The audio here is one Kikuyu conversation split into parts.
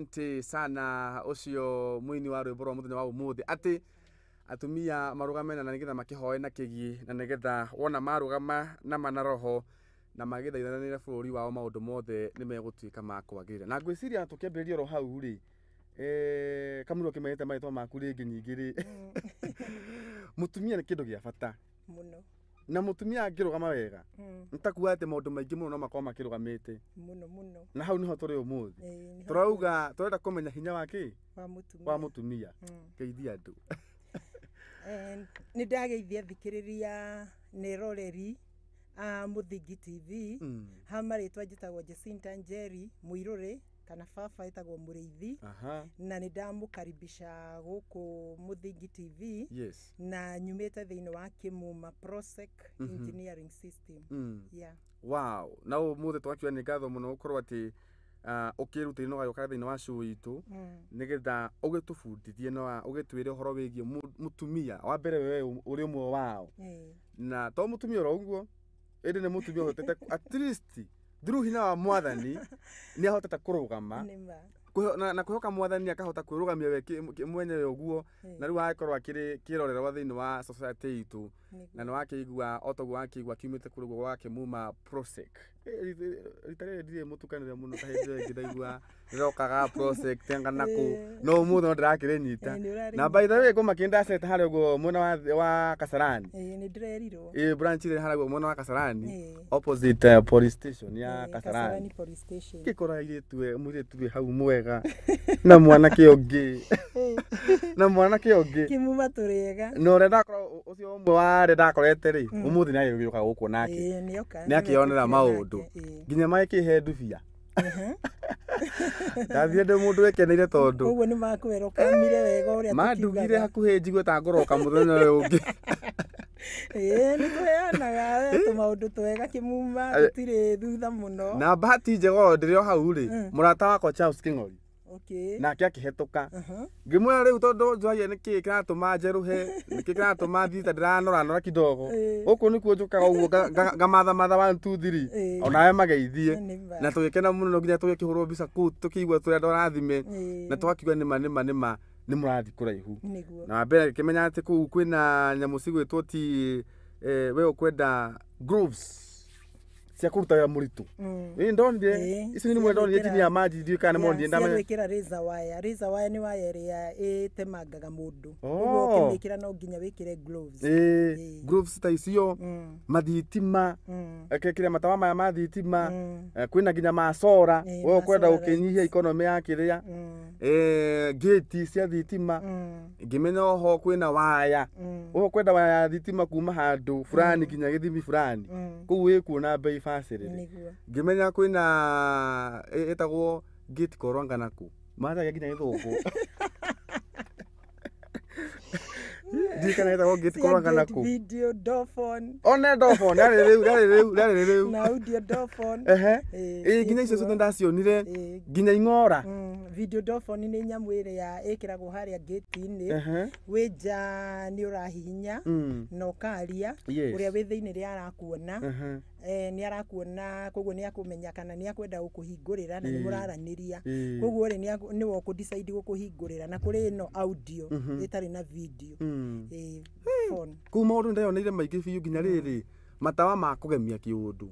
Asante sana ũcio mũini wa rwĩmbo rwa mũthenya wa ũmũthĩ, atĩ atumia marũgame na nĩgetha makĩhoe na kĩgi, na nĩgetha wona marũgama na mana roho na magĩthaithanĩre bũrũri wao, maũndũ mothe nĩ megũtuĩka ma kwagĩrĩra. Na ngwĩciria tũkĩambĩrĩria oro hau rĩ, kamũira ũkĩmenyete marĩtwa maku rĩngĩ nyingĩ rĩ, mũtumia nĩ kĩndũ gĩa bata mũno. Na mũtumia angĩrũgama wega, nĩ ta kuga atĩ maũndũ maingĩ mũno no makorwo makĩrũgamĩte. Mũno mũno. Na hau nĩho tũrĩ ũmũthĩ. Ĩĩ, nĩho. Tũrauga tũrenda kũmenya hinya wa kĩ wa mũtumia. Wa mũtumia. Geithia andũ. Nĩ ndageithia thikĩrĩria na eroreri a Mũthingi TV. Ha marĩtwa njĩtagwo Jacinta Njeri Mũirũrĩ, kana baba ĩtagwo Mũrĩithi. Na nĩ ndamũkaribisha gũkũ Mũthingi TV. Na nyumĩte thĩinĩ wa Kĩmuma Prosec Engineering System. Yeah. Wow, na ũmũthĩ twakiuga nĩ ngatho mũno gũkorwo atĩ ũkĩrutĩire na ũgagĩũka thĩinĩ wa show itũ, nĩgetha ũgĩtũbundithie na ũgĩtwĩre ũhoro wĩgiĩ mũtumia wa mbere. We ũrĩ ũmwe wao, na to mũtumia oro ũguo, ĩndĩ nĩ mũtumia ũhotete, at least through hinya wa Mwathani, nĩ ahotete kũrũgama. Nĩ ma. Na kwĩhoka Mwathani akahota kwĩrũgamia we mwenyewe ũguo, na rĩu agĩkorwo akĩrĩ kĩrorerwa thĩinĩ wa society itũ. Na nĩ wakĩigua o toguo wakĩigua kiumĩte kũrĩ ũguo gwa Kĩmuma Prosec. Rita rĩrĩ ndirĩ mũtukanĩre mũno ta hĩndĩ ĩyo ĩngĩ ndaigua ndĩrokaga Prosec tenga nakũ, no ũmũthĩ no ndĩrakĩrĩnyita. Ĩĩ, nĩ ũrarĩnyita. Na by the way, ngũmakĩ ndacete harĩa ũguo mwena wa Kasarani. Ĩĩ, nĩ ndĩrerirwo. Ĩ branch ĩrĩa harĩa ũguo mwena wa Kasarani, opposite police station ya Ĩĩ, Kasarani. Kasarani Police Station. Ngĩkora airĩtu mũirĩtu wĩ hau mwega na mwanake ũngĩ, na mwanake ũngĩ. Kĩmuma tũrĩega. Na ũrĩa ndakora ũcio ũmwe wa arĩa ndakorete rĩ, ũmũthĩ nĩ agĩũka gũkũ nake. Ĩĩ, nĩoka. Nĩ akĩonera nĩmetĩkire maũndũ. Nake, ĩĩ. Nginya magĩkĩhe ndubia. Ndathire ndĩ mũndũ wekeneire tondũ Koguo nĩ makwĩra ũkamire wega ũrĩa mandugire tũkiugaga. Hakuhĩ njigue ta ngũroka mũthenya ũyũ ũngĩ. Ĩĩ, nĩ tũheanaga we tũmaũndũ twega Kĩmuma, tũtirĩ thutha mũno. Na bahati njega oro ndĩrĩ o hau rĩ, mũrata wakwa Charles King'ori nake akĩhetũka. Ngĩmwĩra rĩu tondũ njohagia nĩkĩ kĩratũma njerũhe, nĩkĩ kĩratũma thiĩ ta ndĩranoranora kidogo, gũkũ nĩkuo njũkaga ũguo ngamathamatha 1 2 3. Onawe mageithie. Nĩ ma. Na tũgĩkena mũno nginya tũgĩkĩhũrwo mbica kũu, tũkĩigua tũrĩ andũ arathime. Na twakiuga nĩma nĩma nĩma nĩ mũrathiĩ kũraihu. Nĩguo. Na wambere ngĩkĩmenya atĩ kũu kwĩna nyamũ cigwĩtwo ti we ũkwenda gloves cia kũruta wĩra mũritũ. Ĩ ndonire ici nĩ nimwe ndonire chini ya maji, ndiũĩ kana nĩ monire Cia ndamenya. gwĩkĩra razor wire. Razor wire nĩ waya ĩrĩa ĩtemangaga mũndũ. Oh. Ũguo ũkĩmĩkĩra no nginya wĩkĩre gloves. Ĩ Ĩĩ. gloves ta icio, mathitima, kĩrĩa matawa maya ma thitima, kwĩna nginya ma solar. Ĩĩ, We ma ũkwenda solar. gũkĩnyihia economy ya kĩrĩa, gate cia thitima. Ngĩmenya oho kwĩna waya, we ũkwenda waya ya thitima kuma handũ fulani nginya gĩthimi fulani, kũu wĩkuona bei bacĩrĩre. Ngĩmenya kwĩna ĩtagwo gate korwanga nakũ mathagia nginya gĩthũngũ, ndiũĩ kana ĩtagwo gate Cia korwanga gate nakũ. Video door phone. One door phone rĩarĩ rĩu, rĩarĩ rĩu, rĩarĩ rĩu. Na audio door phone. Ehe. Ĩĩ, Ĩ nginya icio ciĩkuo. ciothe ndacionire. Nginya ing'ora. Video door phone nĩ nyamũ ĩrĩa ĩkĩragwo harĩa gate-inĩ. Wĩ nja nĩ ũrahihinya na ũkaria. Ũrĩa wĩ thĩinĩ nĩ arakuona. Nĩ arakuona, koguo nĩ akũmenya kana nĩ akwenda gũkũhingũrĩra na nĩ mũraranĩria. Koguo rĩ, nĩwe ũkũ decide gũkũhingũrĩra. Na kũrĩ ĩno audio ĩtarĩ na video. Ĩĩ, phone. Kũu maũndũ nĩndeyoneire maingĩ biũ, nginya rĩrĩ matawa ma kũgemia kĩũndũ.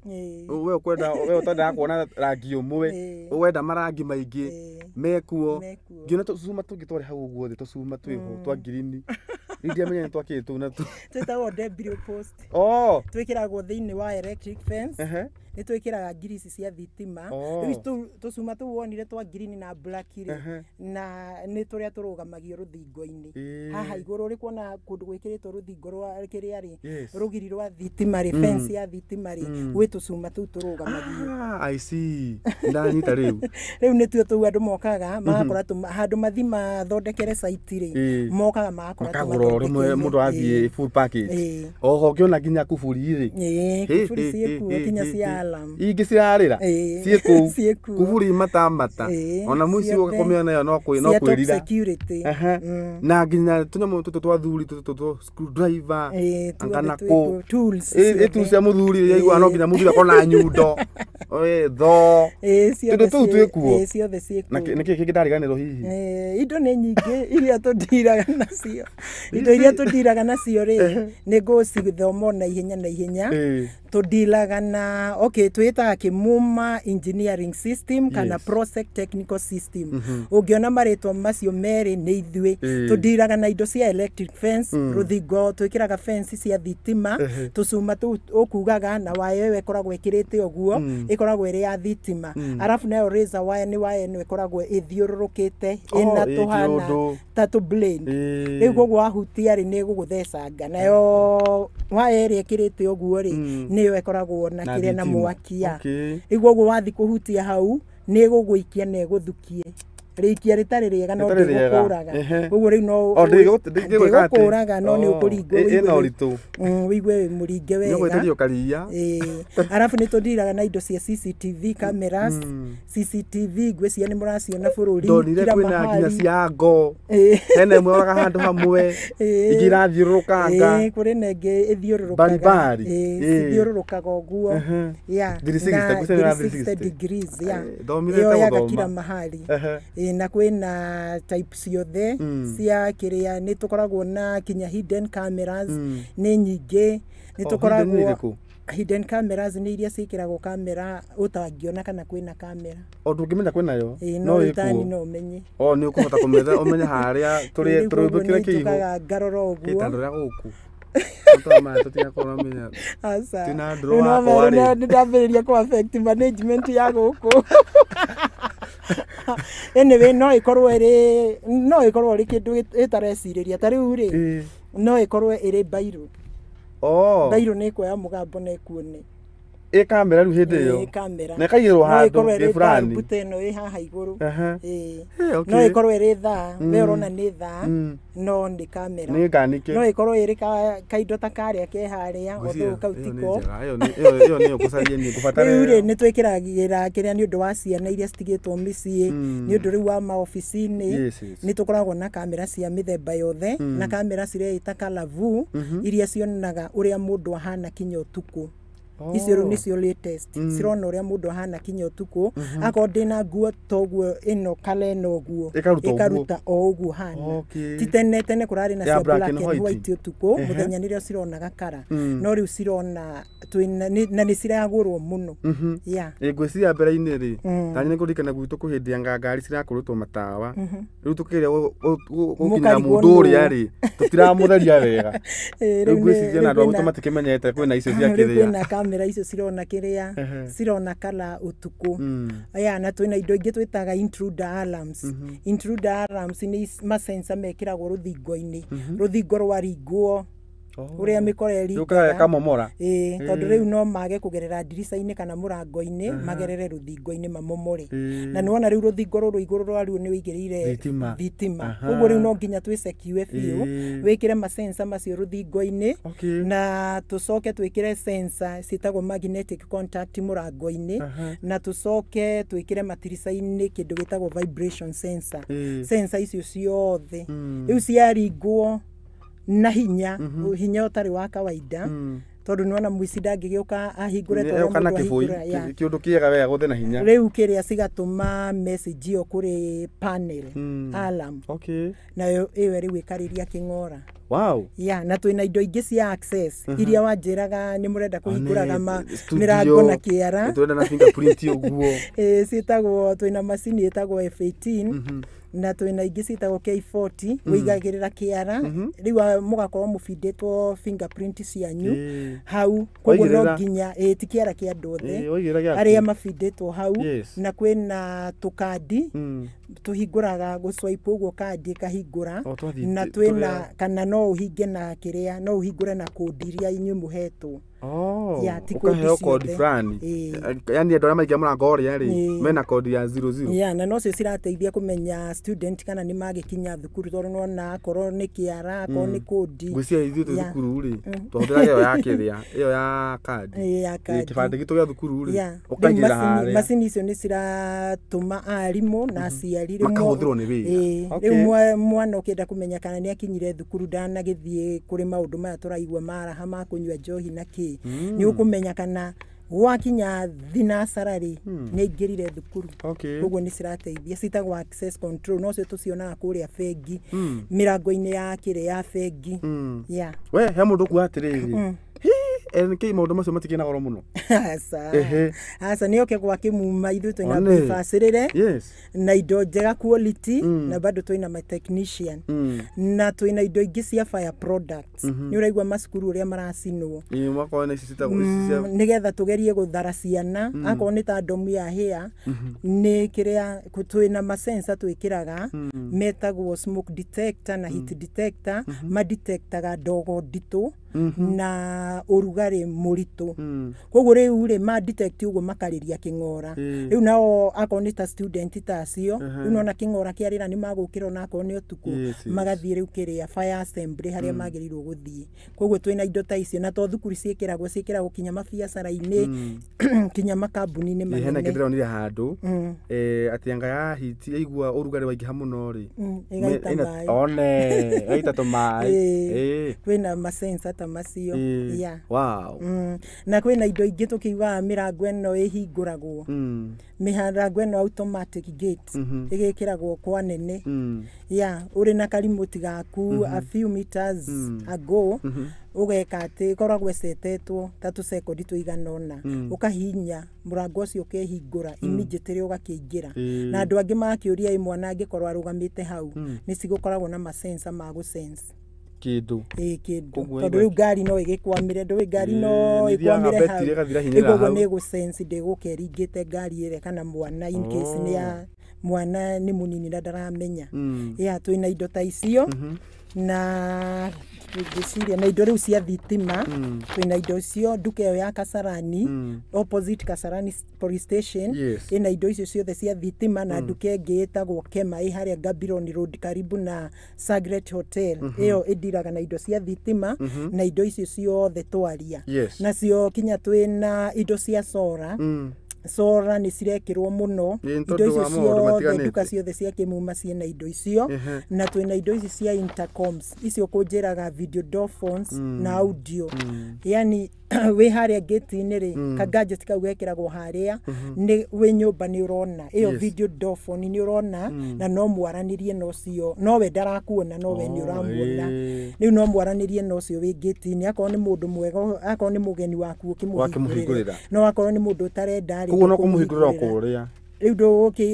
We ũkwenda, we ũtendaga kuona rangi ũmwe, ũwenda marangi maingĩ, mekuo. Mekuo. Ngĩona tũcuma tũngĩ twarĩ hau ũguo thĩ, tũcuma twĩho twa ngirini, rĩu ndiamenyire nĩ twakĩĩ tũu na tu. Twĩtagwo debris post. Oh. Twĩkĩragwo thĩinĩ wa electric fence. Nĩ twĩkĩraga ngiri ici cia thitima. Rĩu tũcuma tũu wonire twa ngirini na black rĩ, na nĩ tũrĩa tũrũgamagio rũthingo-inĩ haha igũrũ. Ũrĩ kuona kũndũ gwĩkĩrĩtwo rũthingo rwa kĩrĩa rĩ, rũgiri rwa thitima rĩ, fence ya thitima rĩ, gwĩ tũcuma tũu tũrũgamagio. Ah, I see, ndanyita rĩu. Rĩu nĩtuo tũu andũ mokaga magakora handũ mathi mathondekere site rĩ, mokaga magakora makagũra o rĩmwe tũmathondekeire. Mũndũ athiĩ full package. Oho ngĩona nginya kuburi rĩ. Ĩĩ, Hĩ, kuburi hĩ, ciĩkuo hĩ, nginya hĩ, cia hĩ. alarm. Ingĩ cirarĩra. Ĩĩ. Ciĩ kũu. Ciĩ kuo. Kuburi matamata. Ĩĩ, Ona mũici ciothe. ũka kũmĩona ĩyo no kwĩ no Cia top kwĩrira. security. Ehe. Na nginya tũnyamũ tũtũ twa thuri tũtũ tũ screwdriver. Ĩĩ, tuothe Anga na twĩ kũ. kuo. Tools Ĩ ciothe. tools cia mũthuri ĩrĩa iguaga no nginya mũthuri akorwo na nyundo. Ĩ thoo. Ĩĩ, ciothe Tũndũ tũu twĩ kuo. Ĩĩ, ciothe ciĩ Na kuo. nĩkĩ kĩngĩ ndariganĩrwo hihi? Indo nĩ nyingĩ iria tũndiraga nacio. Indo iria tũndiraga nacio rĩ, nĩ ngũcithoma na ihenya na ihenya. Ĩĩ. Tũndilaga na, okay, twĩtaga Kimuma engineering system kana Yes. Prosec technical system. Ũngĩona marĩtwa macio merĩ nĩ ithuĩ. Ĩĩ. Tũndiraga na indo cia electric fence, rũthingo twĩkĩraga fence cia thitima, tũcuma tũu ũkugaga na waya ĩyo ĩkoragwo ĩkĩrĩte ũguo, ĩkoragwo ĩrĩ ya thitima. Arabu nayo razor wire nĩ waya ĩno ĩkoragwo ĩthiũrũrũkĩte Oh, ĩna ĩ tũhana kĩũndũ. ta tũ blade. Ĩĩ. Rĩu koguo wahutia rĩ nĩ ĩgũgũthecanga. Nayo waya ĩrĩa ĩkĩrĩte ũguo rĩ, nĩyo ĩkoragwo na Na kĩrĩa na thitima. mwakia. Okay. Rĩu koguo wathi kũhutia hau nĩ ĩgũgũikia na ĩgũthukie. Rĩikia rĩtarĩ rĩega no Rĩtarĩ rĩega. ndĩgũkũraga. Ehe. Koguo rĩu no O ndĩgwĩka atĩ? ndĩgũkũraga no nĩ Oh, ũkũringwo ĩna ũritũ. Wĩigue wĩ mũringe Nĩ wega. ũgwĩtĩrio karia. Ĩĩ. Arabu nĩ tũndiraga na indo cia CCTV cameras. CCTV ngwĩciria nĩ mũraciona bũrũri Ndonire kila kwĩna nginya mahali. cia ngo. Ĩĩ. Hena ĩmwe yoraga handũ hamwe. Ĩĩ. Ingĩ irathiũrũrũkanga. Ĩĩ, kũrĩ na ĩngĩ ĩthiũrũrũkaga. Mbarimbari. Ĩĩ, Ĩĩ. cithiũrũrũkaga ũguo. Ehe. Yeah. 360, Na ngwĩciria nĩ ya 360 360. degrees, yeah. Ĩĩ, thomire Ĩyo ta yaga gũthoma. kila mahali. Ehe. Ĩĩ, na kwĩna type ciothe cia kĩrĩa nĩ tũkoragwo na kinya hidden cameras nĩ nyingĩ nĩ Oh, tũkoragwo hidden nĩ irĩkũ? Hidden cameras nĩ iria ciĩkĩragwo kamera ũtangĩona kana kwĩna kamera. O ndũngĩmenya kwĩnayo. Ĩĩ, No no rĩtani ĩkuo. no ũmenye. O nĩ ũkũhota kũmetha ũmenye harĩa tũrĩ Rĩu koguo tũrũmbũkĩre nĩ kĩihũ. njũkaga ngarora ũguo. Ĩtandũra gũkũ. Tũtamae tũtigakorwo menya. Aca. Twĩna Rĩu drawer no wakwa merũ rĩ. nĩ ndambĩrĩria kũ affect management ya gũkũ. Anyway, no ĩkorwo ĩrĩ no ĩkorwo ĩrĩ kĩndũ ĩtarecirĩria ta rĩu rĩ, Ĩĩ. no ĩkorwo ĩrĩ bairũ. Oh. Bairũ nĩ ĩkuoya mũgambo na ĩkuone. Ĩ kamera rĩu hĩndĩ ĩyo. Ĩ kamera. Na ĩkaigĩrwo No handũ ĩkorwo ĩrĩ gĩ fulani. bulb ta ĩno ĩ haha igũrũ. Ehe. Ĩĩ. Ĩ, okay. No ĩkorwo ĩrĩ thaa, we ũrona nĩ thaa, no nĩ kamera. Nĩ nganike. No ĩkorwo ĩrĩ kaindo ta karĩa ke harĩa, although kau Ĩyo nĩ tiko. njega. Ĩyo ĩyo nĩyo ngũcaria niĩ ngũbatara Rĩu rĩ ĩyo. nĩ twĩkĩragĩra kĩrĩa nĩ ũndũ wa ciana iria citigĩtwo mĩciĩ, nĩ ũndũ rĩu wa maobici-inĩ. Yes, yes. Nĩ tũkoragwo na kamera cia mĩthemba yothe, na kamera cireĩta kalavu iria cionaga ũrĩa mũndũ ahana kinya ũtukũ. Icio rĩu nĩcio latest, cirona ũrĩa mũndũ ahana kinya ũtukũ. Akorwo ndĩna nguo toguo ĩno kala ĩno ũguo, Ĩkaruta ũguo. ĩkaruta o ũguo hana. Okay. Ti tene tene kũrarĩ na Ya cia black black and and white. white ũtukũ, Ehe. mũthenya nĩrĩo cironaga kara, no rĩu cirona twĩna na nĩ ciragũrwo mũno. Yeah. Ĩ ngwĩciria mbere-inĩ rĩ, tani nĩ kũririkana gwitũ kwĩ hĩndĩ ya ngari cirakũrĩtwo matawa. Rĩu tũkĩrĩa gũkinyĩra Mũkarigwo mũndũ ũrĩa nũ. rĩ, tũtiramũtheria wega. Ĩ, Rĩu rĩu ngwĩciria na rĩu andũ a gwitũ kwĩna- matikĩmenyete kwĩna icio cia rĩu kĩrĩa. kwĩna kamera icio cirona kĩrĩa, cirona kala ũtukũ. Aya, na twĩna indo ingĩ twĩtaga intruder alarms. Intruder alarms nĩ masensa mekĩragwo rũthingo-inĩ, rũthingo rwaringwo ũrĩa mĩkora Yũkaga ĩringaga. ĩkamomora. Ĩĩ, tondũ rĩu no mage kũgerera ndirica-inĩ kana mũrango-inĩ, magerere rũthingo-inĩ mamomore. Na nĩwona rĩu rũthingo rũrũ igũrũ rwaruo nĩ ũigĩrĩire Thitima. thitima. Aha. Koguo rĩu no nginya twĩcekue biũ, Ĩĩ. wĩkĩre masensa macio rũthingo-inĩ, Okay. na tũcoke twĩkĩre sensor ciĩtagwo magnetic contact mũrango-inĩ, na tũcoke twĩkĩre matirica-inĩ kĩndũ gĩtagwo vibration sensor. Ĩĩ. Sensor icio ciothe rĩu ciaringwo na hinya, hinya ũtarĩ wa kawaida, tondũ nĩwona mũici ndangĩgĩũka ahingũre ta ũrĩa Yoka na mũndũ kĩbũi ahingũra, yeah. kĩũndũ kĩega wega gũthe na hinya. Rĩu kĩrĩa cigatũma message ĩyo kũrĩ panel alarm, Okay. nayo ĩyo rĩu ĩkarĩria kĩng'ora. Wow. Ya, na twĩna indo ingĩ cia access iria wanjĩraga nĩ mũrenda kũhingũraga Studio, mĩrango na kĩara. Tũrenda na fingerprint ũguo. Ĩĩ, ciĩtagwo twĩna macini ĩtagwo F18, na twĩna ingĩ ciĩtagwo K40, wĩigagĩrĩra kĩara rĩu mũgakorwo mũbindĩtwo fingerprint cianyu Ĩĩ. hau, koguo no Waigĩrĩra. nginya ĩĩ, ti kĩara kĩa andũ othe, Ĩĩ, waigĩrĩra gĩaku. arĩa mabindĩtwo hau. Yes. Na kwĩna tũkandi tũhingũraga gũswipe ũguo kandi ĩkahingũra. O, twathiĩ Na twĩna kana no ũhinge na kĩrĩa, no ũhingũre na kũndi iria inyuĩ mũhetwo. Oh. Ya, ti kodi Ũkaheo kodi ciothe. fulani. Ĩĩ. Yani andũ arĩa maikia mũrango ũrĩa rĩ, Ĩĩ. mena kodi ya 00. Ya, na nocio cirateithia kũmenya student kana nĩ magĩkinya thukuru, tondũ nona akorwo nĩ kĩara, akorwo nĩ kodi. Ngwĩciria ithuĩ twĩ Ya. thukuru rĩ, twahũthĩraga ĩyo ya kĩrĩa, ĩyo ya kandi. Ĩĩ, ya Ĩĩ, kandi. kĩbandĩ gitũ gĩa thukuru rĩ, Ya. Rĩu ũkaigĩrĩra macini harĩa. macini icio nĩ ciratũma arimũ na aciari rĩu Makahũthĩrwo nĩ wĩra. Ĩĩ. Okay. Rĩu mwana ũkĩenda kũmenya kana nĩ akinyire thukuru, ndanagĩthiĩ kũrĩ maũndũ maya tũraigua maraha ma kũnyua njohi na kĩ, nĩ ũkũmenya kana gwakinya thinacara rĩ, nĩ aingĩrire thukuru. Okay. Koguo nĩ cirateithia, citagwo access control, nocio tũcionaga kũrĩa bengi, mĩrango-inĩ ya kĩrĩa ya bengi. Ya. We he mũndũ ũkuga atĩrĩrĩ, "Hĩ, NK maũndũ macio matikĩrĩ na goro mũno." Aca. Ehe. Aca, nĩ oke gwa Kĩmuma, ithuĩ twĩna One. bacĩrĩre Yes. na indo njega quality, na bado twĩna ma technician, na twĩna indo ingĩ cia fire products. Nĩ ũraigua macukuru ũrĩa maracinwo. Ĩĩ, mwaka wa ici citagwo ici cia Nĩgetha tũgerie gũthara ciana, akorwo nĩ ta ndomu ya hĩa, nĩ kĩrĩa twĩna masensa twĩkĩraga metagwo smoke detector na heat detector, madetectaga ndogo nditũ na ũrugarĩ mũritũ. Koguo rĩu rĩ, ma detect ũguo makarĩria kĩng'ora. Rĩu nao akorwo nĩ ta student ta acio, rĩu nona kĩng'ora kĩarĩra, nĩ magũkĩra ona akorwo nĩ ũtukũ. Magathiĩ rĩu kĩrĩa fire assembly harĩa magĩrĩirwo gũthiĩ. Koguo twĩna indo ta icio, na to thukuru ciĩkĩragwo, ciĩkĩragwo kinya mabiacara-inĩ, kinya makambuni-inĩ Ĩĩ, hena manene. kĩndũ ndĩronire handũ, atĩ anga ya hiti yaigua ũrugarĩ waingĩha mũno rĩ, Ĩgaita maĩ. One, ĩgaita tũmaĩ. Ĩĩ. Ĩĩ. Kwĩna masensa ta macio. Ĩĩ. Ya. Wow. Na kwĩna indo ingĩ tũkiugaga mĩrango ĩno ĩhingũragwo, mĩrango ĩno automatic gate ĩgĩkĩragwo kwa nene. Ya, ũrĩ na karimoti gaku, a few meters ago ũgeka atĩ ĩkoragwo ĩcetetwo ta tũcekondi tũigana ũna, ũkahihinya mũrango ũcio ũkehingũra immediately ũgakĩingĩra. Na andũ angĩ magakĩũria, ĩ mwana angĩkorwo arũgamĩte hau? Nĩ cigũkoragwo na masensa ma gũsense Kĩndũ. Ĩ, kĩndũ. Koguo Tondũ rĩu ngari no ĩgĩkwamĩre, ndũĩ ngari no Ĩĩ, nĩ ĩthiaga ĩkwamĩre hau. betiri ĩgathira hinya Koguo hau. nĩ ĩgũsense ndĩgũka ĩringĩte ngari ĩrĩa kana mwana, in case nĩ ya mwana nĩ mũnini na ndaramenya. Ya, twĩna indo ta icio, na ngwĩciria na indo rĩu cia thitima, twĩna indo icio nduka ĩyo ya Kasarani, opposite Kasarani police station. Ĩna indo icio ciothe cia thitima, na nduka ĩngĩ ĩtagwo Kema ĩ harĩa Gabiron Road karibu na Sagret Hotel, ĩyo ĩndiraga na indo cia thitima na indo icio ciothe twaria. Nacio kinya twĩna indo cia solar. Solar nĩ cirekĩrwo mũno. Ĩĩ, nĩ Indo tondũ icio wa maũndũ ciothe, matiganĩte. nduka ciothe cia Kĩmuma ciĩna indo icio. Na twĩna indo ici cia intercoms, icio kũnjĩraga video door phones na audio, yani wĩ harĩa gate-inĩ rĩ, ka gadget kau gekĩragwo harĩa nĩ wĩ nyũmba nĩ ũrona ĩyo video door phone nĩ ũrona, na no mwaranĩrie na ũcio, no we ndarakuona, no we nĩ ũramuona. Rĩu no mwaranĩrie na ũcio wĩ gate-inĩ, akorwo nĩ mũndũ mwega, akorwo nĩ mũgeni waku Wakĩmũhingũrĩra. ũkĩmũhingũrĩra, no akorwo nĩ mũndũ ũtarenda rĩ, Koguo no kũmũhingũrĩra o ndũkũmũhingũrĩra. kũrĩa. Rĩu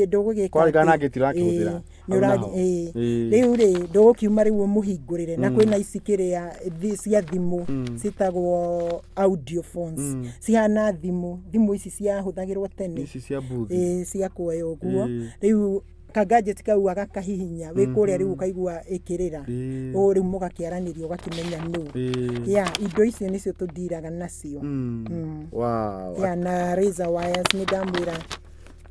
ndũgũgĩka Kwaringana na atĩ- gate ũrakĩhũthĩra. Ĩĩ, Hau nĩ naho. ĩĩ. Ĩĩ. Rĩu rĩ, ndũgũkiuma rĩu ũmũhingũrĩre. Na kwĩna ici kĩrĩa cia thimũ citagwo audio phones, cihana thimũ, thimũ ici ciahũthagĩrwo tene. Ici cia booth. Ĩĩ, cia kuoya ũguo. Ĩĩ. Rĩu ka gadget kau agakahihinya wĩ kũrĩa, rĩu ũkaigua ĩkĩrĩra. Ũũ rĩu mũgakĩaranĩria, ũgakĩmenya nũ. Ya, indo icio nĩcio tũndiraga nacio. Wow. Ya, na razor wires nĩ ndamwĩra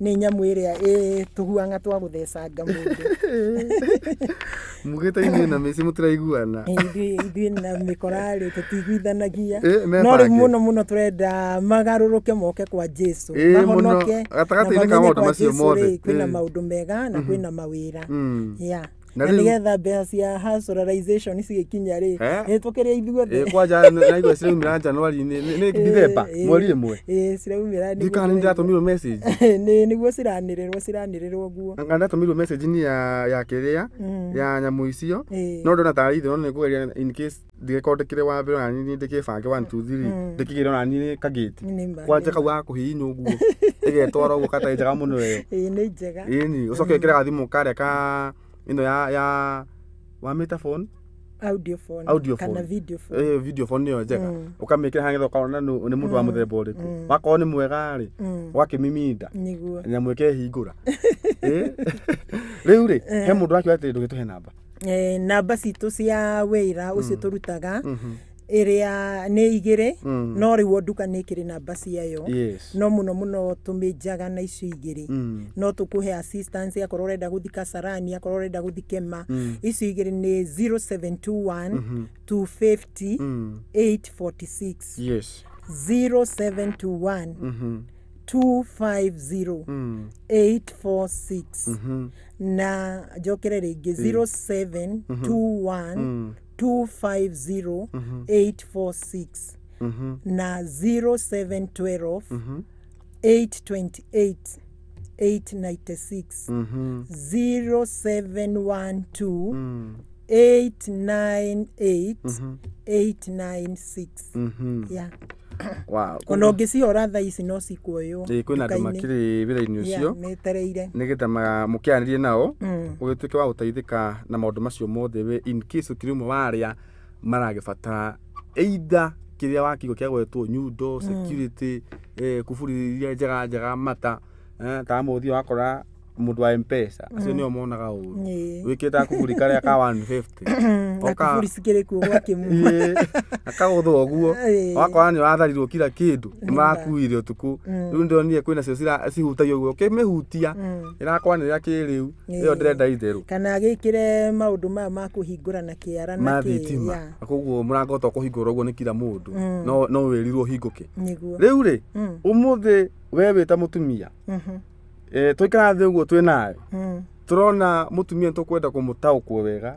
nĩ nyamũ ĩrĩa ĩ tũhuanga twa gũthecanga mũndũ. Mugĩte inyuĩ na mĩciĩ mũtiraiguana. Ithuĩ na mĩkora rĩ, tũtiguithanagia. Ĩ, No rĩu mebange. mũno mũno tũrenda magarũrũke moke kwa Jesu, Ĩ, mũno. mahonoke Gatagatĩ-inĩ na ka mamenye maũndũ kwa macio Jesu mothe. rĩ, kwĩna maũndũ mega na kwĩna mawĩra. Ya. Na Na nĩgetha mbeca cia hustlerization cigĩkinya rĩ, Eh? nĩ tũkĩrĩa ithuothe. Ĩ, kwanja naigua ciraumĩra January, nĩ December mweri ĩmwe. Ĩ, ciraumĩra. Ndiũ kana nĩ ndĩratũmirwo message. Nĩ nĩguo ciranĩrĩrwo ũguo. Anga ndatũmirwo message ni ya kĩrĩa ya nyamũ icio. No ndona tarĩ ithe, no nĩ ngũgeria in case ndigekorwo ndĩkĩrĩ wa mbere, ona niĩ ndĩkĩbange 1 2 3, ndĩkĩgĩre ona niĩ kagĩti. Nĩ ma, Kwanja nĩ kau ga kũhihinywo ũguo ĩgetwara ũguo katarĩ njega mũno ĩyo. Ĩ, nĩ njega. Ĩni ũcoke wĩkĩre gathimũ karĩa ka ĩno ya wamĩta phone. Audio phone. Audio kana phone. Video phone. Eh, video phone nĩyo njega, ũkamĩkĩra harĩa nĩgetha ũkona nĩ mũndũ wa mũthemba ũrĩkũ. Wakorwo nĩ mwega rĩ, ũgakĩmiminda nyamũ ĩkehingũra. Ĩ, rĩu rĩ, he mũndũ wakiuga atĩ ndũgĩtũhe namba. Namba citũ cia wĩra ũcio tũrutaga. Ĩrĩa nĩ igĩrĩ, no rĩu o nduka nĩ ĩkĩrĩ namba ciayo. Yes. No mũno mũno tũmĩnjaga na icio igĩrĩ. No tũkũhe assistance akorwo ũrenda gũthi Kasarani, akorwo ũrenda gũthi Kema. Icio igĩrĩ nĩ 0721 250 846. Yes. 0721 250 846, na njokere rĩngĩ 0721 250 846 na 0712 828 896, 0712 898 896. Yeah. Wow. Ona ũngĩcihora thaa ici no cikuoywo. Ĩĩ, kwĩna andũ nduka-inĩ. Makĩrĩ wĩra-inĩ Yeah, ũcio metereire. Nĩgetha mũkĩaranĩrie nao, ũgĩtuĩke wa gũteithĩka na maũndũ macio mothe, we in case ũkĩrĩ ũmwe wa arĩa maragĩbatara either kĩrĩa wakiuga kĩa gwetwo nyundo, security, kuburi iria njega njega mata, ta mũthia wakora mũndũ wa M-Pesa, acio nĩo monaga ũru. Wĩkĩte kuburi karĩa ka 150. Na kuburi cikĩrĩ kuo gwa kĩmu. Akagũthwo ũguo. Wakora nĩ watharirwo kila kĩndũ, nĩ marakuire ũtukũ. Rĩu ndĩronire kwĩna cio cihutagio ũguo, ũkĩmĩhutia ĩrakwanĩrĩra kĩrĩu ĩyo ndĩrenda itherũ. Kana gĩkĩre maũndũ maya ma kũhingũra na kĩara na ma kĩ thitima. Koguo mũrango to kũhingũrwo ũguo nĩ kila mũndũ, no wĩrirwo ũhingũke. Nĩguo. Rĩu rĩ, ũmũthĩ we wĩ ta mũtumia, twaikara thĩ ũguo twĩ nawe, tũrona mũtumia nĩ tũkwenda kũmũtaũkwo wega,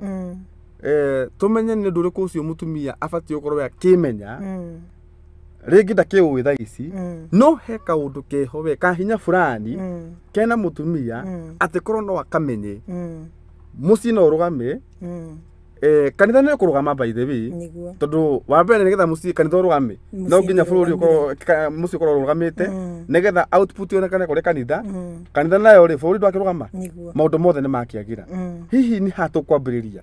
tũmenye nĩ ũndũ ũrĩkũ ũcio mũtumia abatiĩ gũkorwo akĩmenya. Rĩngĩ ndakĩũĩ thaa ici, no he kaũndũ keho we kahinya fulani kena mũtumia, atĩ korwo no akamenye, mũciĩ no ũrũgame, kanitha nĩ ũkũrũgama, by the way. Nĩguo. Tondũ wa mbere, nĩgetha mũciĩ kanitha ũrũgame, no Mũciĩ nginya bũrũri ũrũgamire. ũkorwo mũciĩ ũkorwo ũrũgamĩte, nĩgetha output yonekane kũrĩ kanitha. Kanitha nayo rĩ, bũrũri ndwakĩrũgama, maũndũ mothe nĩ makĩagĩra. Hihi nĩ ha tũkwambĩrĩria?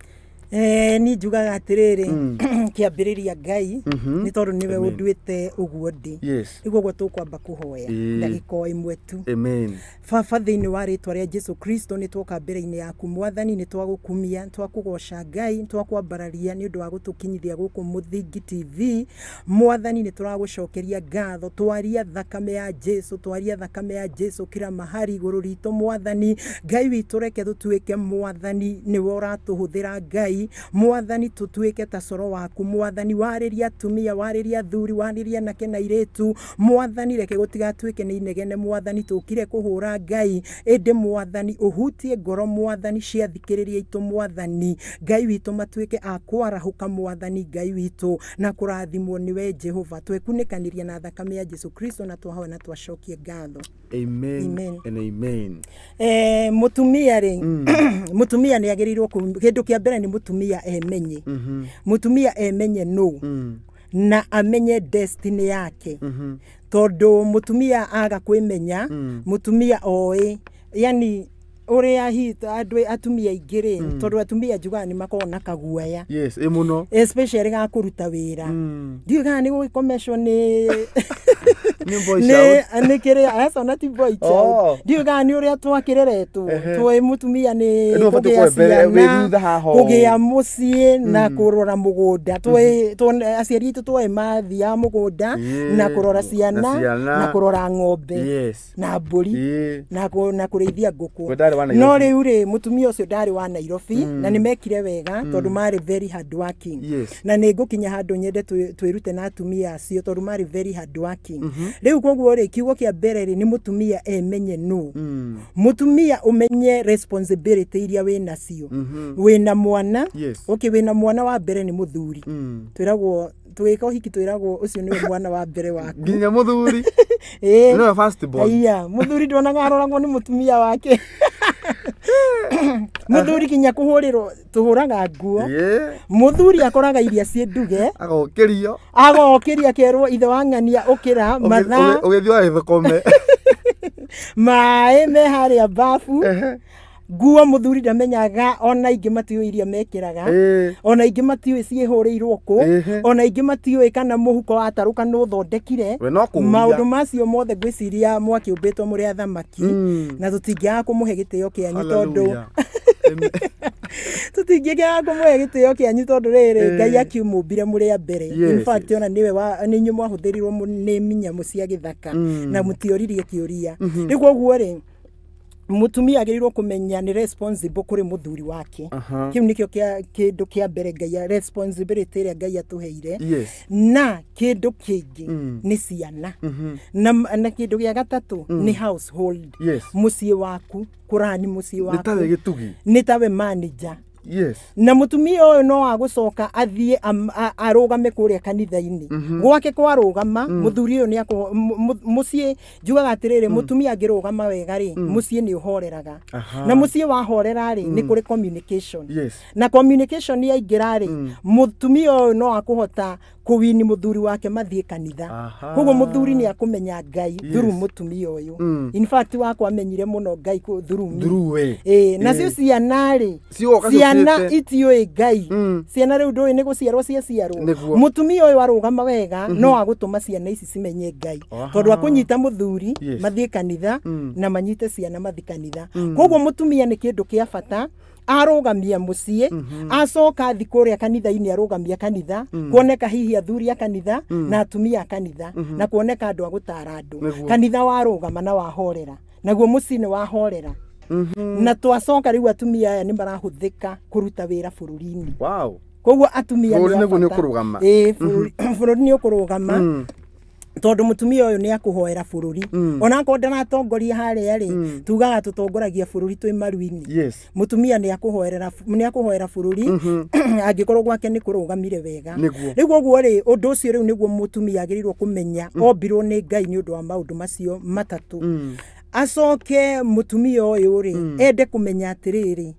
Niĩ njugaga atĩrĩrĩ, kĩambĩrĩria Ngai, nĩ tondũ nĩwe ũnduĩte ũguo ndĩ. Rĩu ũguo tũkwamba kũhoya ndagĩka o ĩmwe tu. Amen. Baba, thĩinĩ wa rĩtwa rĩa Jesu Kristo, nĩ twoka mbere-inĩ yaku Mwathani, nĩ twagũkumia, twakũgoca Ngai, twakwambararia nĩ ũndũ wa gũtũkinyithia gũkũ Mũthingi TV. Mwathani, nĩ tũragũcokeria ngatho. Twaria thakame ya Jesu, twaria thakame ya Jesu kila mahali igũrũ ritũ. Mwathani Ngai witũ, reke tũtuĩke Mwathani nĩwe ũratũhũthĩra. Ngai Mwathani, tũtuĩke ta coro waku. Mwathani, warĩria atumia, warĩria athuri, warĩria anake na airĩtu. Mwathani, reke gũtigatuĩke nĩ inegene Mwathani tũkire kũhũra Ngai, ĩndĩ Mwathani ũhutie ngoro Mwathani cia thikĩrĩria itũ. Mwathani Ngai witũ, matuĩke a kwarahũka Mwathani Ngai witũ na kũrathimwo nĩwe Jehova. Twekunĩkanĩria na thakame ya Jesu Kristo na twahoya na twacokie ngatho. Amen. Amen. And amen. Mũtumia rĩ, mũtumia nĩ agĩrĩirwo kĩndũ kĩa mbere nĩ mũtumia emenye. Mũtumia emenye nũ na amenye destiny yake, tondũ mũtumia aga kwĩmenya, mũtumia oĩ yani ũrĩa hi andũ atumia aingĩ rĩ, tondũ atumia njugaga nĩ makoragwo na kaguoya, Yes, ĩ mũno. Especially ga kũruta wĩra. Ndiũĩ kana nĩ gũgĩkomeshwo nĩ Nĩ boy child. Nĩ kĩrĩa aca, ona ti boy child. Ndiũĩ kana nĩ ũrĩa twakĩreretwo tũĩ mũtumia nĩ Nĩ ũbatiĩ kũgĩa gũkorwo mbere, wĩ ciana, thutha haha ũũ. Kũgĩa mũciĩ na kũrora mũgũnda. Tũĩ aciari aitũ tũĩ mathiaga mũgũnda na kũrora Na ciana ciana. na kũrora ng'ombe na mbũri na kũrĩithia ngũkũ. We ndarĩ wa No Nairobi. rĩu rĩ, mũtumia ũcio ndarĩ wa Nairobi, na nĩ mekire wega tondũ marĩ very hard working. Na nĩ ngũkinya handũ nyende twĩrute na atumia acio tondũ marĩ very hard working. Rĩu koguo rĩ, kiugo kĩa mbere rĩ, nĩ mũtumia emenye nũ. Mũtumia ũmenye responsibility iria wĩ nacio. Wĩna mwana. Okay, wĩna mwana wa mbere nĩ mũthuri. Twĩragwo tũgĩka ũhiki, twĩragwo ũcio nĩwe mwana wa mbere waku. Nginya mũthuri nĩwe first born. Aiya, mũthuri ndonaga aroragwo nĩ mũtumia wake. Mũthuri kinya kũhũrĩrwo tũhũraga nguo. Mũthuri akoraga iria ciĩ nduge. Agokĩrio. Agokĩria akerwo, ithe wa ng'ania, ũkĩra mathaa. Ũgĩthiĩ wagĩthũkũme. Maĩ me harĩa bafu. Nguo mũthuri ndamenyaga, ona ingĩ matiũĩ iria mekĩraga, ona ingĩ matiũĩ ciĩhũrĩirwo kũ, ona ingĩ matiũĩ kana mũhuko watarũka nũ ũthondekire. We no kũũria. Maũndũ macio mothe ngwĩciria mwakĩũmbĩtwo mũrĩ athamaki, na tũtingĩaga kũmũhe gĩtĩo kĩanyu tondũ Hallelujah. Amen. Mũtingĩkĩaga kũmũhe gĩtĩo kĩanyu tondũ rĩrĩ Ngai akiũmũmbire mũrĩ a mbere. In fact ona nĩwe nĩ inyuĩ mwahũthĩrirwo nĩ nyamũ cia gĩthaka na mũtioririe kĩũria. Rĩu koguo rĩ mũtumia agĩrĩirwo kũmenya nĩ responsible kũrĩ mũthuri wake. Kĩu nĩkĩo kĩndũ kĩa mbere Ngai, responsibility ĩrĩa Ngai atũheire. Na kĩndũ kĩngĩ nĩ ciana. Na kĩndũ gĩa gatatũ nĩ household. Mũciĩ waku, kũrani mũciĩ waku. Nĩ tawe gĩtugi. Nĩ tawe manager. Na mũtumia ũyũ no agũcoka athiĩ arũgame kũrĩa kanitha-inĩ. Gwake kwarũgama, mũthuri ũyũ nĩ mũciĩ njugaga atĩrĩrĩ, mũtumia angĩrũgama wega rĩ, mũciĩ nĩ ũhoreraga. Na mũciĩ wahorera rĩ, nĩ kũrĩ communication. Na communication yaingĩra rĩ, mũtumia ũyũ no akũhota kũwini mũthuri wake mathiĩ kanitha. Koguo mũthuri nĩ akũmenya Ngai through mũtumia ũyũ. In fact wakwa amenyire mũno Ngai through me. Nacio ciana rĩ, ciana itiũĩ Ngai. Ciana rĩu ndũĩ nĩ gũciarwo ciaciarwo. Mũtumia ũyũ arũgama wega no agũtũma ciana ici cimenye Ngai. Tondũ akũnyita mũthuri mathiĩ kanitha na manyite ciana mathiĩ kanitha. Koguo mũtumia nĩ kĩndũ kĩa bata. Arũgamia mũciĩ, acoka athi kũrĩa kanitha-inĩ arũgamia kanitha, kuoneka hihi athuri a kanitha na atumia a kanitha, na kuoneka andũ a gũtara andũ. Kanitha warũgama na wahorera, naguo mũciĩ nĩ wahorera. Na twacoka rĩu atumia aya nĩ marahũthĩka kũruta wĩra bũrũri-inĩ. Koguo atumia nĩ a bata. Bũrũri nĩ ũkũrũgama. Tondũ mũtumia ũyũ nĩ akũhoera bũrũri. Ona akorwo ndaratongoria harĩa rĩ, tugaga tũtongoragia bũrũri twĩ maru-inĩ. Mũtumia nĩ akũhoera bũrũri angĩkorwo gwake nĩ kũrũgamire wega. Rĩu ũguo rĩ, ũndũ ũcio rĩu nĩguo mũtumia agĩrĩirwo kũmenya ombirwo nĩ Ngai nĩ ũndũ wa maũndũ macio matatũ. Acoke mũtumia ũyũ rĩ, ende kũmenya atĩrĩrĩ,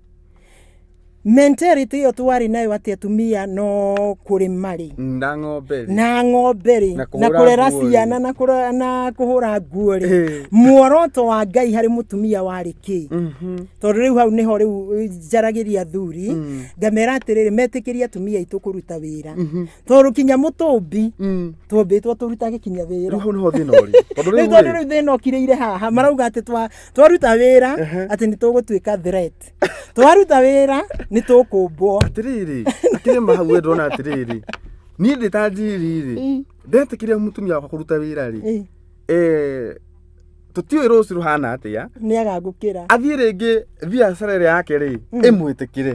mentality ĩyo twarĩ nayo atĩ atumia no kũrĩma rĩ, na ng'ombe rĩ, na ng'ombe rĩ, na kũrera ciana na kũhũra nguo rĩ, muoroto wa Ngai harĩ mũtumia warĩ kĩ? Tondũ rĩu hau nĩho rĩu njaragĩria athuri, ngamera atĩrĩrĩ, metĩkĩrie atumia aitũ kũruta wĩra. Tondũ kinya mũtũmbi tũmbĩtwo tũrutage kinya wĩra. Rĩu hau nĩho thĩna ũrĩ. Tondũ rĩu thĩna ũkirĩire haha, marauga atĩ twaruta wĩra atĩ nĩ tũgũtuĩka threat. Twaruta wĩra nĩ tũkũmbwo. Atĩrĩrĩ, akĩrĩ mahau we ndona atĩrĩrĩ, niĩ ndĩ ta Njiri rĩ, ndetĩkĩria mũtumia wakwa kũruta wĩra rĩ, tũtiũĩ rũciũ rũhana atĩa, nĩ agagũkĩra. Athiĩ rĩngĩ biacara ĩrĩa yake rĩ, ĩmwĩtĩkĩre.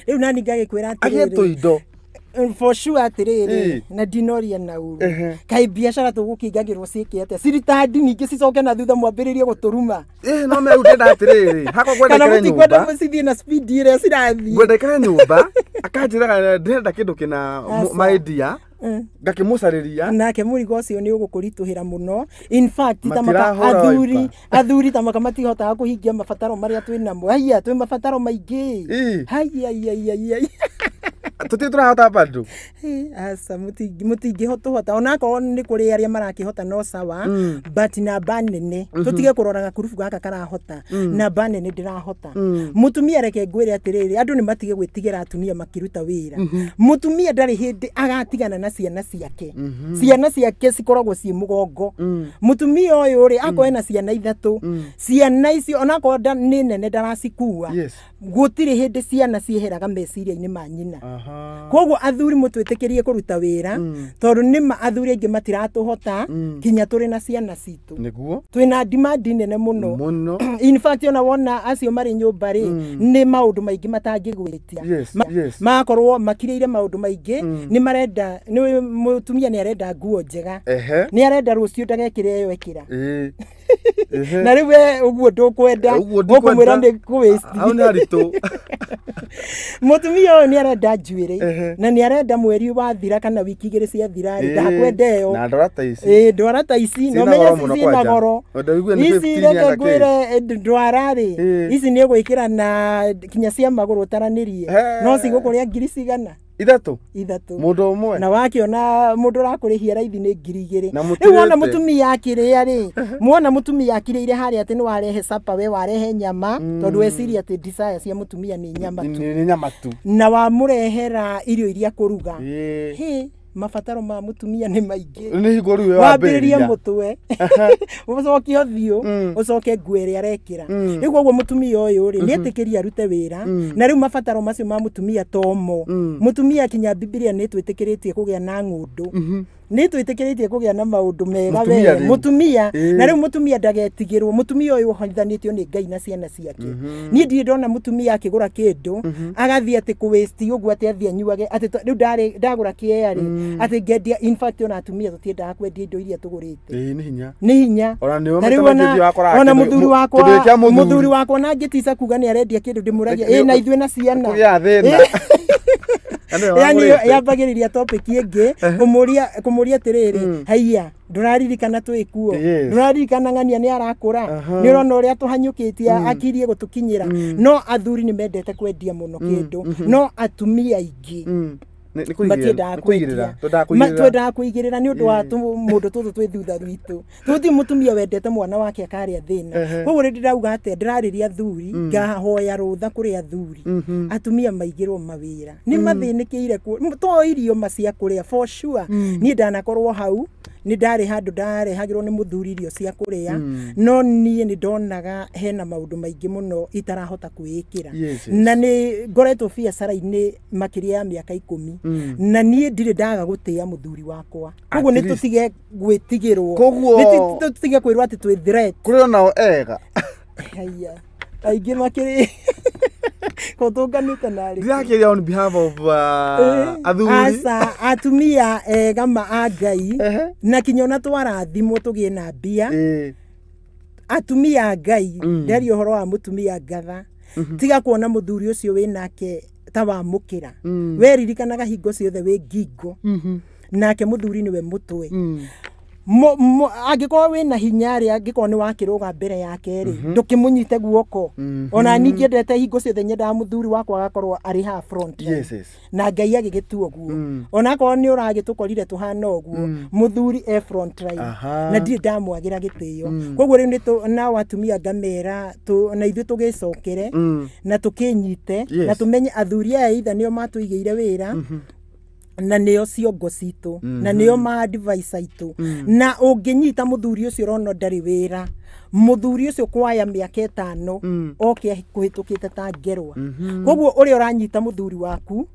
Rĩu nani ngagĩkwĩra atĩrĩrĩ, agĩe tũindo. For sure atĩrĩrĩ, na ndinoria na ũru. Kaĩ biacara tũgũkĩingagĩrwo ciĩke atĩa? Ciritandi ningĩ cicoke na thutha mwambĩrĩrie gũtũruma. No me rĩu ndĩrenda atĩrĩrĩ, hakwa ngwenda ikare nyũmba. Kana mũtikwenda cithiĩ na speed ĩrĩa cirathiĩ. Ngwenda ikare nyũmba, akanjĩraga ndĩrenda kĩndũ kĩna maidia, ngakĩmũcarĩria. Nake mũrigo ũcio nĩ ũgũkũritũhĩra mũno. In fact, athuri ta maka matihotaga kũhingia mabataro marĩa twĩ namo. Haiya, twĩ mabataro maingĩ. Haiya, haiya, haiya. Tũtirĩ tũrahota bado. Aca, mũtingĩhota. Ona akorwo nĩ kũrĩ arĩa marakĩhota no sawa, but namba nene. Tũtige kũrora gakurubu gaka karahota. Namba nene ndĩrahota. Mũtumia reke ngwĩre atĩrĩrĩ, andũ nĩ matige gwĩtigĩra atumia makĩruta wĩra. Mũtumia ndarĩ hĩndĩ agatigana na ciana ciake. Ciana ciake cikoragwo ciĩ mũgongo. Mũtumia ũyũ rĩ, akorwo ena ciana ithatũ, ciana icio ona akorwo nĩ nene ndaracikua, gũtirĩ hĩndĩ ciana cieheraga meciria-inĩ ma nyina. Koguo athuri mũtwĩtĩkĩrie kũruta wĩra, tondũ nĩma athuri aingĩ matiratũhota kinya tũrĩ na ciana citũ. Nĩguo. Twĩna demand nene mũno. In fact ona wona acio marĩ nyũmba rĩ, nĩ maũndũ maingĩ matangĩgwĩtia. Magakorwo makirĩire maũndũ maingĩ, nĩ marenda, nĩ mũtumia nĩ arenda nguo njega. Nĩ arenda rũciũ ndagekĩre ĩyo ekĩra. Na rĩu we ũguo ndũkwenda, ũkũmwĩra nĩ kũ-waste. Hau nĩ haritũ. Mũtumia ũyũ nĩ arenda njuĩrĩ, na nĩ arenda mweri wathira kana wiki igĩrĩ ciathira rĩ, ndakwenda ĩyo. Na ndwara ta ici. Ndwara ta ici, na ũmenye ciĩna goro. Ici reke ngwĩre ndwara rĩ, ici nĩ ũgwĩkĩra na kinya cia magũrũ ũtaranĩrie. No cigũkũrĩa ngiri cigana? Ithatũ. Ithatũ. Mũndũ ũmwe. Na wakĩona mũndũ ũrakũrĩhia raithi nĩ ngiri igĩrĩ. Rĩu wona mũtumia akĩrĩa rĩ, mwona mũtumia akirĩire harĩa atĩ nĩ warehe sapa, we warehe nyama, tondũ weciria atĩ desire cia mũtumia nĩ nyama tu. Nĩ nyama tu. Na wamũrehera irio iria kũruga. Mabataro ma mutumia nĩ maingĩ. Nĩ hingo rĩu we wambĩrĩrie wambĩrĩria. Mũtwe, ũcoke ũthiũ, ũcoke nguo ĩrĩa arekĩra. Rĩu koguo mũtumia ũyũ rĩ, nĩ etĩkĩrie arute wĩra, na rĩu mabataro macio ma mũtumia tomo. Mũtumia, kinya Bibilia nĩ ĩtwĩtĩkĩrĩtie kũgĩa na ng'ũndũ, nĩ ĩtwĩtĩkĩrĩtie kũgĩa na maũndũ mega. Mũtumia we rĩu. Mũtumia. Na rĩu mũtumia ndagetigĩrwo. Mũtumia ũyũ ũhithanĩtio nĩ Ngai na ciana ciake. Niĩ ndirĩ ndona mũtumia akĩgũra kĩndũ agathiĩ atĩ kũ-waste ũguo, atĩ athiĩ anyuage, atĩ rĩu ndagũra kĩea rĩ, atĩ ngendia. In fact, ona atumia tũtiendaga kwendia indo iria tũgũrĩte. Ĩĩ, nĩ hinya. Nĩ hinya. Ona nĩo Ta rĩu maita maingĩ ũthiaga wakoraga ona kĩndũ- mũthuri wakwa kĩndũ kĩa mũthuri. Mũthuri wakwa na angĩtica kuga nĩ arendia kĩndũ, ndĩmũragia, ĩ na ithuĩ na ciana Kũgĩa thĩna. Na nĩwe Yani wagũrĩte. yambagĩrĩria topic ĩngĩ, kũmũria atĩrĩrĩ, haiya, ndũraririkana twĩ kuo? Ndũraririkana ng'ania nĩ arakũra? Nĩ ũrona ũrĩa tũhanyũkĩtie akirie gũtũkinyĩra? No athuri nĩ mendete kwendia mũno kĩndũ, no atumia aingĩ Nĩ kũigĩrĩra. matiendaga Nĩ kũigĩrĩra. kwendia. Twendaga kũigĩrĩra. Twendaga kũigĩrĩra nĩ ũndũ wa mũndũ tũtũ twĩ thutha rwitũ. Tũti mũtumia wendete mwana wake akarĩa thĩna. Koguo rĩ, ndĩrauga atĩa? Ndĩrarĩria athuri, ngahoya rũtha kũrĩ athuri, atumia maigĩrwo mawĩra. Nĩ mathĩnĩkĩire to irio ma cia kũrĩa. For sure, niĩ ndanakorwo hau, nĩ ndarĩ handũ ndarehagĩrwo nĩ mũthuri irio cia kũrĩa, no niĩ nĩ ndonaga hena maũndũ maingĩ mũno itarahota kwĩĩkĩra. Na nĩ ngoretwo biacara-inĩ makĩria ya mĩaka 10, na niĩ ndirĩ ndaga gũtĩĩa mũthuri wakwa. Koguo nĩ At least. tũtige gwĩtigĩrwo. Koguo- Nĩ tũtige kwĩrwo atĩ twĩ threat. Kũrĩ onao ega. Haiya, aingĩ makĩrĩ kũtũnganĩte narĩ. Ndirakĩria on behalf of athuri. Aca, atumia ega ma a Ngai, na kinya ona twarathimwo tũgĩe na mbia, atumia a Ngai, ndaria ũhoro wa mũtumia ngatha, tiga kuona mũthuri ũcio wĩ nake ta wamũkĩra. We ririkanaga hingo ciothe wĩ ngingo, nake mũthuri nĩwe mũtwe. Angĩkorwo wĩna hinya rĩ, angĩkorwo nĩ wakĩrũga mbere yake rĩ, ndũkĩmũnyite guoko. Ona niĩ ngĩendete hingo ciothe, nyendaga mũthuri wakwa agakorwo arĩ haha front line. Na Ngai agĩgĩtua ũguo, onakorwo nĩ ũragĩtũkorire tũhana ũguo, mũthuri e front line. Na ndirĩ ndamwagĩra gĩtĩo. Koguo rĩu nao atumia ngamera na ithuĩ tũgĩcokere na tũkĩnyite na tũmenye athuri aya itha nĩo matũigĩire wĩra, na nĩo ciongo citũ, na nĩo ma advice aitũ. Na ũngĩnyita mũthuri ũcio ũrona ndarĩ wĩra, mũthuri ũcio kwaya mĩaka 5 oke kũhĩtũkĩte ta ngerwa. Koguo ũrĩa ũranyita mũthuri waku,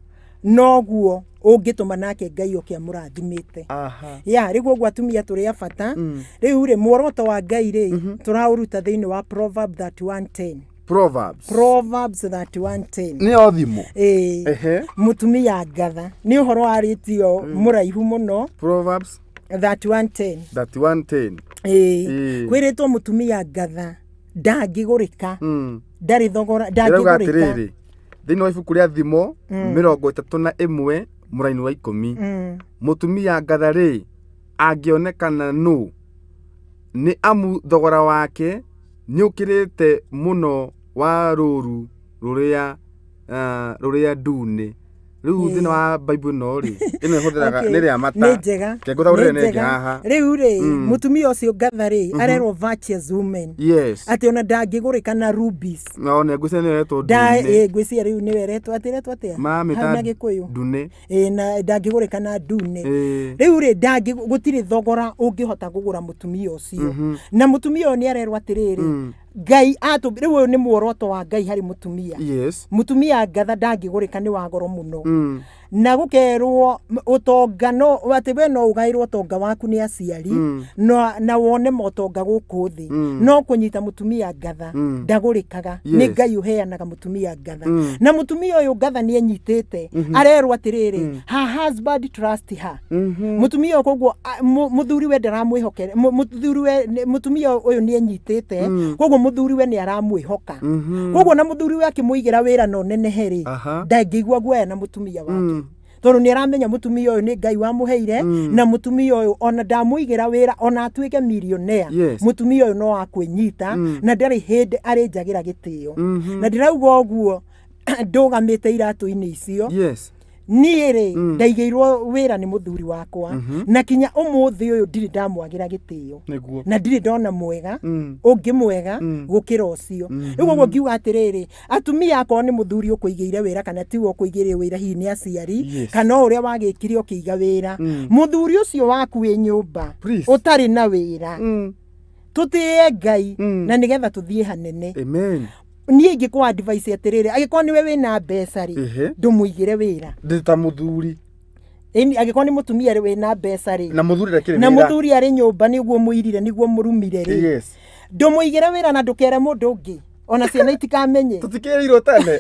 noguo ũngĩtũma nake Ngai oke amũrathimĩte. Ya rĩu ũguo atumia tũrĩ a bata. Rĩu rĩ, muoroto wa Ngai rĩ, tũraũruta thĩinĩ wa Proverb 31:10. Proverbs. Proverbs 31:10. Nĩyo thimo. Ĩĩ. Mũtumia ngatha nĩ ũhoro warĩtio mũraihu mũno. Proverbs 31:10. 31:10. Ĩĩ. Kwĩrĩtwo mũtumia ngatha ndangĩgũrĩka, ndarĩ thogora. Ĩrauga Ndangĩgũrĩka. atĩrĩrĩ, thĩinĩ wa ibuku rĩa Thimo 31 mũraini wa 10, mũtumia ngatha rĩ, angĩonekana nũ? Nĩ amu thogora wake nĩ ũkĩrĩte mũno wa rũũru rũrĩa rũrĩa ndune. Rĩu thĩinĩ wa Bible ĩno rĩ, ĩno ĩhũthĩraga nĩ rĩa mata. Nĩ njega. Reke ngũtaũrĩre Nĩ nĩ ĩngĩ njega. haha. Rĩu rĩ, mũtumia ũcio ngatha rĩ, arerwo virtuous woman, atĩ ona ndangĩgũrĩka na rubies. No nĩ ngwĩciria nĩyo ĩretwo Nda ndune. ĩ, ngwĩciria rĩu nĩwe ĩretwo atĩ, ĩretwo atĩa hau Mamĩta na Gĩkũyũ? ndune. Ĩ, na ndangĩgũrĩka na ndune. Rĩu rĩ, gũtirĩ thogora ũngĩhota kũgũra mũtumia ũcio. Na mũtumia ũyũ nĩ arerwo atĩrĩrĩ, Ngai atũ rĩu ũyũ nĩ muoroto wa Ngai harĩ mũtumia. Mũtumia ngatha ndangĩgũrĩka, nĩ wa goro mũno. Na gũkerwo ũtonga no atĩ we no ũgaĩrwo ũtonga waku nĩ aciari, na wone motonga gũkũ thĩ, no kũnyita mũtumia ngatha ndagũrĩkaga. Nĩ Ngai ũheanaga mũtumia ngatha. Na mũtumia ũyũ ngatha nĩ enyitĩte, arerwo atĩrĩrĩ, her husband trust her. Mũtumia ũyũ koguo mũthuri we ndaramwĩhokere mũthuri we mũtumia ũyũ nĩ enyitĩte, koguo mũthuri we nĩ aramwĩhoka. Koguo na mũthuri we akĩmũigĩra wĩra na ũnenehe rĩ, ndangĩigua guoya na mũtumia wake, tondũ nĩ aramenya mũtumia ũyũ nĩ Ngai wamũheire. Na mũtumia ũyũ ona ndamũigĩra wĩra, ona atuĩke millionaire, mũtumia ũyũ no akwĩnyita na ndarĩ hĩndĩ arĩnjagĩra gĩtĩo. Na ndĩrauga ũguo ndũgamĩte iratũ-inĩ icio. Niĩ rĩ ndaigĩirwo wĩra nĩ mũthuri wakwa, na kinya ũmũthĩ ũyũ ndirĩ ndamwagĩra gĩtĩo, na ndirĩ ndona mwega ũngĩ mwega gũkĩra ũcio. Rĩu ũguo ngiuga atĩrĩrĩ, atumia akorwo nĩ mũthuri ũkũigĩire wĩra kana tiwe ũkũigĩire wĩra, hihi nĩ aciari kana o ũrĩa wagĩkire ũkĩiga wĩra, mũthuri ũcio waku wĩ nyũmba ũtarĩ na wĩra, tũtĩe Ngai na nĩgetha tũthiĩ hanene. Amen. Niĩ ingĩkũ advice atĩrĩrĩ, angĩkorwo nĩwe wĩna mbeca rĩ, ndũmũigĩre wĩra. Ndĩ ta mũthuri. Ĩni angĩkorwo nĩ mũtumia rĩ wĩna mbeca rĩ, na mũthuri ndakĩrĩ na mũthuri arĩ nyũmba nĩguo mũirire nĩguo mũrumire rĩ, ndũmũigĩre wĩra na ndũkere mũndũ ũngĩ, ona ciana itikamenye. Tũtikĩrĩirwo tene.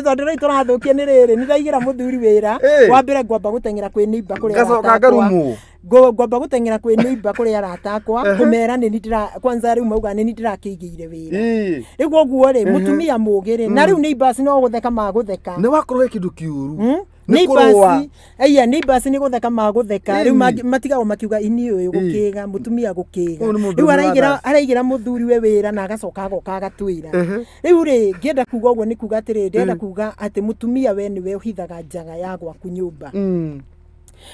Tondũ rĩu tũrathũkia nĩ rĩrĩ, nĩ ndaigĩra mũthuri wĩra, wa mbere ngwamba gũteng'era kwĩ neighbor kũrĩa Ngacoka ngarumwo. Ngwamba gũteng'era kwĩ neighbor kũrĩa arata akwa, kũmera nĩ ndĩra, kwanza rĩu mauga nĩ ndĩrakĩigĩire wĩra. Rĩu ũguo rĩ, mũtumia mũũgĩ rĩ, na rĩu neighbors no gũtheka magũtheka. Nĩ wakorwo he kĩndũ kĩũru. Neighbors, aya neighbors nĩ gũtheka magũtheka. Rĩu matigagwo makiuga ini ũyũ gũkĩga, mũtumia gũkĩga. Rĩu araigĩra mũthuri we wĩra na agacoka agoka agatwĩra. Rĩu rĩ, ngĩenda kuga ũguo nĩ kuga atĩrĩ, ndĩrenda kuga atĩ mũtumia we nĩwe ũhithaga njaga ya gwaku nyũmba.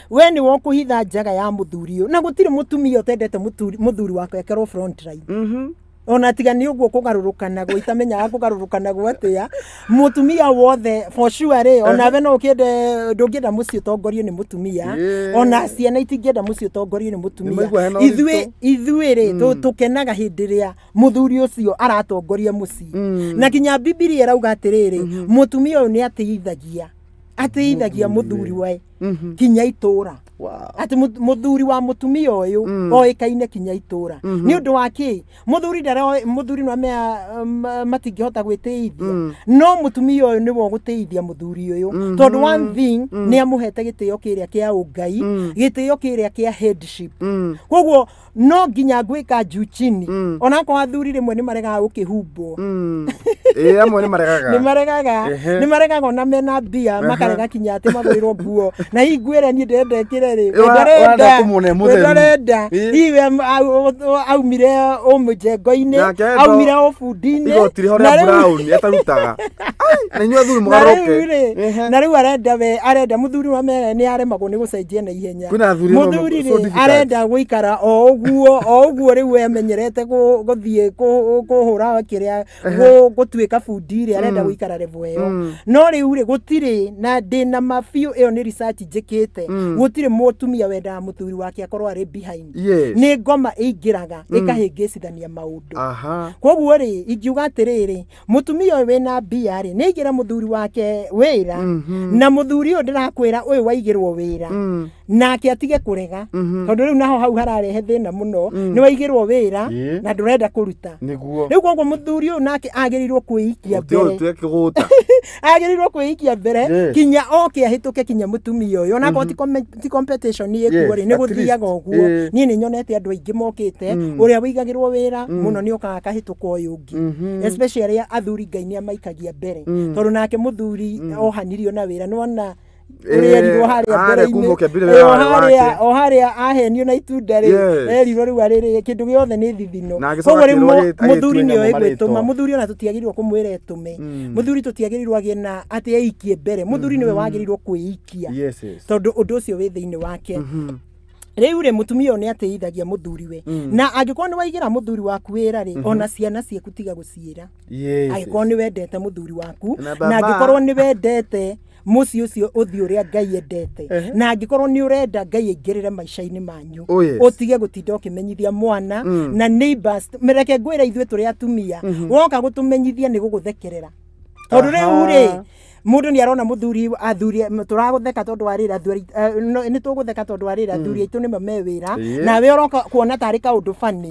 We nĩwe ũkũhitha njaga ya mũthuri ũyũ, na gũtirĩ mũtumia ũtendete mũthuri wake ekerwo front line. Ona tiga nĩ ũguo kũgarũrũkanagwo, itamenyaga kũgarũrũkanagwo atĩa. Mũtumia wothe for sure rĩ, onawe no ũkĩende, ndũngĩenda mũciĩ ũtongorio nĩ mũtumia, ona ciana itingĩenda mũciĩ ũtongorio nĩ mũtumia. Ithuĩ rĩ tũkenaga hĩndĩ ĩrĩa mũthuri ũcio aratongoria mũciĩ. Na kinya Bibilia ĩrauga atĩrĩrĩ, mũtumia ũyũ nĩ atĩithagia mũthuri we kinya itũra. Atĩ mũthuri wa mũtumia ũyũ oĩkaine kinya itũra. Nĩ ũndũ wa kĩ? Mũthuri ndaroĩ, mũthuri no amea matingĩhota gwĩtĩithia, no mũtumia ũyũ nĩwe ũgũtĩithia mũthuri ũyũ, tondũ one thing nĩ amũhete gĩtĩo kĩrĩa kĩa ũngai, gĩtĩo kĩrĩa kĩa headship. Koguo no nginya ngwĩka juu chini, onakorwo athuri rĩmwe nĩ maregaga gũkĩhumbwo. Amwe nĩ maregaga. Nĩ maregaga ona mena mbia, makarega kinya atĩ magũrĩrwo nguo. Na hihi ngwĩre niĩ ndĩrenda ĩkĩre rĩ, ndarenda hihi we aumire ũmũjengo-inĩ, aumire ũbundi-inĩ, igoti rĩho rĩa brown atarutaga. Na inyuĩ athuri mũgarũke. Na rĩu arenda we, arenda mũthuri wa mere nĩ aremagwo nĩ gũcenjia na ihenya. Mũthuri rĩ arenda gũikara o ũguo, o ũguo rĩu we amenyerete gũthiĩ kũhũra kĩrĩa, gũtuĩka bundi rĩ, arenda gũikara level ĩyo. No rĩu rĩ gũtirĩ, na ndĩna ma biũ, ĩyo nĩ research njĩkĩte, gũtirĩ mũtumia wendaga mũthuri wake akorwo arĩ behind. Nĩ ngoma ĩingĩraga ĩkahĩngĩcithania maũndũ. Koguo rĩ ingiuga atĩrĩrĩ, mũtumia ũyũ wĩna mbia rĩ, nĩ aigĩra mũthuri wake wĩra, na mũthuri ũyũ ndĩrakwĩra ũyũ waigĩrwo wĩra, nake atige kũrega, tondũ rĩu naho hau hararehe thĩna mũno, nĩ waigĩrwo wĩra na ndũrenda kũruta. Rĩu koguo mũthuri ũyũ nake agĩrĩirwo kwĩikia mbere. Agĩrĩirwo kwĩikia mbere kinya oke ahĩtũke kinya mũtumia ũyũ, onakorwo ti competition ĩkuo rĩ, nĩ gũthiaga ũguo. Niĩ nĩ nyonete andũ aingĩ mokĩte, ũrĩa wĩigagĩrwo wĩra mũno nĩ okaga akahĩtũka ũyũ ũngĩ, especially athuri Ngai nĩ amaikagia mbere, tondũ nake mũthuri ohanirio na wĩra, nĩwona ũrĩa erirwo harĩa mbere-inĩ, o harĩa ahenio na itunda rĩ, erirwo rĩu arĩrĩ kĩndũ gĩothe nĩ thithino. Koguo rĩu mũthuri nĩoĩ gwĩtũma, mũthuri ona tũtiagĩrĩirwo kũmwĩra etũme, mũthuri tũtiagĩrĩirwo agĩe na atĩ eikie mbere, mũthuri nĩwe wagĩrĩirwo kwĩikia, tondũ ũndũ ũcio wĩ thĩinĩ wake. Rĩu rĩ mũtumia ũyũ nĩ atĩithagia mũthuri we, na angĩkorwo nĩ waigĩra mũthuri waku wĩra rĩ, ona ciana ciaku tiga gũciĩra, angĩkorwo nĩ wendete mũthuri waku, na angĩkorwo nĩ wendete mũciĩ ũcio ũthiĩ ũrĩa Ngai endete, na angĩkorwo nĩ ũrenda Ngai aingĩrĩre maica-inĩ manyu, ũtige gũtinda ũkĩmenyithia mwana na neighbors. Reke ngwĩre ithuĩ tũrĩ atumia, woka gũtũmenyithia nĩ gũgũthekerera, tondũ rĩu rĩ mũndũ nĩ arona mũthuri athuri tũragũtheka tondũ wa rĩra athuri nĩ tũgũtheka tondũ wa rĩra athuri aitũ nĩmo me wĩra, nawe ũroka kuona tarĩ kaũndũ funny,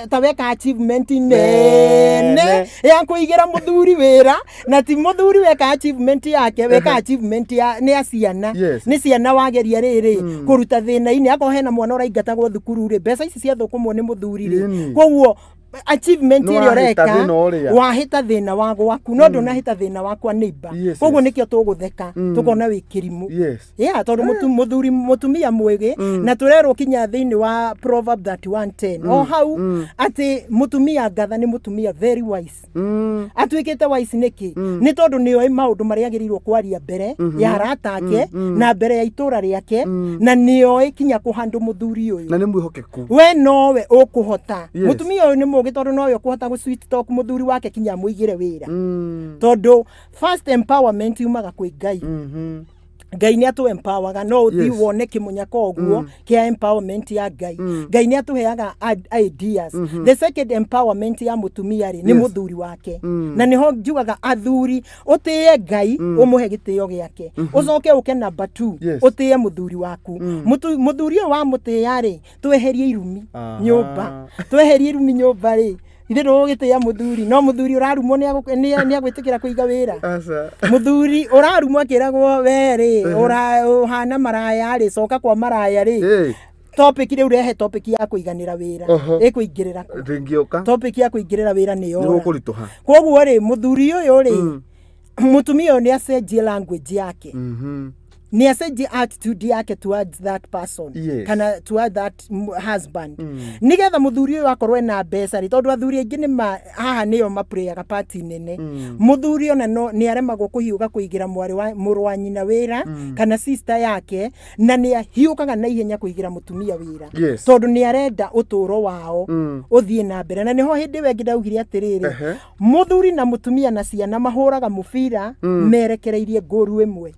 ta weka achievement nene ya kũigĩra mũthuri wĩra, na ti mũthuri weka achievement yake, weka achievement ya nĩ ya ciana, nĩ ciana wageria rĩrĩ kũruta thĩna-inĩ. Akorwo hena mwana ũraingatagwo thukuru rĩ, mbeca ici ciathũkũmwo nĩ mũthuri rĩ, koguo achievement Nĩ ĩrĩa wahĩta ũreka thĩna ũrĩa. Wahĩta thĩna wa gwaku, no ndũnahĩta thĩna wakwa neighbor. Koguo nĩkĩo tũgũtheka, tũkona wĩ kĩrimũ. Yeah, tondũ mũthuri, mũtumia mwĩgĩ, na tũrerwo kinya thĩinĩ wa Proverb 31:10 o hau atĩ mũtumia ngatha nĩ mũtumia very wise. Atuĩkĩte wise nĩkĩ? Nĩ tondũ nĩ oĩ maũndũ marĩa agĩrĩirwo kwaria mbere ya arata ake na mbere ya itũra rĩake, na nĩ oĩ kinya kũhandũ mũthuri ũyũ. Na nĩ mwĩhokeku. We nowe ũkũhota. Mũtumia ũyũ nĩ mũgĩ tondũ nowe ũkũhota gũ sweet talk mũthuri wake kinya amũigĩre wĩra, tondũ first empowerment yumaga kwĩ Ngai. Ngai nĩ atũ empowerga, no ũthiĩ wone kĩmũnyaka ũguo kĩa empowerment ya Ngai. Ngai nĩ atũheaga ideas. The second empowerment ya mũtumia rĩ, nĩ mũthuri wake. Na nĩho njugaga athuri, ũtĩe Ngai, ũmũhe gĩtĩo gĩake, ũcoke ũke number 2, ũtĩe mũthuri waku. Mũthuri ũyũ wamũtĩĩa rĩ, tweherie irumi nyũmba, tweherie irumi nyũmba rĩ, ithe ndũgũgĩtĩĩa mũthuri, no mũthuri ũrarumwo nĩ agwĩtĩkĩra kũiga wĩra? Aca. Mũthuri ũrarumwo akĩragwo we rĩ, ũhana maraya rĩ, coka kwa maraya rĩ. Topic rĩu, rehe topic ya kũiganĩra wĩra. Ĩkũingĩrĩra kũ? Ndĩngĩũka. Topic ya kũingĩrĩra wĩra nĩ Nĩ yora. gũkũritũha. Koguo rĩ, mũthuri ũyũ rĩ, mũtumia ũyũ nĩ acenjie language yake, nĩ acenjie attitude yake towards that person kana towards that husband, nĩgetha mũthuri ũyũ akorwo ena mbeca rĩ, tondũ athuri aingĩ nĩ ma haha nĩo maplayaga part nene. Mũthuri ona no nĩ aremagwo kũhiũka kũigĩra mwarĩ wa mũrũ wa nyina wĩra kana sister yake, na nĩ ahiũkaga na ihenya kũigĩra mũtumia wĩra, tondũ nĩ arenda ũtũũro wao ũthiĩ na mbere. Na nĩho hĩndĩ ĩyo ĩngĩ ndaugire atĩrĩrĩ, mũthuri na mũtumia na ciana mahũraga mũbira merekereirie ngũru ĩmwe.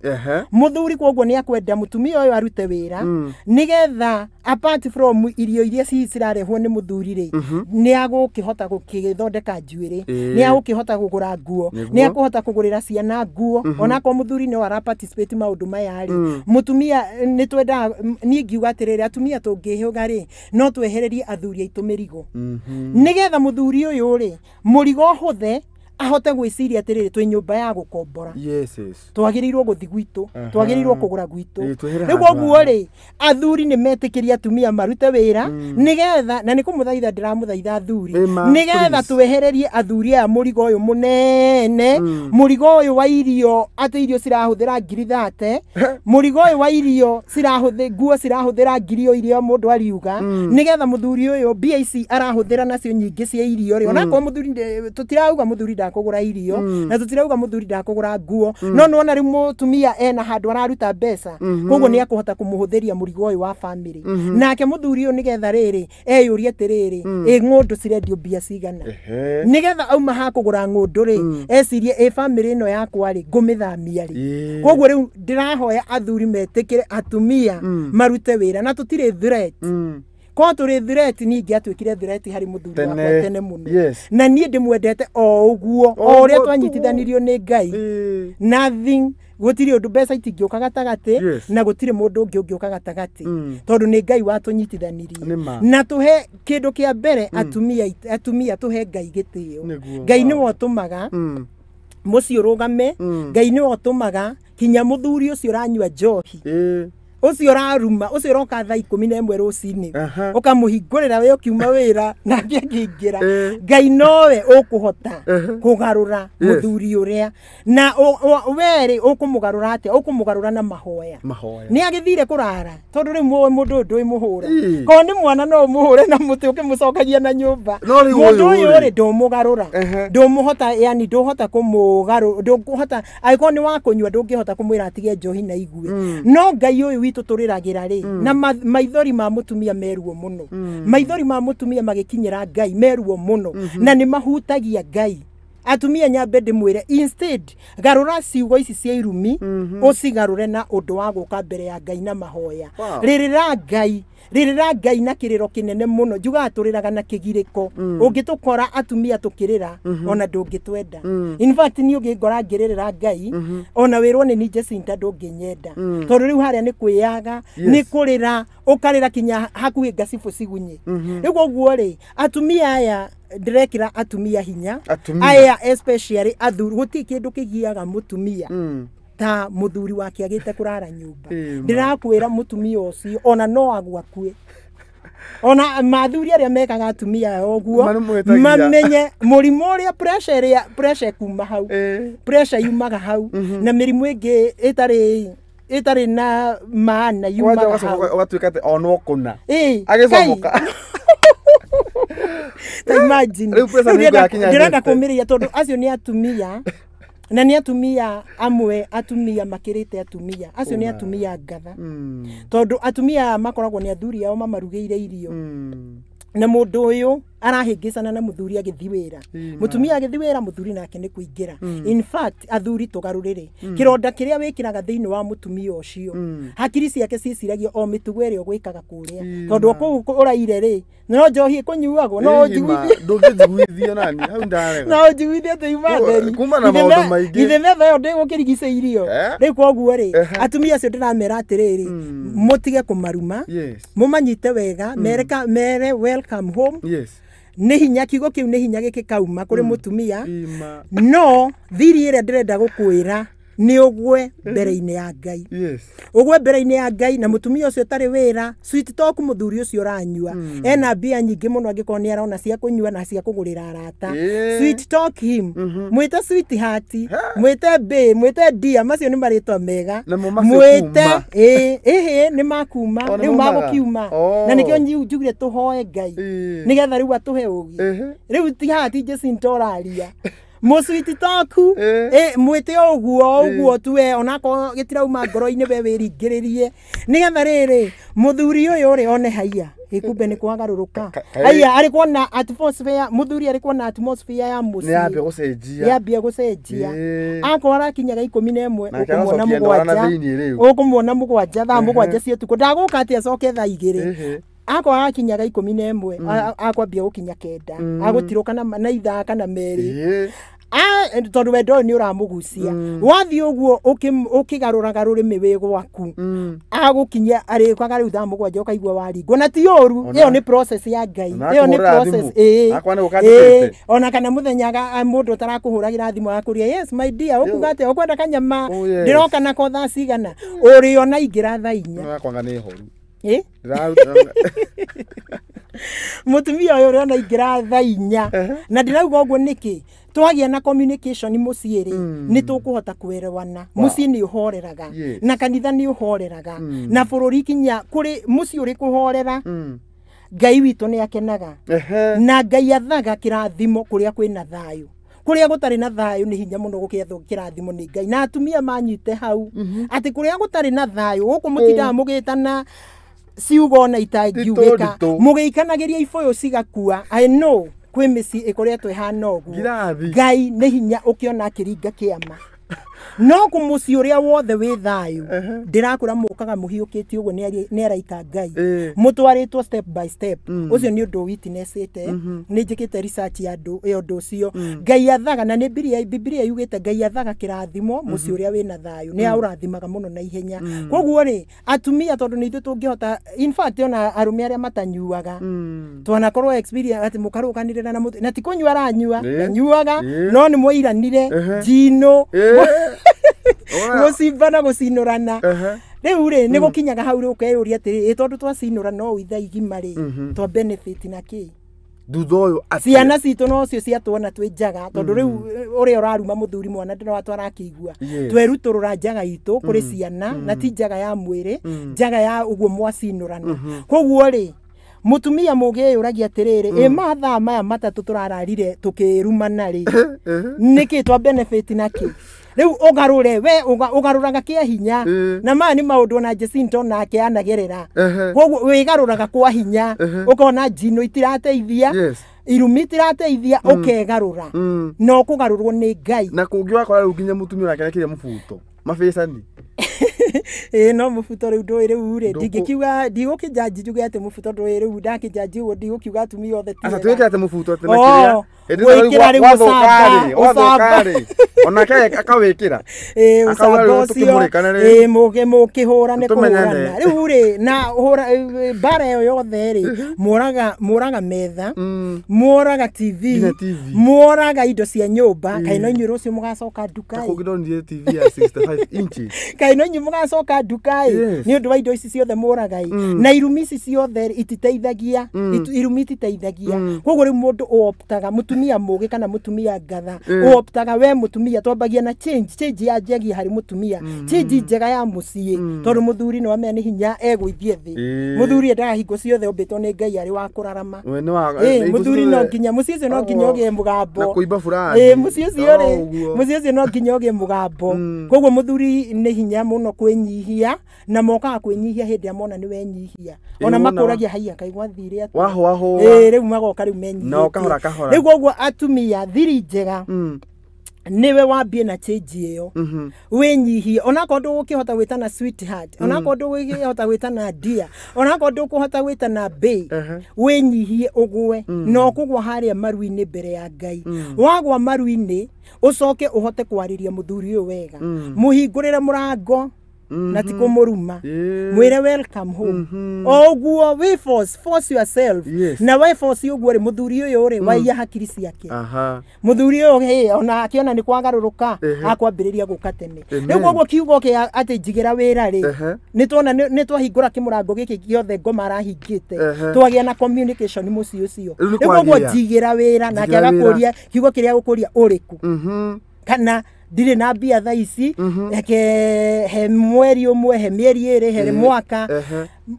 Mũthuri koguo nĩ akwenda mũtumia ũyũ arute wĩra, nĩgetha apart from irio iria cirarehwo nĩ mũthuri rĩ, nĩ agũkĩhota gũkĩthondeka njuĩrĩ, nĩ agũkĩhota kũgũra nguo, nĩ akũhota kũgũrĩra ciana nguo. Onakorwo mũthuri no ara participate maũndũ maya rĩ, mũtumia nĩ twendaga. Niĩ ngiuga atĩrĩrĩ, atumia tũngĩhũga rĩ, no twehererie athuri aitũ mĩrigo, nĩgetha mũthuri ũyũ rĩ, mũrigo ũhũthe, ahote gwĩciria atĩrĩrĩ, twĩ nyũmba ya gũkombora, twagĩrĩirwo gũthi gwitũ, twagĩrĩirwo kũgũra gwitũ. Ĩ, twehere Rĩu handũ koguo haha. rĩ, athuri nĩ metĩkĩrie atumia marute wĩra, nĩgetha, na nĩ kũmũthaitha ndĩramũthaitha athuri, Ĩma, nĩgetha please. twehererie athuri aya mũrigo ũyũ mũnene, mũrigo ũyũ wa irio, atĩ irio cirahũthĩra 30,000, mũrigo ũyũ wa irio cirahũthĩ, nguo cirahũthĩra ngiri o iria mũndũ ariuga, nĩgetha mũthuri ũyũ mbia ici arahũthĩra nacio nyingĩ cia irio rĩ, onakorwo mũthuri tũtirauga mũthuri ndakũgũra irio, na tũtirauga mũthuri ndakũgũra nguo, no nĩwona rĩu mũtumia ena handũ araruta mbeca, koguo nĩ akũhota kũmũhũthĩria mũrigo ũyũ wa family. Nake mũthuri ũyũ nĩgetha rĩrĩ eyũrie atĩrĩrĩ, ĩ ng'ũndũ cirendio mbia cigana? Nĩgetha auma ha kũgũra ng'ũndũ rĩ, ecirie, ĩ family ĩno yakwa rĩ, ngũmĩthamia rĩ? Koguo rĩu ndĩrahoya athuri metĩkĩre atumia marute wĩra, na tũtirĩ threat. Korwo tũrĩ threat, niĩ ingĩatuĩkire threat harĩ mũthuri wakwa Tene. tene mũno. Na niĩ ndĩmwendete o ũguo, o ũrĩa ũguo tu. twanyitithanirio nĩ Ngai. Nothing, gũtirĩ ũndũ, mbeca itingĩũka gatagatĩ, na gũtirĩ mũndũ ũngĩ ũngĩũka gatagatĩ, tondũ nĩ Ngai watũnyitithanirie. Nĩ ma. Na tũhe kĩndũ kĩa mbere atumia, atumia tũhe Ngai gĩtĩo. Ngai nĩwe ũtũmaga mũciĩ ũrũgame. Ngai nĩwe ũtũmaga kinya mũthuri ũcio ũranyua njohi, ũcio ũraruma, ũcio ũroka thaa 11 rũcinĩ, ũkamũhingũrĩra we ũkiuma wĩra nake akĩingĩra, Ngai nowe ũkũhota kũgarũra mũthuri ũrĩa. Na we rĩ, ũkũmũgarũra atĩa? Ũkũmũgarũra na mahoya. Mahoya. Nĩ agĩthire kũrara, tondũ rĩu mũndũ ũyũ ndũĩ mũhũra. Korwo nĩ mwana no ũmũhũre na mũtĩ ũkĩmũcokagia na nyũmba. No rĩu Mũndũ ũyũ ũyũ rĩ. rĩ, ndũmũgarũra, ndũmũhota, yani ndũhota kũmũgarũ, ndũkũhota. Angĩkorwo nĩ wa kũnyua, ndũngĩhota kũmwĩra atige njohi na igue. No Ngai ũyũ witũ tũrĩragĩra rĩ, na maithori ma mũtumia meruo mũno, maithori ma mũtumia magĩkinyĩra Ngai meruo mũno, na nĩ mahutagia Ngai. Atumia, nyambe ndĩmwĩre, instead garũra ciugo ici cia irumi, ũcigarũre na ũndũ wa gũka mbere ya Ngai na mahoya. Rĩrĩra Ngai, rĩrĩra Ngai na kĩrĩro kĩnene mũno. Njugaga tũrĩraga na kĩgirĩko. Ũngĩtũkora atumia tũkĩrĩra, ona ndũngĩtwenda. In fact, niĩ ũngĩngora ngĩrĩrĩra Ngai, ona wĩrwo nĩ ni Jacinta, ndũngĩnyenda, tondũ rĩu harĩa nĩ kwĩyaga, nĩ kũrĩra, ũkarĩra kinya hakuhĩ ngacibũ cigunye. Rĩu ũguo rĩ, atumia aya, ndĩrekĩra atumia hinya. Atumia. Aya especially athuri, gũtirĩ kĩndũ kĩgiaga mũtumia ta mũthuri wake agĩte kũrara nyũmba. Ĩma. Ndĩrakwĩra, mũtumia ũcio ona no agwakue. Ona mathuri arĩa mekaga atumia ũguo mamenye mũrimũ ũrĩa pressure ĩrĩa pressure kuma hau, pressure yumaga hau, na mĩrimũ ĩngĩ ĩtarĩ na maana yumaga hau. Ũgatuĩka atĩ onwo kũna agĩcomoka. Ta imagine ndĩrenda kũmĩrĩria tondũ acio nĩ atumia, na nĩ atumia amwe, atumia makĩrĩte atumia acio nĩ atumia ngatha, tondũ atumia makoragwo nĩ athuri ao mamarugĩire irio, na mũndũ ũyũ arahĩngĩcana na mũthuri agĩthiĩ wĩra, mũtumia agĩthiĩ wĩra, mũthuri nake nĩ kũingĩra. In fact athuri tũgarũrĩre kĩronda kĩrĩa wĩkĩraga thĩinĩ wa mũtumia ũcio, hakiri ciake ciciragia o mĩtugo ĩrĩa ũgwĩkaga kũrĩa, tondũ kũu ũraire rĩ no njohi ĩkũnyuagwo, no ũnjiguithie, ndũngĩnjiguithia nani hau ndarega, no ũnjiguithie atĩ yuma theri kuma na maũndũ maingĩ, githĩ metha ĩyo ndĩgũkĩrigicĩirio. Rĩu koguo rĩ atumia acio ndĩramera atĩrĩrĩ, mũtige kũmaruma, mũmanyite wega, mere welcome home. Nĩ hinya, kiugo kĩu nĩ hinya gĩkĩkauma kũrĩ mũtumia, no thiri ĩrĩa ndĩrenda gũkwĩra nĩ ũgwe mbere-inĩ ya Ngai. Ũgwe mbere-inĩ ya Ngai, na mũtumia ũcio ũtarĩ wĩra, sweet talk mũthuri ũcio ũranyua, ena mbia nyingĩ mũno angĩkorwo nĩ arona cia kũnyua na cia kũgũrĩra arata. Sweet talk him, mwĩte sweetheart, mwĩte babe, mwĩte dear, macio nĩ marĩtwa mega, mwĩte ĩhĩ nĩ makuma rĩu magũkiuma, na nĩkĩo njugire tũhoe Ngai nĩgetha rĩu atũhe ũũgĩ. Rĩu ti haha ti Jacinta ũraria, mũswiti taku mwĩte ũguo ũguo tu we, onakorwo gĩtirauma ngoro-inĩ we wĩringĩrĩrie, nĩgetha rĩrĩ mũthuri ũyũ rĩ one haiya ĩkumbe nĩ kwagarũrũka, haiya arĩ kuona atmosphere, mũthuri arĩ kuona atmosphere ya mũciĩ nĩ gũcenjia, akorwo arakinyaga 11 ũkũmuona mũgwanja, ũkũmuona mũgwanja thaa mũgwanja cia ũtukũ, ndagũka atĩ acoke thaa 2, akorwo arakinyaga 11 akwambia gũkinya 9, agũtirũka na ithaa kana merĩ, tondũ wendo ũyũ nĩ ũramũgucia. Wathiĩ ũguo ũkĩgarũraga rũrĩmĩ wĩ gwaku, agũkinyia arĩkaga rĩu thaa mũgwanja ũkaigua waringwo, na ti ũru, ĩyo nĩ process ya Ngai, ĩyo nĩ process ĩĩ. Ona kana mũthenya mũndũ ũtarakũhũragĩra thimũ akũria yes my dear, ũkuga atĩa, ũkwenda kanyama, ndĩroka nako thaa cigana, ũrĩona ingĩra thaa 4. Kwanga nĩ horu Mũtumia ũyũ ũrĩona ingĩra thaa 4, na ndĩrauga ũguo nĩkĩ, twagĩa na communication mũciĩ rĩ nĩ tũkũhota kwerewana, mũciĩ nĩ ũhoreraga, na kanitha nĩ ũhoreraga, na bũrũri kinya kũrĩ mũciĩ ũrĩ kũhorera, Ngai witũ nĩ akenaga, na Ngai athaga kĩrathimo kũrĩa kwĩna thayũ. Kũrĩa gũtarĩ na thayũ nĩ hinya mũno gũkĩethwo kĩrathimo nĩ Ngai, na atumia manyite hau atĩ kũrĩa gũtarĩ na thayũ gũkũ mũtindaga mũgĩtana ciugo na itangiugĩka, mũgĩikanagĩria ibũyũ cigakua. I know kwĩ mĩciĩ ĩkoretwo ĩhana ũguo, Ngai nĩ hinya ũkĩona akĩringa kĩama, no kũ mũciĩ ũrĩa wothe wĩ thayũ ndĩrakũra mũkaga mũhiũkĩtie ũguo nĩ araika Ngai, mũtwarĩtwo step by step. Ũcio nĩ ũndũ witnessĩte, nĩ njĩkĩte research ya ũndũ ũcio. Ngai athaga, na nĩ Bibilia yugĩte Ngai athaga kĩrathimo mũciĩ ũrĩa wĩna thayũ, nĩ aũrathimaga mũno na ihenya. Koguo rĩ atumia tondũ nĩ ithuĩ tũngĩhota, in fact ona arũme arĩa matanyuaga twanakorwo experience atĩ mũkarũganĩrĩra na na ti kũnyua aranyua, anyuaga no nĩ mwairanire njino gũcimbana gũcinũrana. Rĩu rĩ nĩ gũkinyaga hau rĩ ũkeyũria atĩrĩ, ĩ tondũ twacinũra no ithaa igima rĩ twa benefit na kĩ thutha ũyũ ciana citũ nocio ciatuona twĩ njaga, tondũ rĩu ũrĩa ũraruma mũthuri mwana ndĩra arakĩigua, twerutũrũra njaga itũ kũrĩ ciana, na ti njaga ya mwĩrĩ, njaga ya ũguo mwacinũrana. Koguo rĩ mũtumia mũgĩ eyũragia atĩrĩrĩ, ĩ mathaa maya matatũ tũrararire tũkĩrumana rĩ nĩkĩ twa benefit na kĩ? Rĩu ũgarũre we ũgarũraga kĩa hinya, na maya nĩ maũndũ ona Jacinta onake anagerera. Koguo wĩgarũraga kwa hinya, ũkona njino itirateithia, irumi itirateithia, ũkegarũra, na ũkũgarũrwo nĩ Ngai. Na kũngĩ wakora rĩu nginya mũtumia onake nĩekĩrire mũbuto mabĩcani. No mũbuto rĩu ndũĩ rĩu rĩ ndingĩkiuga, ndigũkĩnjanji njuge atĩ mũbuto ndũĩ rĩu ndakĩnjanji ũguo, ndigũkiuga atumia othe ti wega. Aca twĩke atĩ mũbuto atĩ na kĩrĩa Gwĩkĩra rĩu ũcamba. Onake akawĩkĩra. Ũcamba ũcio. Mũkĩhũra nĩ kũhũrana. Rĩu rĩ na hũra mbara ĩyo yothe rĩ mũraga metha, mũraga TV, mũraga indo cia nyũmba, kaĩ no inyuĩ rũciũ mũgacoka nduka ĩ. Kũngĩ TV ya 65 inches. Kaĩ no inyuĩ mũgacoka nduka ĩ nĩ ũndũ wa indo ici ciothe mũraga ĩ. Na irumi ici ciothe ititeithagia, irumi ititeithagia. Koguo rĩu mũndũ ũoptaga mũtumia mũgĩ kana mũtumia ngatha, ũoptaga we mũtumia twambagia na change yanjagia harĩ mũtumia, change njega ya mũciĩ, tondũ mũthuri nĩ wamenya nĩ hinya egũithie thĩ. Mũthuri endaga hingo ciothe ombĩtwo nĩ Ngai arĩ wa kũrarama. Mũthuri no nginya mũciĩ ũcio no nginya ũgĩe mũgambo. Na kũimba furahi. Mũciĩ ũcio rĩ, mũciĩ ũcio no nginya ũgĩe mũgambo. Koguo mũthuri nĩ hinya mũno kwĩnyihia, na mokaga kwĩnyihia hĩndĩ ĩrĩa mona nĩ wenyihia. Ona makũragia haiya kaĩ gwathire atĩa. Wahũahũa. Rĩu magoka rĩu menyihĩtie. Na ũkahora kahora. Rĩu koguo atumia thiri njega niwe wambie na change ĩyo. Wĩnyihie onakorwo ndũgũkĩhota gwĩtana sweetheart, onakorwo ndũgũkĩhota gwĩtana dear, onakorwo ndũkũhota gwĩtana bae, wĩnyihie ũgwe na ũkũgwa harĩa maru-inĩ mbere ya Ngai. Wagwa maru-inĩ ũcoke ũhote kwarĩria mũthuri ũyũ wega, mũhingũrĩre mũrango na ti kũmũruma, mwĩre welcome home. O ũguo we force yourself. Na we force ũguo rĩ mũthuri ũyũ rĩ waiya hakiri ciake. Mũthuri ũyũ ona akĩona nĩ kwagarũrũka akwambĩrĩria gũka tene. Rĩu koguo kiugo kĩa atĩ njigĩra wĩra rĩ nĩ tuona nĩ twahingũra kĩmũrango gĩkĩ gĩothe ngoma arahingĩte, twagĩa na communication mũciĩ ũcio. Rĩu koguo njigĩra wĩra nake agakũria kiugo kĩrĩa agũkũria ũrĩkũ, kana ndirĩ na mbia thaa ici, reke he mweri ũmwe, he mĩeri ĩrĩ, he mwaka.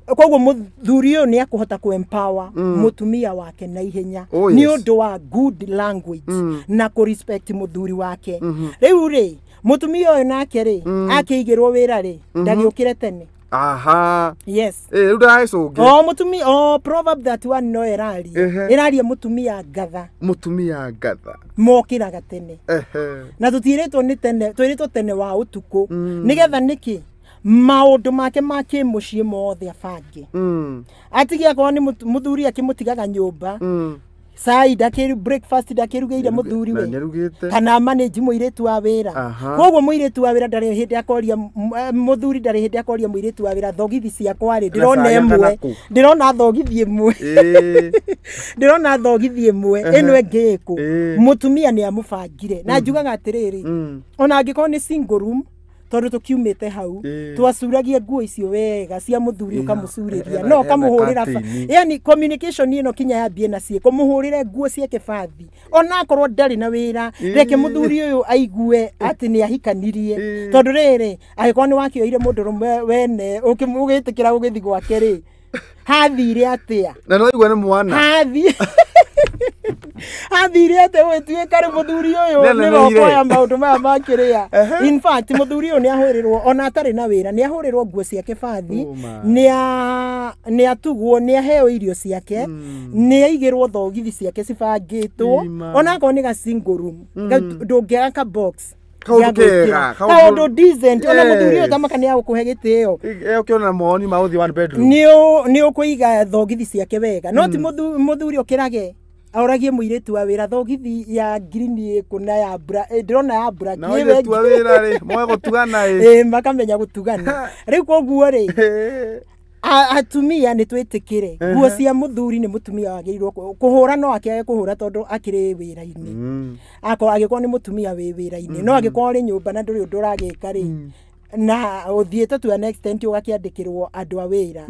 Koguo mũthuri ũyũ nĩ akũhota kũ empower mũtumia wake na ihenya nĩ ũndũ wa good language na kũ respect mũthuri wake. Rĩu rĩ mũtumia ũyũ nake rĩ akĩigĩrwo wĩra rĩ ndagĩũkĩre tene. Aha. Yes. Rĩu ndagĩcũnge. O mũtumia o proverb 31 no ĩraria. Ĩraria mũtumia ngatha. Mũtumia ngatha. Mokĩraga tene. Na tũtiĩrĩtwo nĩ tene, twĩrĩtwo tene wa ũtukũ. Nĩgetha nĩkĩ? Maũndũ make ma kĩmũciĩ mothe abange. Atige akorwo nĩ mũthuri akĩmũtigaga nyũmba. Cai ndakĩru breakfast ndakĩrugĩire mũthuri we kana manage mũirĩtu wa wĩra. Koguo mũirĩtu wa wĩra ndarĩ hĩndĩ akoria mũthuri ndarĩ hĩndĩ akoria mũirĩtu wa wĩra thogithi ciakwa rĩ ndĩrona ĩmwe, ndĩrona thogithi ĩmwe, ndĩrona thogithi ĩmwe ĩno ĩngĩ ĩkũ. Mũtumia nĩ amũbangire. Na njugaga atĩrĩrĩ, ona angĩkorwo nĩ single room, tondũ tũkiumĩte hau twacuragia nguo icio wega cia mũthuri ũkamũcurĩria no ũkamũhũrĩra, yani communication ĩno kinya yambie na ciĩko, mũhũrĩre nguo ciake bathi ona akorwo ndarĩ na wĩra, reke mũthuri ũyũ aigue atĩ nĩ ahikanirie. Tondũ rĩrĩ angĩkorwo nĩ wakĩoire mũndũrũme wene ũgĩtĩkĩra gũgĩthiĩ gwake rĩ hathire atĩa? Na no aigue nĩ mwana hathire atĩa gwĩtuĩka rĩ mũthuri ũyũ nĩwe ũkoya maũndũ maya makĩrĩa. In fact mũthuri ũyũ nĩ ahũrĩrwo ona atarĩ na wĩra, nĩ ahũrĩrwo nguo ciake bathi, nĩ atugwo, nĩ aheo irio ciake, nĩ aigĩrwo thogithi ciake cibangĩtwo, ona akorwo nĩ ga single room ndũngĩaga ka box kaũndũ decent. Ona mũthuri ũyũ tamaka nĩ agũkũhe gĩtĩo, ũkĩona mawoni ma ũthiĩ one bedroom nĩ ũkũiga thogithi ciake wega. No ti mũthuri ũkĩrage auragie mũirĩtu wa wĩra thogithi ya green ĩkũ na ya ndĩrona ya black na mũirĩtu wa wĩra rĩ moe gũtugana ĩ makamenya gũtugana. Rĩu koguo rĩ atumia nĩ twĩtĩkĩre nguo cia mũthuri nĩ mũtumia wagĩrĩirwo kũhũra, no akĩage kũhũra tondũ akĩrĩ wĩra-inĩ, akorwo angĩkorwo nĩ mũtumia wĩ wĩra-inĩ, no angĩkorwo ũrĩ nyũmba na ndũrĩ ũndũ ũragĩka rĩ na ũthiĩte to an extent ũgakĩandĩkĩrwo andũ a wĩra,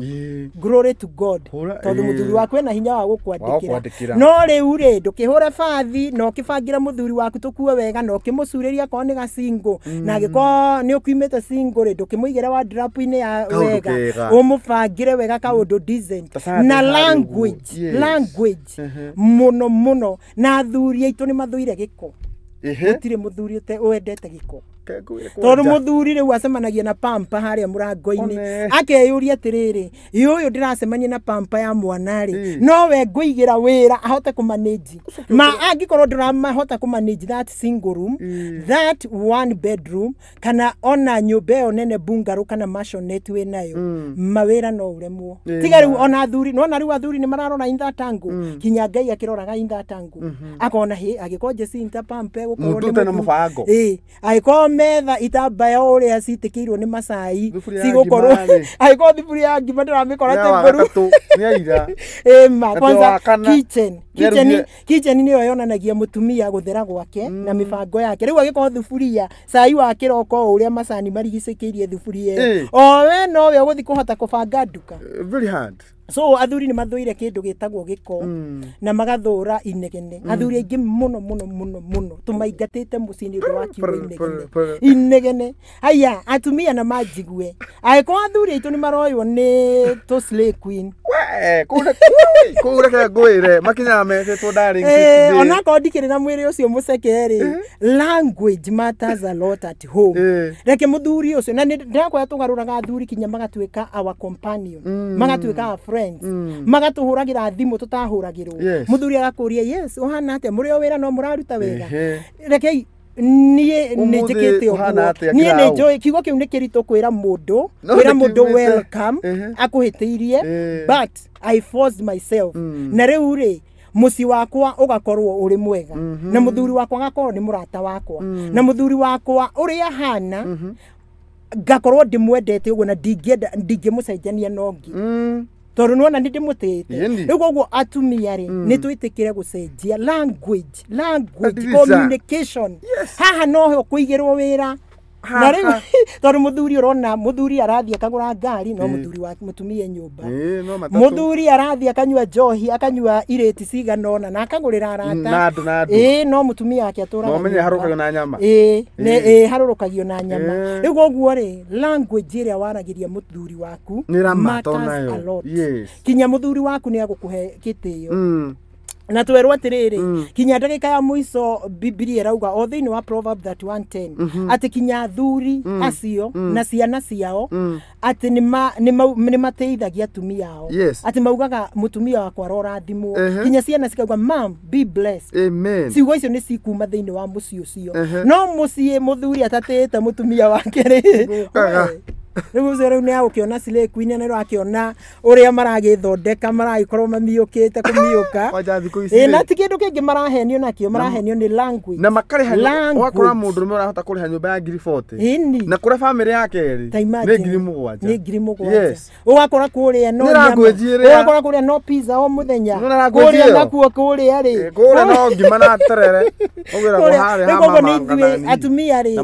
glory to God, tondũ mũthuri waku ena hinya wa gũkwandĩkĩra. No rĩu rĩ ndũkĩhũre bathi na ũkĩbangĩra mũthuri waku tũkue wega na ũkĩmũcurĩria akorwo nĩ gacingo, na angĩkorwo nĩ ũkiumĩte single rĩ ndũkĩmũigĩre wardrobe-inĩ ya wega, ũmũbangĩre wega kaũndũ decent na language mũno mũno. Na athuri aitũ nĩ mathũire gĩko, gũtirĩ mũthuri wendete gĩko. Tondũ mũthuri rĩu acemanagia na pampa harĩa mũrango-inĩ akeyũria atĩrĩrĩ, ũyũ ndĩracemania na pampa ya mwana rĩ, nowe ngũigĩra wĩra ahote kũmanage. Ma angĩkorwo ndũramahota kũmanage that single room, that one bedroom, kana ona nyũmba ĩyo nene bungalow kana maisonette wĩ nayo, mawĩra no ũremwo. Tiga rĩu ona athuri, nĩwona rĩu athuri nĩ mararora in that angle, kinya Ngai akĩroraga in that angle. Akona hĩ angĩkorwo Jacinta pampa ĩgũkorwo nĩ mũbango. Angĩkorwo metha itambaya ũrĩa citĩkĩirwo nĩ macai cigũkorwo, angĩkorwo thaburia ya ngima ndĩramĩkora tĩ mbũru. Kwanza kitchen kitchen nĩyo yonanagia mũtumia gũthera gwake na mĩbango yake. Rĩu angĩkorwo thuburia cai wa kĩroko ũrĩa macani marigicĩkĩirie thuburia ĩyo, o we nowe ũgũthiĩ kũhota kũbanga nduka. Very hard. So athuri nĩ mathũire kĩndũ gĩtagwo gĩko na magathũra inegene. Athuri aingĩ mũno mũno mũno mũno tũmaingatĩte mũciĩ nĩ ũndũ wa kiugo inegene. Inegene. Haya atumia na manjigue. Angĩkorwo athuri aitũ nĩ maroywo nĩ tũ slay queen. We kũu reke ngwĩre makinyaga metĩtwo darling 60 days. Onakorwo ndikĩrĩ na mwĩrĩ ũcio mũceke rĩ, language matters a lot at home. Reke mũthuri ũcio na ndĩrakwĩra tũgarũraga athuri kinya magatuĩka our companion, magatuĩka our friends, magatũhũragĩra thimũ tũtahũragĩrwo. Mũthuri agakũria yes ũhana atĩa, mũrĩ o wĩra no mũraruta wega. Rekei niĩ nĩ njĩkĩte ũguo, niĩ nĩ njũĩ kiugo kĩu nĩ kĩritũ kwĩra mũndũ, kwĩra mũndũ welcome akũhĩtĩirie, but I forced myself. Na rĩu rĩ mũciĩ wakwa ũgakorwo ũrĩ mwega, na mũthuri wakwa agakorwo nĩ mũrata wakwa, na mũthuri wakwa ũrĩa ahana ngakorwo ndĩmwendete ũguo na ndingĩenda ndingĩmũcenjania na ũngĩ. Tondũ nĩwona nĩ ndĩmũtĩĩte. Rĩu koguo atumia rĩ nĩ twĩtĩkĩre gũcenjia language, communication. Haha noho kũigĩrwo wĩra. Na rĩu tondũ mũthuri ũrona mũthuri arathiĩ akagũra ngari no mũthuri wa mũtumia nyũmba. Mũthuri arathiĩ akanyua njohi akanyua irĩti cigana ũna na akagũrĩra arata. No mũtumia wake atũraga. No menye harũrũkagio na nyama. Harũrũkagio na nyama. Rĩu koguo rĩ language ĩrĩa waragĩria mũthuri waku matters a lot. Kinya mũthuri waku nĩ agũkũhe gĩtĩo. Na twerwo atĩrĩrĩ, kinya ndagĩka ya mũico Bibilia ĩrauga o thĩinĩ wa Proverb 31:10 atĩ kinya athuri acio na ciana ciao atĩ nĩ mateithagia atumia ao. Atĩ maugaga mũtumia wakwa arorathimwo, kinya ciana cikauga mom be blessed. Amen. Ciugo icio nĩ cikuma thĩinĩ wa mũciĩ ũcio. No mũciĩ mũthuri atatĩĩte mũtumia wake rĩ, rĩu ũcio rĩu nĩ agũkĩona slay queen na nĩ akĩona ũrĩa maragĩthondeka maragĩkorwo mamiũkĩte kũmiũka. Na ti kĩndũ kĩngĩ marahenio nakĩo, marahenio nĩ language. Na makarĩha ũgakora mũndũrũme ũrahota kũrĩha nyũmba ya 40,000 na kũrĩa bamĩrĩ yake rĩ nĩ 7,000. Nĩ 7,000. Ũgakora kũrĩa no nyama, ũgakora kũrĩa no pizza o mũthenya, kũrĩa nakuo kũrĩa rĩ kũrĩa no ngima na terere ũgĩragwo harĩa ha mama. Rĩu nĩ ithuĩ atumia rĩ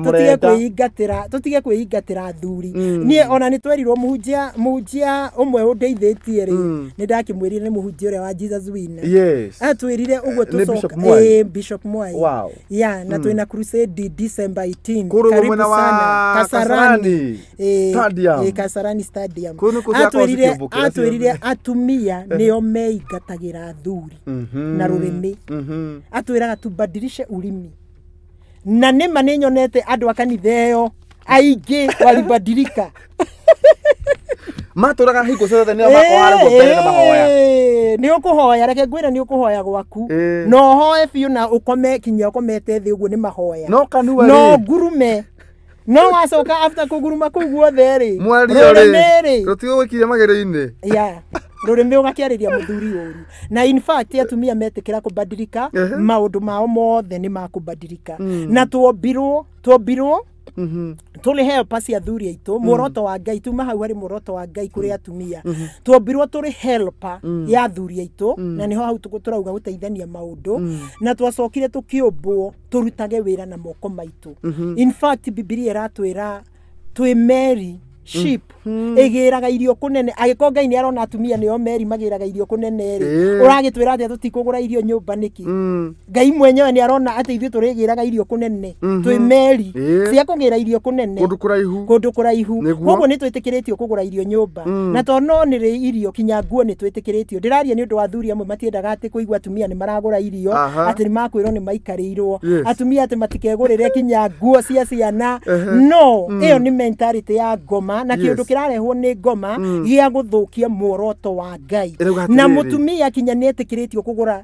tũtige kwĩingatĩra athuri. Niĩ ona nĩ twerirwo mũhunjia ũmwe ũndeithĩtie rĩ, nĩ ndakĩmwĩrire nĩ mũhunjia ũrĩa wa Jesus Winner. Atwĩrire ũguo tũcoka Bishop Mwai. Yeah, na twĩna crusade December 18. Karibu sana Kasarani Stadium. Kasarani Stadium. Atwĩrire atumia nĩo meingatagĩra athuri na rũrĩmĩ. Atwĩraga tubadilishe ulimi. Na nĩma nĩ nyonete andũ a kanitha ĩyo aingĩ walibadilika. Matũraga hingo ciothe nĩo makohara mbere na mahoya. Nĩ ũkũhoya, reke ngwĩre nĩ ũkũhoya gwaku. No ũhoe biũ na ũkome kinya ũkomete thĩ ũguo nĩ mahoya. No kanua rĩ. No ngurume. No wacoka after kũguruma kũu guothe rĩ. Rũrĩmĩ rĩ. Rũtigũgĩkinya magerio-inĩ. Yeah. Rũrĩmĩ ũgakĩarĩria mũthuri ũru. Na in fact atumia metĩkĩra kũbadilika, maũndũ mao mothe nĩ makũbadilika. Na tuombirwo tũrĩ helper cia athuri aitũ, muoroto wa Ngai tuma hau harĩ muoroto wa Ngai kũrĩ atumia. Tuombirwo tũrĩ helper ya athuri aitũ, na nĩho hau tũrauga gũteithania maũndũ, na twacokire tũkĩũmbwo tũrutage wĩra na moko maitũ. In fact Bibilia ĩratwĩra twĩ meri Ship ĩgĩraga irio kũnene. Angĩkorwo Ngai nĩ arona atumia nĩo meri magĩraga irio kũnene rĩ, ũragĩtwĩra atĩa tũtikũgũra irio nyũmba nĩkĩ? Ngai mwenyewe nĩ arona atĩ ithuĩ tũrĩgĩraga irio kũnene, twĩ meri cia kũgĩra irio kũnene, kũndũ kũraihu, kũndũ kũraihu. Koguo nĩ twĩtĩkĩrĩtio kũgũra irio nyũmba, na to no nĩ rĩ irio kinya nguo nĩ twĩtĩkĩrĩtio. Ndĩraria nĩ ũndũ wa athuri amwe matiendaga atĩ kũigua atumia nĩ maragũra irio, atĩ nĩ makwĩrwo nĩ maikarĩirwo, atumia atĩ matikegũrĩre kinya nguo cia ciana. No ĩyo nĩ mentality ya ngoma, na kĩũndũ kĩrarehwo nĩ ngoma gĩa gũthũkia muoroto wa Ngai. Na mũtumia kinya nĩ etĩkĩrĩtio kũgũra,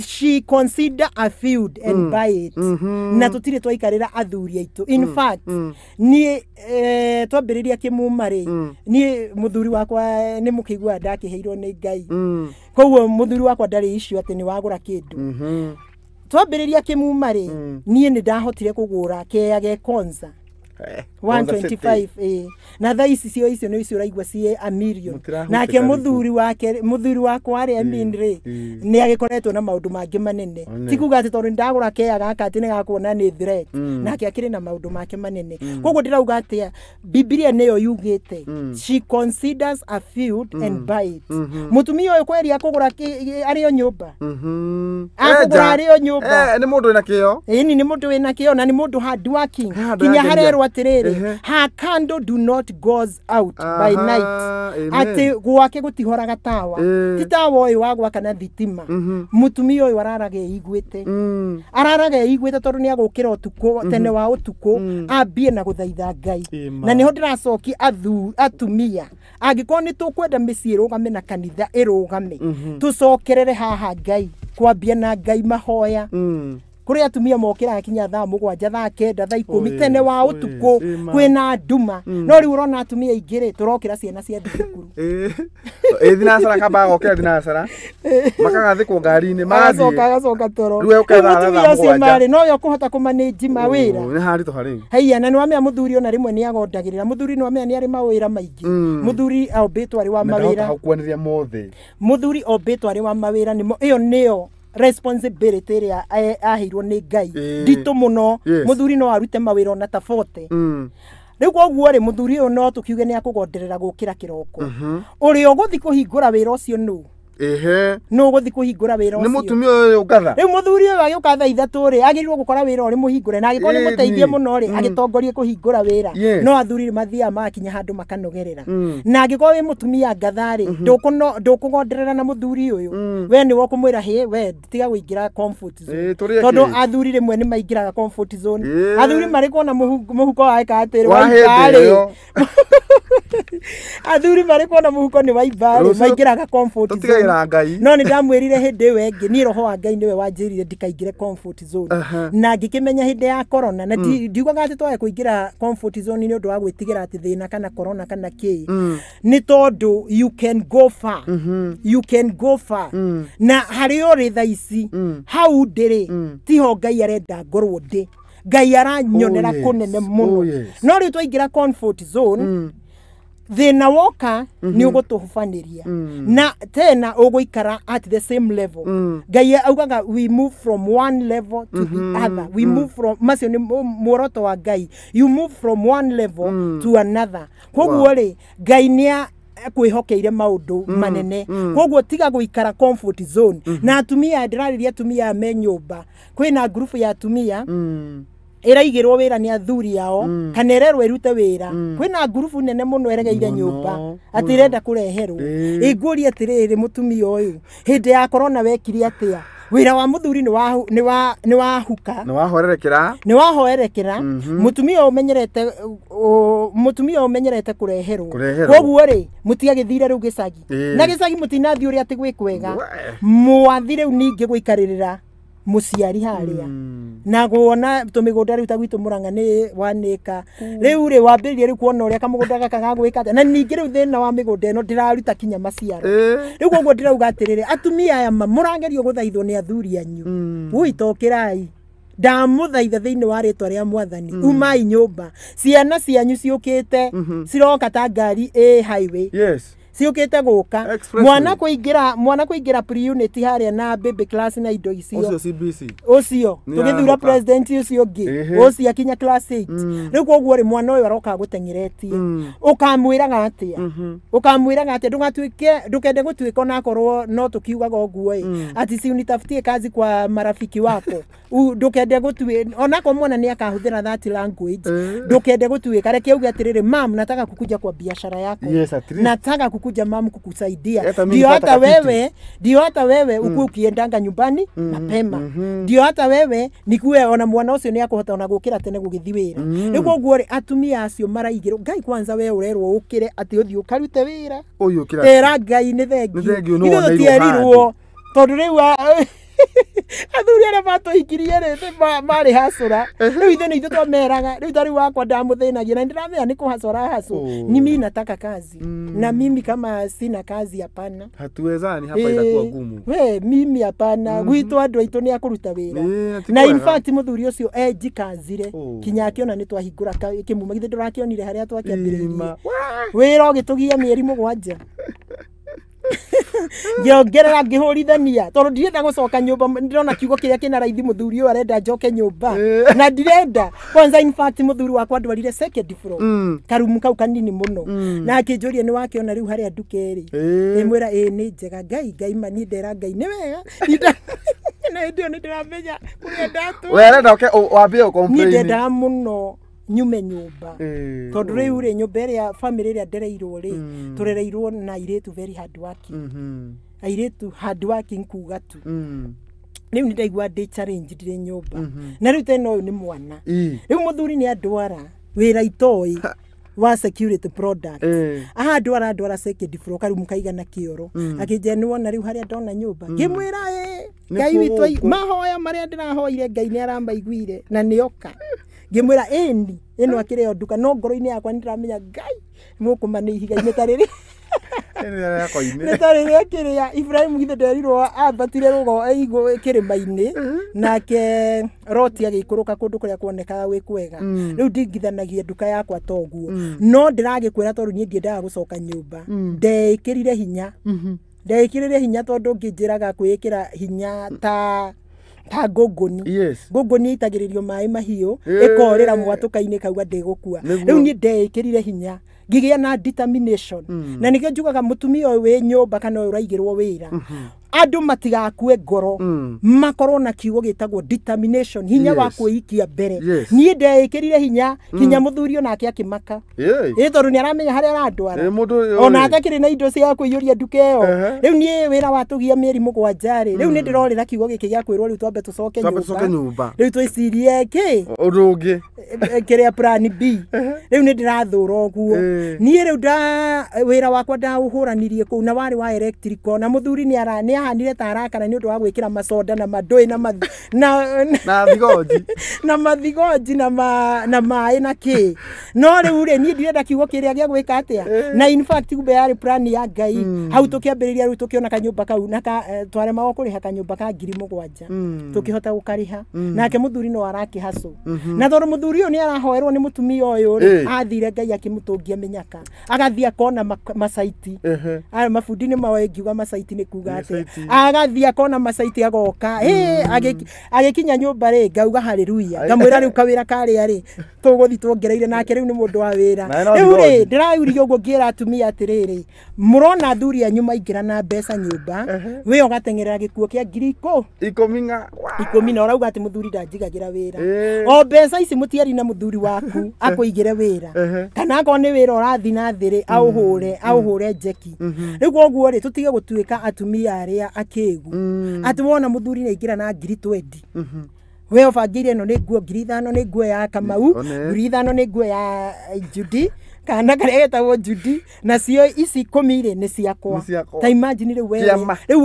she consider a field and buy it. Na tũtirĩ twaikarĩra athuri aitũ. In fact, niĩ twambĩrĩria kĩmuma rĩ, niĩ mũthuri wakwa nĩ mũkĩiguaga ndakĩheirwo nĩ Ngai, koguo mũthuri wakwa ndarĩ issue atĩ nĩ wagũra kĩndũ. Twambĩrĩria kĩmuma rĩ, niĩ nĩ ndahotire kũgũra kea ge Konza 125. Na thaa ici cio icio nĩ icio ũraigua ciĩ a million. Nake mũthuri wake, mũthuri wakwa rĩ, I mean rĩ, nĩ agĩkoretwo na maũndũ mangĩ manene. Ti kuga atĩ tondũ nĩndagũra kea gaka atĩ nĩgakuona nĩ threat, nake akĩrĩ na maũndũ make manene. Koguo ndĩrauga atĩa, Bibilia nĩyo yugĩte she considers a field and buy it. Mũtumia ũyũ kweria kũgũra arĩ o nyũmba, akũgũra arĩ o nyũmba. Nĩ mũndũ wĩna kĩo. Ĩni nĩ mũndũ wĩna kĩo, na nĩ mũndũ hard working. Kinya harerwo atĩrĩrĩ, her candle do not goes out by night. Atĩ gwake gũtihoraga tawa, ti tawa ũyũ wa gwaka na thitima. Mũtumia ũyũ araraga eiguĩte, araraga eiguĩte tondũ nĩ agũkĩra ũtukũ, tene wa ũtukũ, ambie na gũthaitha Ngai. Na nĩho ndĩracokia atumia, angĩkorwo nĩ tũkwenda mĩciĩ ĩrũgame na kanitha ĩrũgame, tũcokerere haha Ngai, kwambia na Ngai mahoya. Kũrĩ atumia mokĩraga kinya thaa 7, thaa 9, thaa 10 tene wa ũtukũ, kwĩna nduma. No rĩu ũrona atumia aingĩ rĩ, tũrokĩra ciana cia thukuru. Thinacara kamba gokĩra thinacara, makagathĩkwo ngari-inĩ, mathiĩ. Agacoka toro. Rĩu mũtumia ũcio marĩ no we ũkũhota kũmanĩnji mawĩra. Nĩ haritũ harĩ. Haiya, na nĩ wamenya mũthuri ona rĩmwe nĩ agondagĩrĩra. Mũthuri nĩ wamenya nĩ arĩ mawĩra maingĩ. Mũthuri ombĩtwo arĩ wa mawĩra. Ndahota gũkuanĩria mothe. Mũthuri ombĩtwo arĩ wa mawĩra, ĩyo nĩyo responsibility ĩrĩa aheirwo nĩ Ngai nditũ mũno. Mũthuri no arute mawĩra ona ta 40. Rĩu koguo rĩ, mũthuri ũyũ no tũkiuge nĩ akũgonderera gũkĩra kĩroko. Ũrĩa ũgũthiĩ kũhingũra wĩra ũcio nũ? Nũ ũgũthiĩ kũhingũra wĩra ũcio? Nĩ mũtumia ũyũ ngatha. Rĩu mũthuri ũyũ agĩũka thaa 3 rĩ, agĩrĩirwo gũkora wĩra ũrĩ mũhingũre, na angĩkorwo nĩ mũteithie mũno rĩ, agĩtongorie kũhingũra wĩra. No athuri nĩ mathiaga magakinya handũ makanogerera. Na angĩkorwo wĩ mũtumia ngatha rĩ, ndũkũgonderera na mũthuri ũyũ. We nĩwe ũkũmwĩra, hĩ we tiga kũingĩra comfort zone. Tondũ athuri rĩmwe nĩ maingĩraga comfort zone. Athuri marĩ kuona mũhuko waika atĩrĩ, waimba rĩ. Athuri marĩ kuona mũhuko nĩ waimba rĩ, maingĩraga comfort zone. No nĩ ndamwĩrire hĩndĩ ĩyo ĩngĩ, niĩ roho wa Ngai nĩwe wanjĩrire ndikaingĩre comfort zone. Na ngĩkĩmenya hĩndĩ ya corona, na ndiugaga atĩ twage kũingĩra comfort zone nĩ ũndũ wa gwĩtigĩra atĩ thĩna kana corona kana kĩ. Nĩ tondũ you can go far. You can go far. Na harĩa ũrĩ thaa ici, hau ndĩrĩ, tiho Ngai arenda ngorwo ndĩ. Ngai aranyonera kũnene mũno. No rĩu twaingĩra comfort zone, thĩna woka nĩ ũgũtũhubanĩria, na tena ũgũikara at the same level. Ngai augaga we move from one level to the other. We move from, macio nĩ muoroto wa Ngai, you move from one level to another. Koguo rĩ, Ngai nĩ kwĩhokeire maũndũ manene. Koguo tiga gũikara comfort zone. Na atumia, ndĩrarĩria atumia me nyũmba, kwĩna ngurubu ya atumia ĩraigĩrwo wĩra nĩ athuri ao, kana ĩrerwo ĩrute wĩra. Kwĩna ngurubu nene mũno ĩregeire nyũmba atĩ ĩrenda kũreherwo. Ĩngũria atĩrĩrĩ, mũtumia ũyũ hĩndĩ ya corona wekire atĩa? Wĩra wa mũthuri nĩ wahuka, nĩ wahorerekera, nĩ wahoerekera. Mũtumia ũmenyerete kũreherwo. Koguo rĩ, mũtiagĩthire rĩu gĩcagi, na gĩcagi mũtinathiĩ ũrĩa atĩ gwĩ kwega, mwathi rĩu ningĩ gũikarĩrĩra mũciari harĩa na kuona tũmĩgũnda rĩu ta gwitũ Mũrang'a nĩ wanĩka. Rĩu rĩ, wambĩrĩria rĩu kuona ũrĩa kamũgũnda gaka gagwĩka atĩa. Na ningĩ rĩu thĩna wa mĩgũnda ĩno ndĩraruta kinya maciaro. Rĩu koguo ndĩrauga atĩrĩrĩ, atumia aya mũragerio gũthaithwo nĩ athuri anyu, wui tokĩrai, ndamũthaitha thĩinĩ wa rĩtwa rĩa Mwathani, umai nyũmba, ciana cianyu ciũkĩte ciroka ta ngari ĩ highway. Ciũkĩte gũka. Mwana kũingĩra pre-unit harĩa na baby class na indo icio. Ũcio CBC. Ũcio. Tũgĩthura president ũcio ũngĩ. Ũcio akinya class 8. Rĩu koguo rĩ mwana ũyũ aroka gũteng'eretie. Ũkamwĩraga atĩa? Ũkamwĩraga atĩa ndũgatuĩke ndũkende gũtuĩka onakorwo no tũkiugaga ũguo ĩ. Ati si unitafutie kazi kwa marafiki wako. Ndũkende gũtuĩka onakorwo mwana nĩ akahũthĩra that language. Ndũkende gũtuĩka reke uge atĩrĩrĩ mam nataka kukuja kwa biashara yako. Yes, at least. Nataka kukuja mam kukusaidia. Ndio hata wewe ukuwe ukiendanga nyumbani mapema. Ndio hata wewe nikuwe ona mwana ũcio nĩ akũhota ona gũkĩra tene gũgĩthiĩ wĩra. Rĩu koguo rĩ atumia acio maraigĩrwo Ngai kwanza we ũrerwo ũkĩre atĩ ũthiĩ ũkarute wĩra. Ũyũ ũkĩra. Era Ngai nĩ thengiũ. Ithuĩ tũtierirwo tondũ rĩu athuri arĩa matũhikirie rĩ marĩ hacũra. Rĩu ithuĩ nĩ ithuĩ twameraga. Rĩu ta rĩu wakwa ndamũthĩnagia na nĩndĩramenya nĩ kũhacũra hacũ. Ni mimi nataka kazi. Na mimi kama sina kazi hapana. Hatuwezani hapa itakuwa gumu. We mimi hapana. Gwitũ andũ aitũ nĩ akũruta wĩra. Na in fact mũthuri ũcio enjikazire kinya akĩona nĩ twahingũra kĩmuma githĩ ndũrakĩonire harĩa twakĩambĩrĩirie. Wĩra ũgĩtũgia mĩeri 7. Ngĩongerera ngĩhũrithania tondũ ndirenda gũcoka nyũmba ndĩrona kiugo kĩrĩa kĩna raithi mũthuri ũyũ arenda njoke nyũmba na ndirenda kwanza in fact mũthuri wakwa ndwarire second floor karumu kau kanini mũno na akĩnjũria nĩ wakĩona rĩu harĩa nduka ĩrĩ ngĩmwĩra ĩĩ nĩ njega Ngai Ngai ma niĩ ndera Ngai nĩ wega na hĩndĩ ĩyo nĩ ndĩramenya kũrĩa ndatũra. We arenda ũke wambie ũcomplain. Niĩ ndendaga mũno nyume nyũmba tondũ rĩu rĩ nyũmba ĩrĩa family ĩrĩa ndereirwo rĩ tũrereirwo na airĩtu very hard working. Airĩtu hard working kuga tu. Rĩu nĩ ndaigua ndĩ challenge ndĩ nyũmba na rĩu tena ũyũ nĩ mwana. Rĩu mũthuri nĩ andwara wĩra itoĩ wa security product. Aha ndwara second floor karumu kaigana kĩoro. Akĩnjĩra nĩ wona rĩu harĩa ndona nyũmba. Ngĩmwĩra ĩ Ngai witũ mahoya marĩa ndĩrahoire Ngai nĩ aramaiguire na nĩoka. Ngĩmwĩra ĩni ĩno akĩrĩo nduka no ngoro-inĩ yakwa nĩndĩramenya Ngai mũkũma nĩ ihiga-inĩ ta rĩrĩ. Nĩ ta rĩrĩa kĩrĩa Ibrahim githĩ nderirwo ambatire rũgo kĩrĩma-inĩ nake Loti agĩikũrũka kũndũ kũrĩa kuonekaga gwĩ kwega. Rĩu ndingithanagia nduka yakwa ta ũguo no ndĩragĩkwĩra tondũ niĩ ndiendaga gũcoka nyũmba. Ndeĩkĩrire hinya. Ndeĩkĩrire hinya tondũ ngĩnjĩraga kwĩĩkĩra hinya ta ngũngũni. Ngũngũni ĩitagĩrĩrio maĩ mahiũ ĩkorĩra mwatũka-inĩ kauga ndĩgũkua. Rĩu niĩ ndeĩkĩrire hinya ngĩgĩa na determination. Na nĩkĩo njugaga mũtumia ũyũ wĩ nyũmba kana ũyũ ũraigĩrwo wĩra andũ matigakue ngoro makorwo na kiugo gĩtagwo determination hinya wa kwĩikia mbere. Niĩ ndeĩkĩrire hinya kinya mũthuri onake akĩmaka ĩ tondũ nĩ aramenya harĩa arandwara ona atakĩrĩ na indo cia kũiyũria nduka ĩyo. Rĩu niĩ wĩra watũgia mĩeri 7 rĩ rĩu nĩ ndĩrorĩra kiugo gĩkĩ gĩa kwĩrwo rĩu twambe tũcoke nyũmba rĩu twĩcirie kĩ ũndũ ũngĩ kĩrĩa plan B. Rĩu nĩ ndĩrathũra ũguo. Niĩ rĩu wĩra wakwa ndaũhũranirie kũu na warĩ wa electrical na mũthuri nĩ ahanire ta arakara nĩ ũndũ wa gwĩkĩra maconda na mandũĩ na thigonji na mathigonji na maĩ na kĩ. No rĩu rĩ niĩ ndirenda kiugo kĩrĩa gĩa gwĩka atĩa na in fact kumbe yarĩ plan ya Ngai. Hau tũkĩambĩrĩria rĩu tũkĩona kanyũmba kau na twaremagwo kũrĩha kanyũmba ka 7,000 tũkĩhota gũkarĩha nake mũthuri no arakĩhacũ na tondũ mũthuri ũyũ nĩ arahoerwo nĩ mũtumia ũyũ rĩ athire Ngai akĩmũtũngia mĩnyaka agathiĩ akona macaiti mabundi nĩ maoĩ ngiuga macaiti nĩ kuga atĩa agathiĩ akona macaiti agoka agĩkinya nyũmba rĩ ngauga haleluya ngamwĩra rĩu kawĩra karĩa rĩ tũgũthiĩ tuongereire nake rĩu nĩ mũndũ wa wĩra. Rĩu rĩ ndĩrauririe ũguo ngĩra atumia atĩrĩrĩ mũrona athuri anyu maingĩra na mbeca nyũmba we ũgateng'erera gĩkuo kĩa ngiri ikũmi na ũrauga atĩ mũthuri ndanjigagĩra wĩra o mbeca ici mũtiari na mũthuri waku akũigĩre wĩra kana akorwo nĩ wĩra ũrathiĩ na thĩ rĩ aũhũre njeki. Rĩu koguo rĩ tũtige gũtuĩka atumia arĩa akĩgu atĩ wona mũthuri nĩ aingĩra na ngiri 20 we ũbangĩire ĩno nĩ nguo 5,000 nĩ nguo ya Kamau 5,000 nĩ nguo ya Judy kana karĩa getagwo Judy nacio ici 10 rĩ nĩ ciakwa. Ta imagine rĩu we rĩu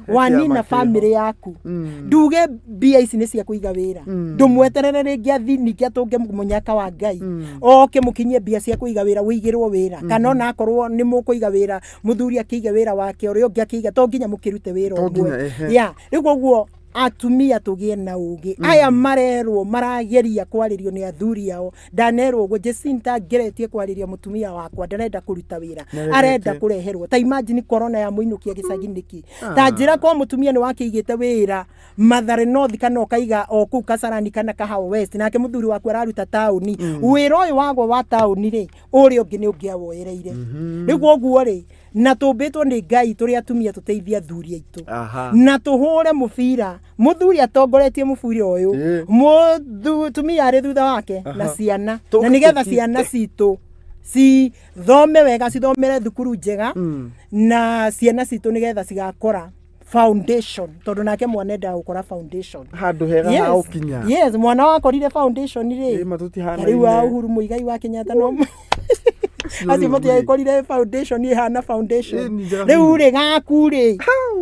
wanina family yaku nduge mbia ici nĩ cia kũiga wĩra ndũmweterere rĩngĩ athi ningĩ atũnge mũnyaka wa Ngai oke mũkinyie mbia cia kũiga wĩra wĩigĩrwo wĩra kana ona akorwo nĩ mũkũiga wĩra mũthuri akĩige wĩra wake ũrĩa ũngĩ akĩiga to nginya mũkĩrute wĩra ũmwe. Rĩu koguo Atumia tũgĩe na ũgĩ. Aya marerwo marageria kwarĩrio nĩ athuri ao. Ndanerwo ũguo Jacinta ngeretie kwarĩria mũtumia wakwa ndarenda kũruta wĩra. Arenda kũreherwo. Ta imagine corona ya mũinũkia gĩcagi nĩkĩ. Ta njĩra kwa mũtumia nĩ wakĩigĩte wĩra Mathare North kana ũkaiga o kũu Kasarani kana Kahawa West nake mũthuri waku araruta taũni. Wĩra ũyũ wagwo wa taũni rĩ ũrĩa ũngĩ nĩ ũngĩawoereire. Rĩu koguo rĩ na tũmbĩtwo nĩ Ngai tũrĩ atumia tũteithie athuri aitũ. Na tũhũre mũbira mũthuri atongoretie mũbira ũyũ mũtumia arĩ thutha wake na ciana na nĩgetha ciana citũ cithome wega cithomere thukuru njega na ciana citũ nĩgetha cigakora foundation tondu nake mwana endaga gukora foundation handu hega ha ukinya. Yes, mwana wakorire foundation ri riu wa Uhuru Muigai wa Kenyatta no acio matiakorire foundation ihana foundation riu ri gaku ri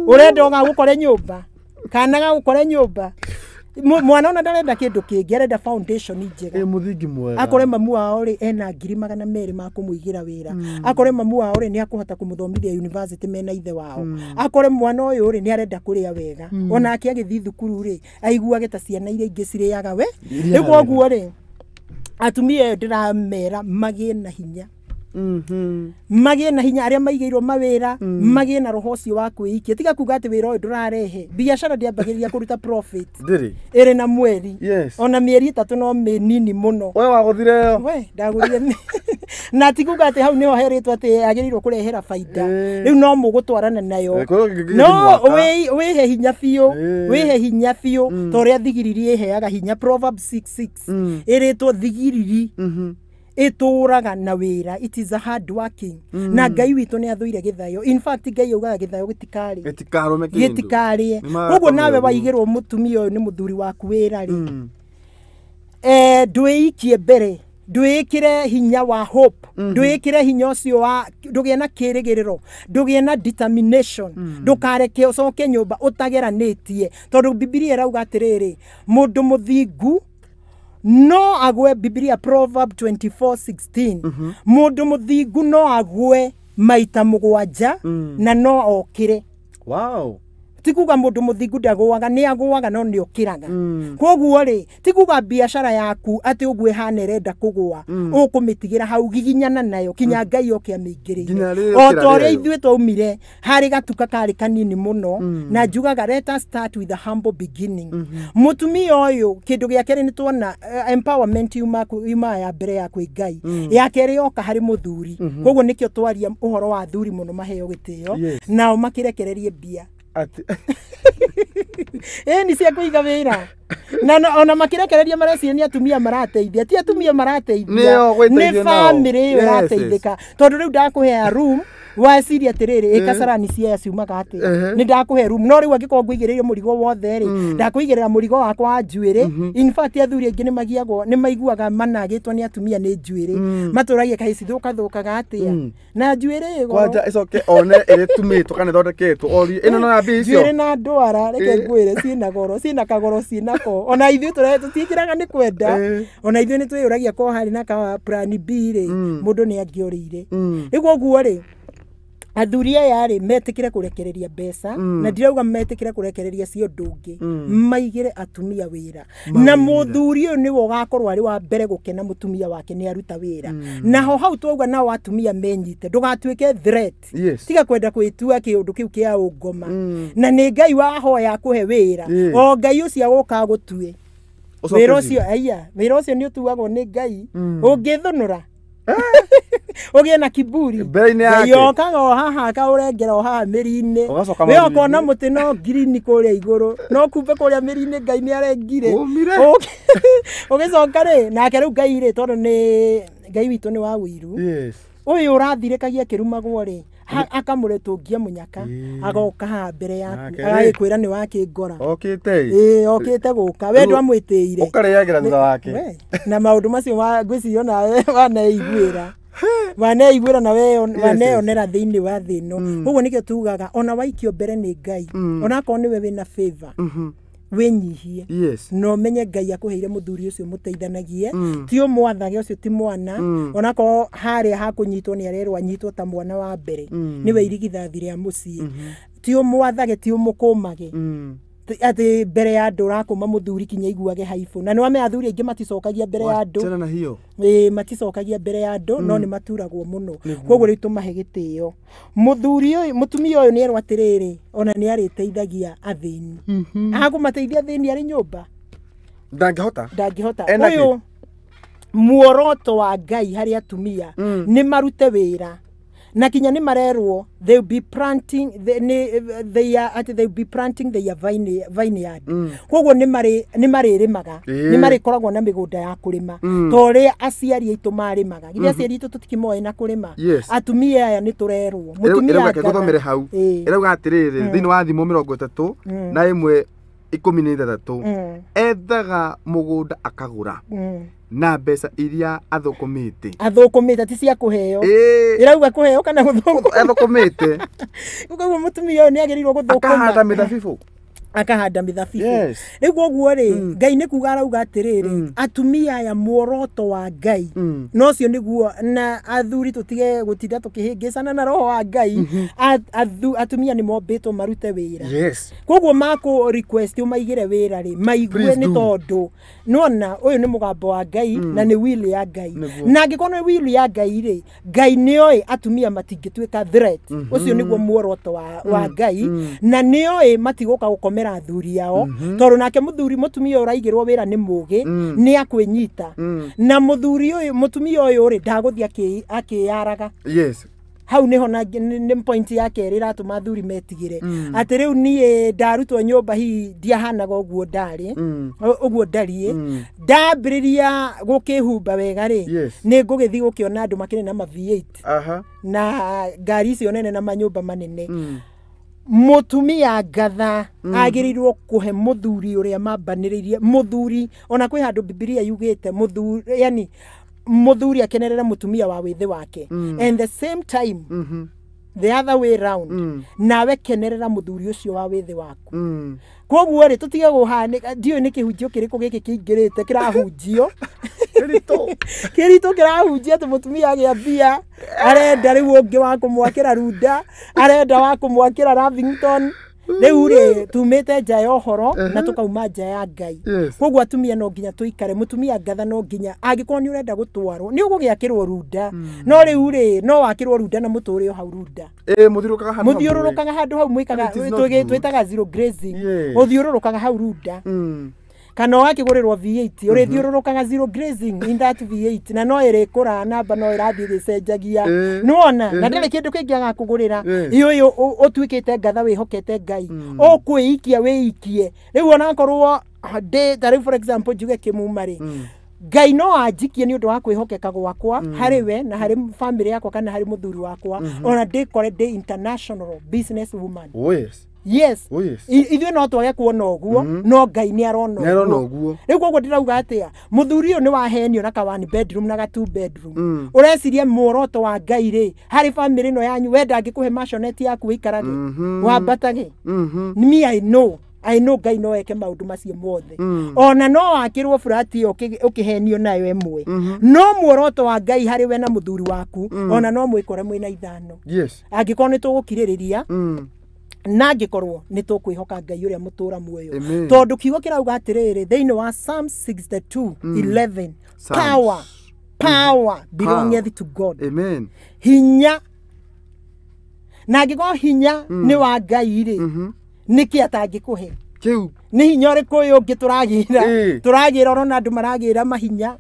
urenda ugagukore nyumba kana gagukore nyumba mwana ona ndarenda kindu kingi arenda foundation njega muthingi mwega akore mamu wao ri ena 200,000 ma kumuigira wira akore mamu wao ri ni akuhota kumuthomithia university mena ithe wao akore mwana uyu ri ni arenda kuria wega onake agithi thukuru ri aiguage ta ciana iria ingi ciriaga we riu koguo ri atumia ndiramera magie na hinya magie na hinya aria maigeirwo mawira magie na roho ucio wa kwiikia tiga kuga ati wira uyu ndurarehe biashara ndiambagiriria kuruta profit ndiri iri na mweri ona mieri itatu no minini muno we waguthire we ndagurire na ti kuga ati hau niho heritwo ati agirirwo kurehera faida riu no mugutwarana nayo no wihe hinya biu wihe hinya biu ta uria thigiriri iheaga hinya Proverbs 6:6 iritwo thigiriri ituraga na wira it is a hard working na Ngai witu ni athuire githayo in fact Ngai augaga githayo gitikari gitikarume kindu gitikari koguo nawe waigirwo mutumia uyu ni muthuri waku wira ri ndwiikie mbere ndwikire hinya wa hope ndwikire hinya ucio wa ndugie na kirigiriro ndugie na determination ndukareke ucoke nyumba utageranitie tondu Bibilia irauga atiriri mundu muthingu no agwe Biblia Proverb 24:16 mundu muthingu no agwe maita mugwanja na no okire. Wow. Ti kuga mundu muthingu ndagwaga ni agwaga no ni okiraga koguo ri ti kuga biashara yaku ati uguo ihana irenda kugwa ukumitigira hau giginyana nayo kinya Ngai oke amĩingĩrĩire o ta ũrĩa ithuĩ twaumire harĩ gatuka karĩ kanini mũno na njugaga let us start with a humble beginning. Mũtumia ũyũ kĩndũ gĩa kerĩ nĩ tuona empowerment yuma ya mbere ya kwĩ Ngai ya kerĩ yoka harĩ mũthuri koguo nĩkĩo twaria ũhoro wa athuri mũno maheo gĩtĩo nao makĩrekererie mbia ni cia kuiga wira na ona makirekereria mareciria ni atumia marateithia ti atumia marateithia ni family ĩyo ĩrateithĩka tondu riu ndakuhea room waciria atiriri ĩkasarani cia ciumaga atia ni ndakuhe room no riu angĩkorwo ngũigĩrĩire mũrigo wothe rĩ ndakũigĩrĩra mũrigo wakwa wa njuĩrĩ in fact athuri aingĩ nĩmagiagwo nĩmaiguaga managĩtwo nĩ atumia nĩ njuĩrĩ matũragia kaĩ cithũkathũkaga atĩa na njuĩrĩ ĩ goro kwanja ĩcoke one ĩrĩtumĩtwo kana ĩthondeketwo orie ĩno no ya mbia icio njuĩrĩ na ndwara reke ngwĩre ciĩna goro ciĩna kagoro ciĩnako ona ithuĩ tũtiĩkĩraga nĩ kwenda ona ithuĩ nĩ twĩyũragia ko harĩ na ka plan B rĩ mũndũ nĩ angĩorĩire rĩu koguo rĩ athuri aya rĩ metikire kurekereria mbeca na ndirauga metikire kurekereria cio ũndũ ũngĩ maigĩre atumia wĩra na mũthuri ũyũ nĩwe ũgakorwo arĩ wa mbere gũkena mũtumia wake nĩ aruta wĩra naho hau twauga nao atumia menyite ndũgatuĩke threat tiga kwenda kwĩtua kĩũndũ kĩu kĩa ũngoma na nĩ Ngai wahoya akũhe wĩra o Ngai ũcio agoka agũtue wĩra ũcio aya wĩra ũcio nĩ ũtuagwo nĩ Ngai ũngĩthũnũra ugie na kiburi Ngai yokaga o haha akaũrengera o haha mĩri-inĩ we ũkona mũtĩ no ngirini kũrĩa igũrũ no kumbe kũrĩa mĩri-inĩ Ngai nĩ arengire ũgĩcoka rĩ nake rĩu Ngai rĩ tondũ nĩ Ngai witũ nĩ wa ũiru ũyũ ũrathirĩkagia akĩrumagwo rĩ akamũretũngia mũnyaka agoka haha mbere yaku agagĩkwĩra nĩ wakĩngora okĩte ĩĩ okĩte gũka we ndwamwĩtĩire ũkarĩagĩra thutha wake na maũndũ macio ngwĩciria onawe waneiguĩra waneiguĩra na we waneyonera thĩinĩ wa thĩ ĩno koguo nĩkĩo tugaga ona waikio mbere nĩ Ngai onakorwo nĩwe wĩna favor wĩnyihie na ũmenye Ngai akũheire mũthuri ũcio mũteithanagie ti ũmwathage ũcio ti mwana onakorwo harĩa hakũnyitwo nĩ arerwo anyitwo ta mwana wa mbere nĩwe irigithathi rĩa mũciĩ ti ũmwathage ti ũmũkũmage Atĩ mbere ya andũ ũrakũma mũthuri kinya iguage haibũ. Na nĩ wame athuri aingĩ maticokagia mbere ya andũ. Wachana na hiyo. Ĩĩ, maticokagia mbere ya andũ no nĩ maturagwo mũno. Koguo rĩu tũmahe gĩtĩo. Mũthuri ũyũ, mũtumia ũyũ nĩ erwo atĩrĩrĩ, ona nĩ arĩteithagia athĩni. Akũmateithia athĩni arĩ nyũmba? Ndangĩhota. Ndangĩhota. Ena kĩ? Ũyũ muoroto wa Ngai harĩ atumia nĩ marute wĩra. Na kinya nĩ marerwo they will be planting they, they are at they will be planting their vineyard. Koguo nĩ marĩrĩmaga, nĩ marĩkoragwo na mĩgũnda ya kũrĩma. Ta ũrĩa aciari aitũ marĩmaga. Githĩ aciari aitũ tũtikĩmoĩ na kũrĩma. Atumia aya nĩ tũrerwo. Mũtumia Ĩrauga ngũthomere hau. Ĩrauga atĩrĩrĩ, thĩinĩ wa Thimo 31 16. Ethaga mũgũnda akagũra. Na mbeca iria athũkũmĩte. Athũkũmĩte ti cia kũheo. Ĩrauga kũheo kana gũthũkũma? Athũkũmĩte. Koguo mũtumia ũyũ nĩ agĩrĩirwo gũthũkũma. Akahanda mĩthabibũ. Akahanda mĩthabibũ. Rĩu koguo rĩ, Ngai nĩ kuga arauga atĩrĩrĩ, atumia aya muoroto wa Ngai. Na ũcio nĩguo na athuri tũtige gũtinda tũkĩhĩngĩcana na roho wa Ngai. Atumia nĩ mombĩtwo marute wĩra. Koguo makũ request ũmaigĩre wĩra rĩ, maigue nĩ tondũ nĩwona ũyũ nĩ mũgambo wa Ngai na nĩ will ya Ngai. Na angĩkorwo nĩ will ya Ngai rĩ, Ngai nĩoĩ atumia matingĩtuĩka threat. Ũcio nĩguo muoroto wa Ngai. Na nĩoĩ matigũka gũkomera athuri ao, tondũ nake mũthuri mũtumia ũraigĩrwo wĩra nĩ mũgĩ, nĩ akwĩnyita. Na mũthuri ũyũ, mũtumia ũyũ rĩ, ndagũthiĩ akĩyaraga. Hau nĩho na nĩ point ya kerĩ ĩratũma athuri metigĩre. Atĩ rĩu niĩ ndarutwo nyũmba hihi ndiahanaga ũguo ndarĩ, ũguo ndariĩ. Ndambĩrĩria gũkĩhumba wega rĩ, nĩ ngũgĩthiĩ gũkĩona andũ makĩrĩ na ma V8 na ngari icio nene na manyũmba manene. Mũtumia ngatha agĩrĩirwo kũhe mũthuri ũrĩa mambanĩrĩirie. Mũthuri ona kwĩ handũ Bibilia yugĩte mũthuri, yani mũthuri akenerera mũtumia wa wĩthĩ wake. And the same time, the other way round, nawe kenerera mũthuri ũcio wa wĩthĩ waku. Koguo rĩ, tũtige gũhanĩka, ndiũĩ nĩ kĩhunjio kĩrĩkũ gĩkĩ kĩingĩrĩte kĩrahunjio. Kĩritũ kĩrahunjia atĩ mũtumia agĩa mbia, arenda rĩu ũngĩ wa kũmwakĩra runda, arenda wa kũmwakĩra Lavington. Rĩu rĩ, tumĩte nja ya ũhoro na tũkauma nja ya Ngai. Koguo atumia no nginya tũikare, mũtumia ngatha no nginya angĩkorwo nĩ ũrenda gũtwarwo, nĩ ũgũgĩakĩrwo runda. No rĩu rĩ, no wakĩrwo runda na mũtũre o hau runda. Mũthiũrũrũkaga handũ hau mwĩkaga, twĩtaga zero grazing. Ũthiũrũrũkaga hau runda. Kana ũgakĩgũrĩrwo V8, ũrĩthiũrũrũkaga zero grazing in that V8, na no ĩrĩkũra namba no ĩrathiĩ ĩgĩcenjagia. Nĩwona, na ndĩrĩ kĩndũ kĩngĩ agakũgũrĩra. Ũyũ ũtuĩkĩte ngatha wĩhokete Ngai. Ũkwĩikia wĩikie. Rĩu onakorwo ndĩ ta rĩu for example njuge kĩmuma rĩ, Ngai no anjikie nĩ ũndũ wa kwĩhokeka gwakwa harĩ we na harĩ family yakwa kana harĩ mũthuri wakwa, ona ndĩkore ndĩ international business woman. Yes. Ithuĩ no twage kuona ũguo, no Ngai nĩ arona ũguo. Rĩu koguo ndĩrauga atĩa, mũthuri ũyũ nĩ wahenio na ka one bedroom na ka two bedroom. Ũreciria muoroto wa Ngai rĩ, harĩ family ĩno yanyu, we ndangĩkũhe maisonette yaku wĩikarage, wambatage. Me I know. I know Ngai no eke maũndũ macio mothe. Ona no wakĩrwo flat ĩyo ũkĩhenio nayo ĩmwe. No muoroto wa Ngai harĩ we na mũthuri waku, ona no mwĩkore mwĩna ithano. Angĩkorwo nĩ tũgũkirĩrĩria, na angĩkorwo nĩ tũkwĩhoka Ngai ũrĩa mũtũra muoyo. Tondũ kiugo kĩrauga atĩrĩrĩ, thĩinĩ wa Psalm 62:11, power belongeth to God. Amen. Hinya. Na angĩkorwo hinya nĩ wa Ngai rĩ, nĩkĩ atangĩkũhe? Kĩu. Nĩ hinya ũrĩkũ ũyũ ũngĩ tũragĩra? Tũragĩra ũrona andũ maragĩra mahinya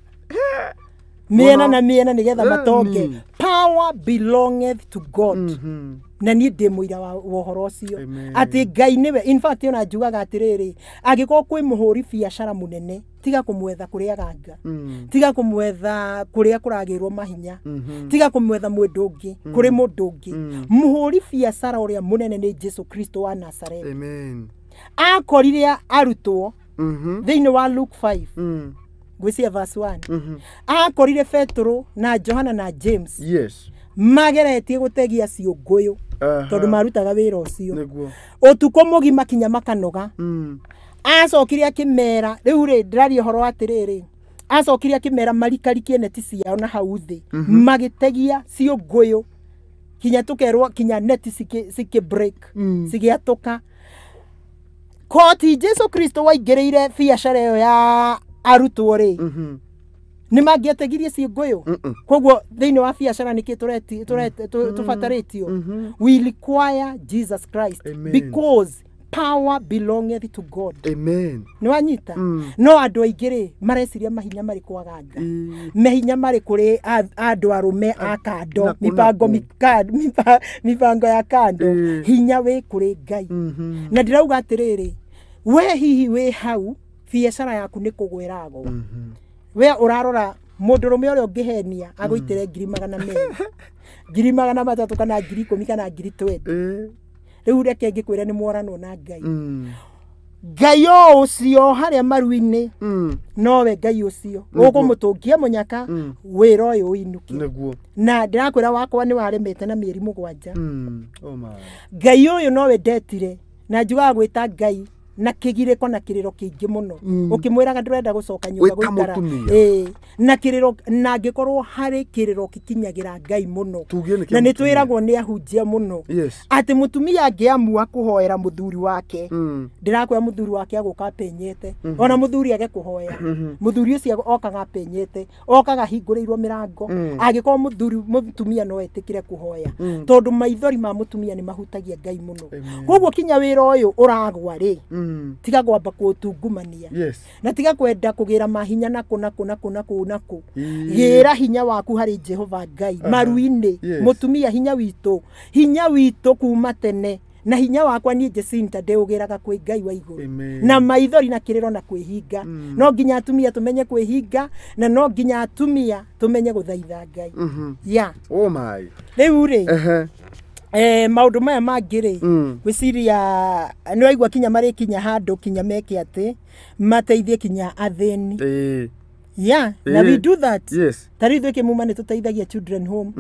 mĩena na mĩena nĩgetha matonge. Power belongeth to God. Na niĩ ndĩ mũira wa ũhoro ũcio. Atĩ Ngai nĩwe, in fact ona njugaga atĩrĩrĩ, angĩkorwo kwĩ mũhũri biacara mũnene, tiga kũmwetha kũrĩa ganga, tiga kũmwetha kũrĩa kũragĩrwo mahinya, tiga kũmwetha mũndũ ũngĩ, kũrĩ mũndũ ũngĩ. Mũhũri biacara ũrĩa mũnene nĩ Jesu Kristo wa Nazareth. Amen. Akorire arutwo thĩinĩ wa Luke 5, ngwĩciria verse 1. Akorire Petero na Johana na James. Mageretie gũtegia ciũngũyũ tondũ marutaga wĩra ũcio. Ũtukũ mũgima kinya makanoga. Acokire akĩmera, rĩu rĩ ndĩraria ũhoro wa atĩrĩrĩ, acokire akĩmera marikarikie neti ciao na hau thĩ, magĩtegia ciũngũyũ kinya tũkerwo kinya neti cikĩ break, cigĩatũka. Koti Jesu Kristo waingĩrĩire biacara ĩyo ya arutwo rĩ, nĩ mangĩetegirie ciĩngũyũ. Koguo thĩinĩ wa biacara nĩkĩ tũbatarĩtio? We require Jesus Christ. Amen. Because power belongeth to God. Amen. Nĩ wanyita? No andũ aingĩ rĩ mareciria mahinya marĩ kwa ganga, mahinya marĩ kũrĩ andũ arũme a kando, Naku, mibango, naku. mibango ya kando. Hinya wĩ kũrĩ Ngai. Na ndĩrauga atĩrĩrĩ, we hihi wĩ hau biacara yaku nĩ kũgwa ĩragwa, we ũrarora mũndũrũme ũrĩa ũngĩhenia agũitĩre 200,000, 300,000 kana 10,000 kana 20,000. Rĩu reke ngĩkwĩre nĩ mworanwo na Ngai. Ngai o ũcio harĩa maru-inĩ, nowe Ngai ũcio ũkũmũtũngia mũnyaka wĩra ũyũ ũinũke. Nĩguo. Na ndĩrakwĩra wakwa nĩ waremete na mĩeri 7. Oh my. Ngai ũyũ nowe ndetire na njugaga gwĩta Ngai na kĩgirĩko na kĩrĩro kĩingĩ mũno, ũkĩmwĩraga ndũrenda gũcoka nyũmba Wĩ ta gũikara. mũtumia. Ĩĩ, na kĩrĩro, na angĩkorwo harĩ kĩrĩro gĩkinyagĩra Ngai mũno, Tuge nĩ kĩa na nĩ mũtumia. twĩragwo nĩ ahunjia mũno atĩ mũtumia angĩamua kũhoera mũthuri wake, ndĩrakwĩra mũthuri wake agũka apenyete. Ona mũthuri age kũhoya, mũthuri ũcio okaga apenyete, okaga ahingũrĩirwo mĩrango, angĩkorwo mũthuri mũtumia no etĩkĩre kũhoya, tondũ maithori ma mũtumia nĩ mahutagia Ngai mũno. Amen. Koguo kinya wĩra ũyũ ũragwa rĩ, tiga kwamba kũũtungumania na tiga kwenda kũgĩra mahinya nakũ nakũ nakũ nakũ nakũ. Gĩra hinya waku harĩ Jehova Ngai maru-inĩ. Mũtumia, hinya witũ kuma tene na hinya wakwa niĩ Jacinta ndĩũgĩraga kwĩ Ngai wa igũrũ Amen. na maithori na kĩrĩro na kwĩhinga. No nginya atumia tũmenye kwĩhinga na no nginya atumia tũmenye gũthaitha Ngai ya. Oh my. Rĩu rĩ, maũndũ maya mangĩ rĩ, gwĩciria nĩ waigua kinya marĩkinya handũ kinya meke atĩ mateithie kinya athĩni. Yeah, na we do that. Ta rĩu ithuĩ kĩmuma nĩ tũteithagia children home.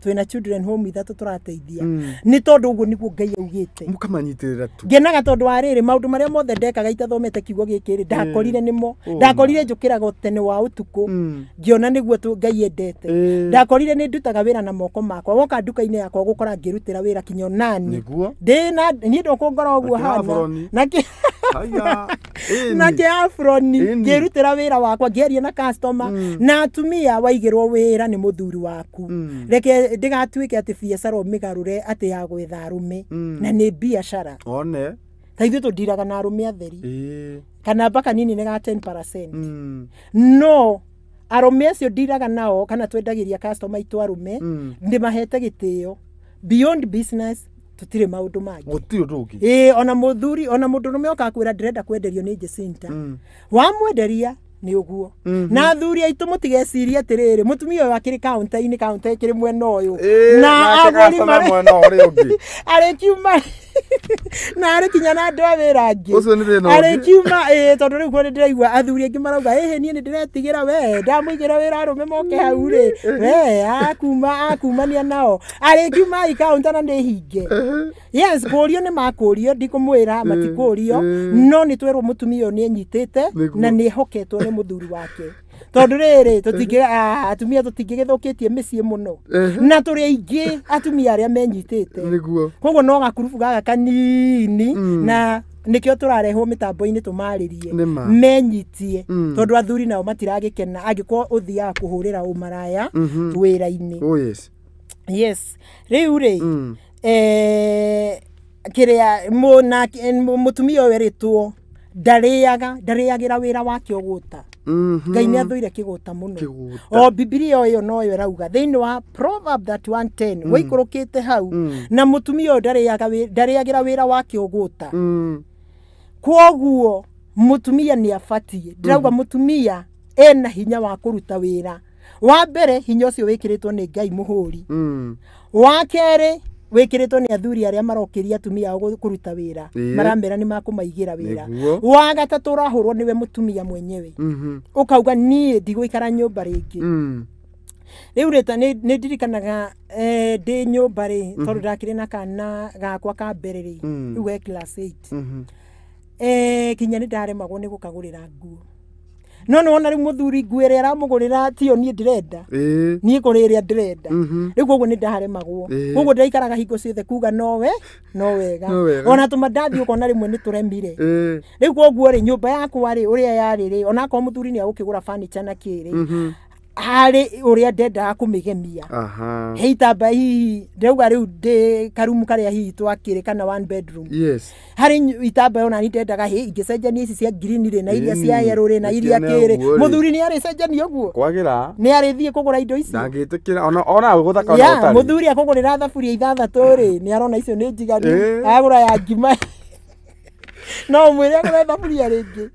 Twĩna children home ithatũ tũrateithia, nĩ tondũ ũguo nĩguo Ngai augĩte. Mũkamanyitĩrĩra tu. Ngenaga tondũ wa rĩrĩ, maũndũ marĩa mothe ndekaga itathomete kiugo gĩkĩ rĩ, ndakorire nĩmo. Oh. Ndakorire njũkĩraga tene wa ũtukũ, ngĩona nĩguo Ngai endete. Ndakorire nĩ ndutaga wĩra na moko makwa. Woka nduka-inĩ yakwa gũkora ngĩrutĩra wĩra kinya onani. Ndĩna niĩ ndũkũngora ũguo Na hana kĩaburoni. na kĩ Haya. Na kĩaburoni, ngĩrutĩra wĩra wakwa, ngĩaria na customer. Na atumia, waigĩrwo wĩra nĩ mũthuri waku, reke ndĩgatuĩke atĩ biacara ũmĩgarũre atĩ ya gwetha arũme, na nĩ biacara. One. Ta ithuĩ tũndiraga na arũme atheri, kana mbaka nini nĩ ga 10%. No arũme acio ndiraga nao kana twendagĩria customer aitũ arũme, ndĩmahete gĩtĩo. Beyond business tũtirĩ maũndũ mangĩ. Gũtirĩ ũndũ ũngĩ. Ĩĩ, ona mũthuri ona mũndũrũme oka kwĩra ndĩrenda kwenderio nĩ Jacinta, wamwenderia nĩ ũguo. Na athuri aitũ, mũtigecirie atĩrĩrĩ, mũtumia ũyũ akĩrĩ kaunta-inĩ, kaunta ĩkĩrĩ mwena ũyũ, na nake agũri customer mwena ũrĩa ũngĩ. Arĩkiuma na arĩkinya na andũ a wĩra angĩ. Ũcio nĩ thĩna ũngĩ. Arĩkiuma ĩĩ, tondũ rĩu kũrĩ ndĩraigua athuri aingĩ marauga, ĩhĩ, niĩ nĩ ndĩretigĩra we ndamũigĩra wĩra arũme moke hau rĩ, we akumania nao, arĩkiuma ai kaunta na nĩ hinge. Yes, kũrio nĩ makũrio, ndikũmwĩra matikũrio, no nĩ twerwo mũtumia ũyũ nĩ enyitĩte na nĩ ehoketwo nĩ mũthuri wake, tondũ rĩrĩ tũtingĩ atumia tũtingĩgĩthũkĩtie mĩciĩ mũno, na tũrĩ aingĩ atumia arĩa menyitĩte. Koguo no gakurubu gaka kanini, na nĩkĩo tũrarehwo mĩtambo-inĩ tũmarĩrie Nĩma. menyitie, tondũ athuri nao matiragĩkena angĩkorwo ũthiaga kũhũrĩra ũmaraya wĩra-inĩ. Oh yes. Yes, rĩu rĩ, kĩrĩa mũtumia ũyũ erĩtwo ndarĩaga, ndarĩagĩra wĩra wake ũgũta. Ngai nĩ athũire kĩgũta mũno. Kĩgũta. O Bibilia ĩyo noyo ĩrauga thĩinĩ wa Proverb 31:10, wĩikũrũkĩte hau, na mũtumia ũyũ ndarĩagĩra wĩra wake ũgũta. Kwoguo mũtumia nĩ abatiĩ, ndĩrauga mũtumia ena hinya wa kũruta wĩra. Wa mbere, hinya ũcio wĩkĩrĩtwo nĩ Ngai mũhũri. Wa kerĩ, wĩkĩrĩtwo nĩ athuri arĩa marokĩria atumia ao kũruta wĩra, maramera nĩ makũmaigĩra wĩra. Wa gatatũ, ũrahũrwo nĩwe mũtumia mwenyewe, ũkauga niĩ ndigũikara nyũmba rĩngĩ. Rĩu rĩta nĩ ndirikanaga, ndĩ nyũmba rĩ, tondũ ndakĩrĩ na kana gakwa ka mbere rĩ, rĩu ge class 8. Kinya nĩ ndaremagwo nĩ gũkagũrĩra nguo. No nĩ wona rĩu mũthuri nguo ĩrĩa aramũgũrĩra tiyo niĩ ndĩrenda. Niĩ kũrĩ ĩrĩa ndĩrenda. Rĩu koguo nĩ ndaharemagwo. Koguo ndaikaraga hingo ciothe kuga nowe no wega. Ona tũmandathi ũkona rĩmwe nĩ tũremire. Rĩu koguo rĩ nyũmba yakwa rĩ ũrĩa yarĩ rĩ onakorwo mũthuri nĩ agũkĩgũra furniture na kĩrĩ. Harĩ ũrĩa ndendaga kũmĩgemia. He itamba hihi ndauga rĩu ndĩ karumu karĩa hihi twakĩrĩ kana one bedroom. Yes. Harĩ itamba ona ni ndendaga hĩ ingĩcenjania ici cia green rĩ na iria cia yellow rĩ na iria kĩrĩ. Mũthuri nĩ arĩcenjania ũguo. Kwagĩra. Nĩ arĩthiĩ kũgũra indo icio. Ndangĩtĩkĩra ona gũthaka ona ũtarĩ. Mũthuri akũgũrĩra thaburia ithathatũ rĩ nĩ arona icio nĩ njiganu. Agũra ya ngima. No mwĩre agũre thaburia rĩngĩ.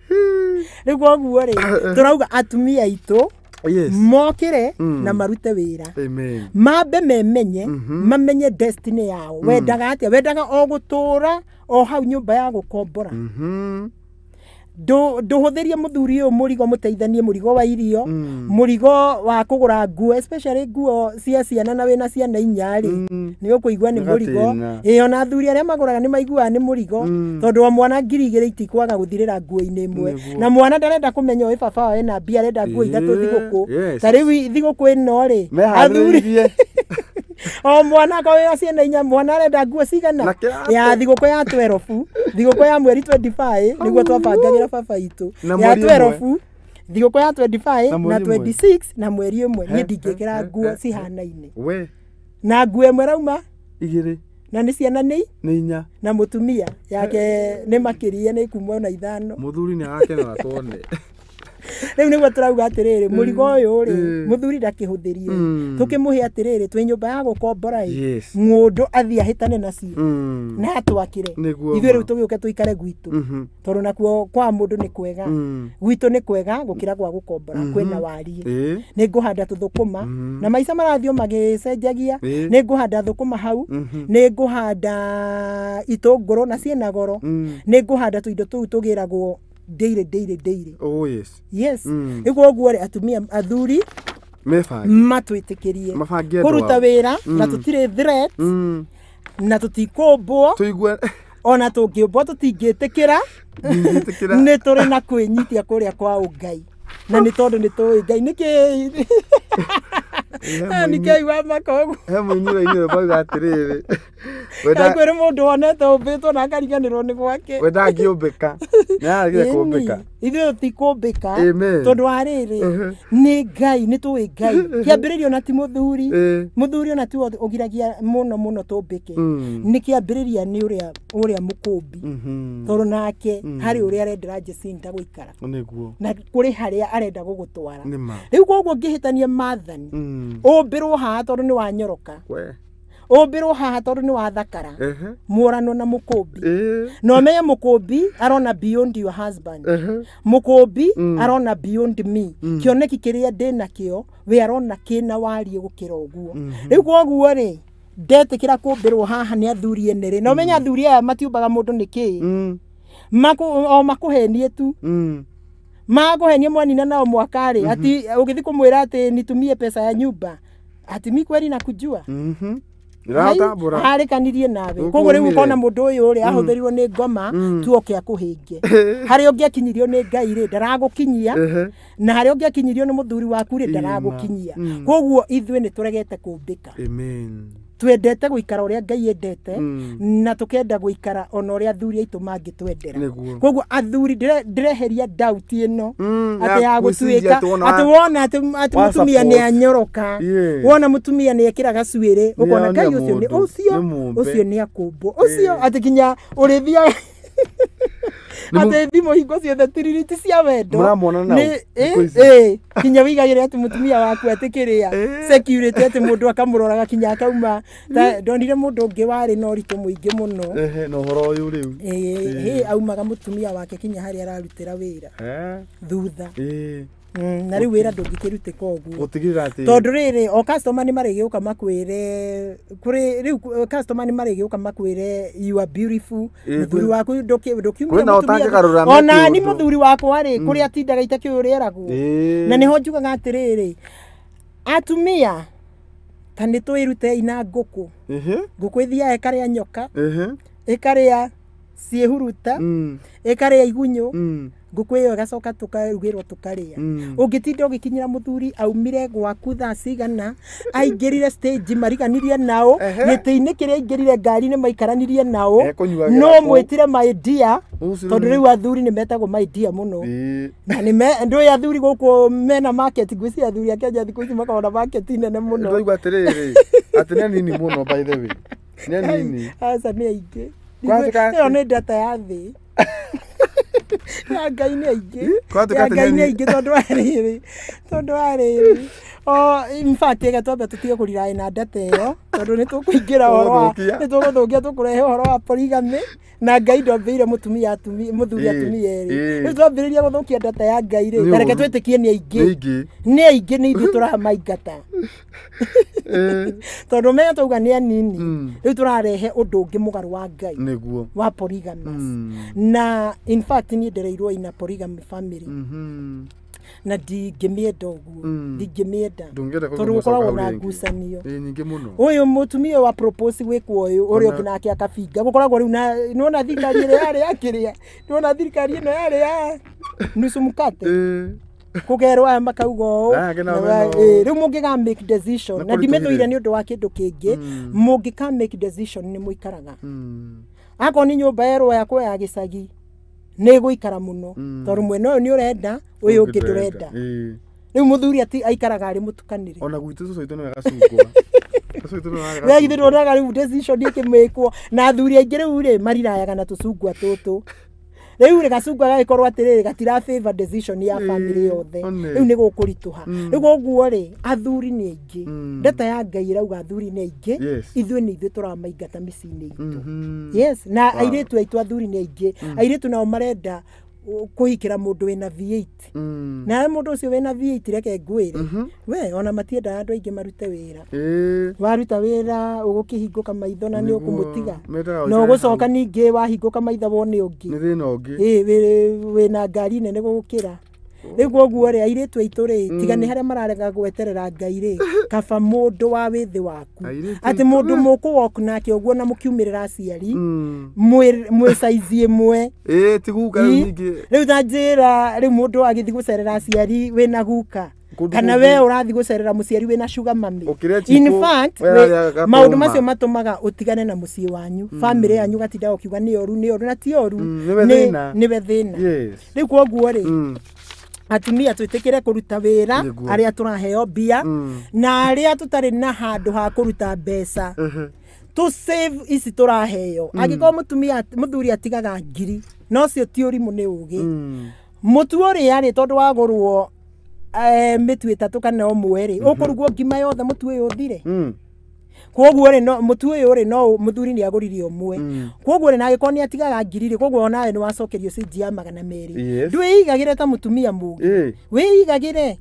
Rĩu koguo rĩ tũrauga atumia aitũ Yes. Mokire na marute wira. Amen. Mambe memenye, mamenye destiny yao. Wendaga atia? Wendaga o gutura o hau nyumba ya gukombora. Nduhuthirie muthuri uyu murigo muteithanie murigo wa irio, murigo wa kugura nguo, especially nguo cia ciana na wina ciana inya ri. Ni ukuigua ni murigo. Ĩ ona athuri aria maguraga ni maiguaga ni murigo tondu wa mwana 2000 itikwaga guthirira nguo-ini imwe. Na mwana ndarenda kumenya ĩ baba wao ena mbia arenda nguo ithatũ thigũkũ. Ta rĩu thigũkũ ĩno rĩ athuri o mwana ko wĩna ciana inya mwana arenda nguo cigana ya thigũkũ ya 12 thigũkũ ya mweri 25 niguo twabangagĩra baba itũ ya 12 thigũkũ ya 25 na 26 na mweri ũmwe niĩ ndingĩkĩra nguo cihanaine na nguo ĩmwe rauma igĩrĩ na nĩ ciana nĩ inya na mũtumia yake nĩ makĩria nĩ kuma ona ithano mũthuri nĩ agakenera tuone. Rĩu nĩguo tũrauga atĩrĩrĩ mũrigo ũyũ rĩ mũthuri ndakĩhũthĩrie tũkĩmũhe atĩrĩrĩ twĩ nyũmba ya gũkombora ĩ ng'ũndũ athiĩ ahĩtane nacio na atwakĩre ithuĩ rĩu tũgĩũke tũikare gwitũ tondũ nakuo kwa mũndũ nĩ kwega gwitũ nĩ kwega gũkĩra gwa gũkombora kwĩna wariĩ nĩ ngũhanda tũthũkũma na maica marathiĩ magĩcenjagia nĩ ngũhanda thũkũma hau nĩ ngũhanda itũngũrũ na ciĩna goro nĩ ngũhanda tũindo tũu tũgĩragwo daily daily daily. Oh yes. Yes. Niguo guo atumia athuri matwitikirie kuruta wira na tutire threat na tutikumbwo tuigue ona tungiumbwo tutingĩtĩkĩra nĩ tũrĩ na kwĩnyitia kũrĩa kwa ũngai na nĩ tondũ nĩ tũĩ Ngai nĩkĩ nĩkĩ wa makogu he mũini ũrainire bauga atĩrĩrĩ kwĩrĩ mũndũ wonete ũmbĩtwo na akariganĩrwo nĩ gwake we ndangĩũmbĩka nĩ aragire kũmbĩka ithuĩ tũtikũmbĩka tondũ wa rĩrĩ nĩ Ngai nĩ tũĩ Ngai kĩambĩrĩria ona ti mũthuri mũthuri ona tiwe ũgiragia mũno mũno tũmbĩke nĩ kĩambĩrĩria nĩ ũrĩa mũkũmbi tondũ nake harĩ ũrĩa arendera Jacinta gũikara na kũrĩ harĩa arenda gũgũtwara rĩu koguo ngĩhĩtania maathani ũmbĩrwo haha tondũ nĩ wanyoroka ũmbĩrwo haha tondũ nĩ wathakara mũrano na mũkũmbi na ũmenye mũkũmbi arona beyond your husband mũkũmbi arona beyond me kĩoneki kĩrĩa ndĩnakĩo we arona kĩna wariĩ gũkĩra ũguo rĩu koguo rĩ ndetĩkĩra kũmbĩrwo haha nĩ athuri ene rĩ na ũmenye athuri aya matiumbaga mũndũ nĩ kĩĩ o makũhenie tu makũhenie mwanina nao mwaka rĩ ati ũgĩthiĩ kũmwĩra atĩ nitumie pesa ya nyumba ati mi kweli nakujua harĩkanirie nawe koguo rĩu ũkona mũndũ ũyũ rĩ ahũthĩrirwo nĩ ngoma tuoke akũhĩnge harĩa ũngĩakinyirio nĩ Ngai rĩ ndaragũkinyia na harĩa ũngĩakinyirio nĩ mũthuri waku rĩ ndaragũkinyia koguo ithuĩ nĩ tũregete kũmbĩka twendete gũikara ũrĩa Ngai endete na tũkenda gũikara ona ũrĩa athuri aitũ mangĩtwendera koguo athuri ndĩreheria doubt ĩno atĩ ya gũtuĩka atĩ wona atĩ mũtumia nĩ anyoroka wona mũtumia nĩ ekĩra gacuĩrĩ ũkona Ngai ũcio nĩ ũcio nĩ akũmbwo ũcio atĩ kinya ũrĩthiaga atĩ thimũ hingo ciothe tiririti cia wendo nĩ kinya wĩigagĩre atĩ mũtumia waku atĩ kĩrĩa security atĩ mũndũ akamũroraga kinya akauma ndonire mũndũ ũngĩ warĩ na ũritũ mũingĩ mũno na ũhoro ũyũ rĩu hĩ aumaga mũtumia wake kinya harĩa ararutĩra wĩra thutha na rĩu wĩra ndũngĩkĩrutĩka ũguo tondũ rĩrĩ o customer nĩ marĩgĩũka makwĩre kũrĩ rĩu customer nĩ marĩgĩũka makwĩre you are beautiful mũthuri waku ndũkiumire mũtumia ona ni mũthuri wakwa rĩ kũrĩa atindaga itakĩũĩ ũrĩa eragwo na nĩho njugaga atĩrĩrĩ atumia ta nĩ twĩrutei na ngũkũ ngũkũ ĩthiaga ĩkarĩa nyoka ĩkarĩa ciĩhuruta ĩkarĩa igunyũ Ngũkũ ĩyo ĩgacoka tũkarugĩrwo tũkarĩa. Ũngĩtinda ũgĩkinyĩra mũthuri aumire gwaku thaa cigana, aingĩrire stage mariganirie nao, gĩtĩ-inĩ kĩrĩa aingĩrire ngari-inĩ maikaranirie nao, no mwĩtire my dear, tondũ rĩu athuri nĩ metagwo my dear mũno. Na nĩ ndũĩ athuri gũkũ mena market, ngwĩciria athuri a Kenya thikũ ici makoragwo na market nene mũno. Ndĩraigua atĩrĩrĩ, atĩ nĩ anini mũno by the way. Nĩ anini. Aca nĩ aingĩ. Ĩyo nĩ data ya thĩ. Ya Ngai nĩ aingĩ. Ya Ngai nĩ aingĩ tondũ wa rĩrĩ. O in fact ega twambe tũtige kũriraĩ na data ĩyo tondũ nĩ tũkũingĩra ũhoro wa nĩ tũgũthũkia tũkũrehe ũhoro wa polygamy na Ngai ndambĩire mũtumia mũthuri atumia erĩ. Rĩu twambĩrĩria gũthũkia data ya Ngai rĩ, ta reke twĩtĩkie nĩ aingĩ. Nĩ aingĩ nĩ ithuĩ tũramaingata. Tondũ menya twauga nĩ anini, rĩu tũrarehe ũndũ ũngĩ mũgarũ wa Ngai. Nĩguo. Wa polygamous. Na in fact niĩ ndereirwo ina polygamy family. Na ndingĩmĩenda ũguo, ndingĩmĩenda tondũ gũkoragwo na ngucanio nyingĩ mũno. Ũyũ mũtumia wa propose gwĩkwo ũyũ, ũrĩa ũngĩ nake akabinga. Gũkoragwo rĩu na nĩwona thirikari ĩrĩa yarĩ ya kĩrĩa, nĩwona thirikari ĩno yarĩ ya nusu mkate. Kũgerwo aya makauga ũũ, rĩu mũngĩga make decision, na ndimĩthũire nĩ ũndũ wa kĩndũ kĩngĩ, mũngĩka make decision nĩ mũikaraga. Akorwo nĩ nyũmba yerwo yakwa ya gĩcagi, nĩ ĩgũikara mũno tondũ mwena ũyũ nĩ ũrenda, ũyũ ũngĩ ndũrenda. Rĩu mũthuri aikaraga arĩ mũtukanĩre. Ona gwitũ cũcũ witũ nĩwe gacungwa. We githĩ nduonaga rĩu decision ĩkĩmĩkwo na athuri aingĩ rĩu rĩ marirayaga na tũcungwa tũtũ. Rĩu rĩ gacungwa gagĩkorwo atĩrĩrĩ gatira favor decision ya family yothe. Rĩu nĩ gũkũritũha. Rĩu koguo rĩ athuri nĩ aingĩ. Data ya Ngai ĩrauga athuri nĩ aingĩ. Ithuĩ nĩ ithuĩ tũramaingata mĩciĩ-inĩ itũ. Yes, na airĩtu aitũ athuri nĩ aingĩ. Airĩtu nao marenda kũhikĩra mũndũ wĩna V8. Na mũndũ ũcio wĩna V8 reke ngwĩre, we ona matiendaga andũ aingĩ marute wĩra. Waruta wĩra ũgũkĩhingũka maitho na nĩ ũkũmũtiga. Na ũgũcoka ningĩ wahingũka maitho wone ũngĩ. Nĩ thĩna ũngĩ. Wĩna ngari nene gũgũkĩra. Rĩu koguo rĩ airĩtu aitũ rĩ tiga nĩ harĩa mararega gweterera Ngai rĩ, kaba mũndũ wa wĩthĩ waku. Atĩ mũndũ mũkũ walk nake ũguo na mũkiumĩrĩra aciari, mwĩ size ĩmwe. Ti guka rĩu ningĩ. Rĩu ta njĩra rĩu mũndũ agĩthiĩ gũcerera aciari wĩna guka, kana we ũrathiĩ gũcerera mũciari wĩna sugar mummy. In fact, maũndũ macio matũmaga ũtigane na mũciĩ wanyu. Family yanyu gatinda ũkiuga nĩ ũru, nĩ ũru na ti ũru. Nĩwe thĩna. Rĩu koguo rĩ atumia twĩtĩkĩre kũruta wĩra arĩa tũraheo mbia na arĩa tũtarĩ na handũ ha kũruta mbeca tũ save ici tũraheo. Angĩkorwo mũtumia mũthuri atigaga ngiri, no cio ti ũrimũ nĩ ũgĩ. Mũtu ũrĩa rĩ tondũ wagũrwo mĩtu ĩtatũ kana ũmwe rĩ, ũkũrugwo ngima yothe mũtu ũyũ ũthire. Koguo rĩ no mũtu ũyũ rĩ no mũthuri nĩ agũrire ũmwe. Koguo rĩ na angĩkorwo nĩ atigaga ngiri rĩ, koguo onawe nĩ wacokerio cinji ya 200. Ndwĩigagĩre ta mũtumia mũgĩ. Wĩigagĩre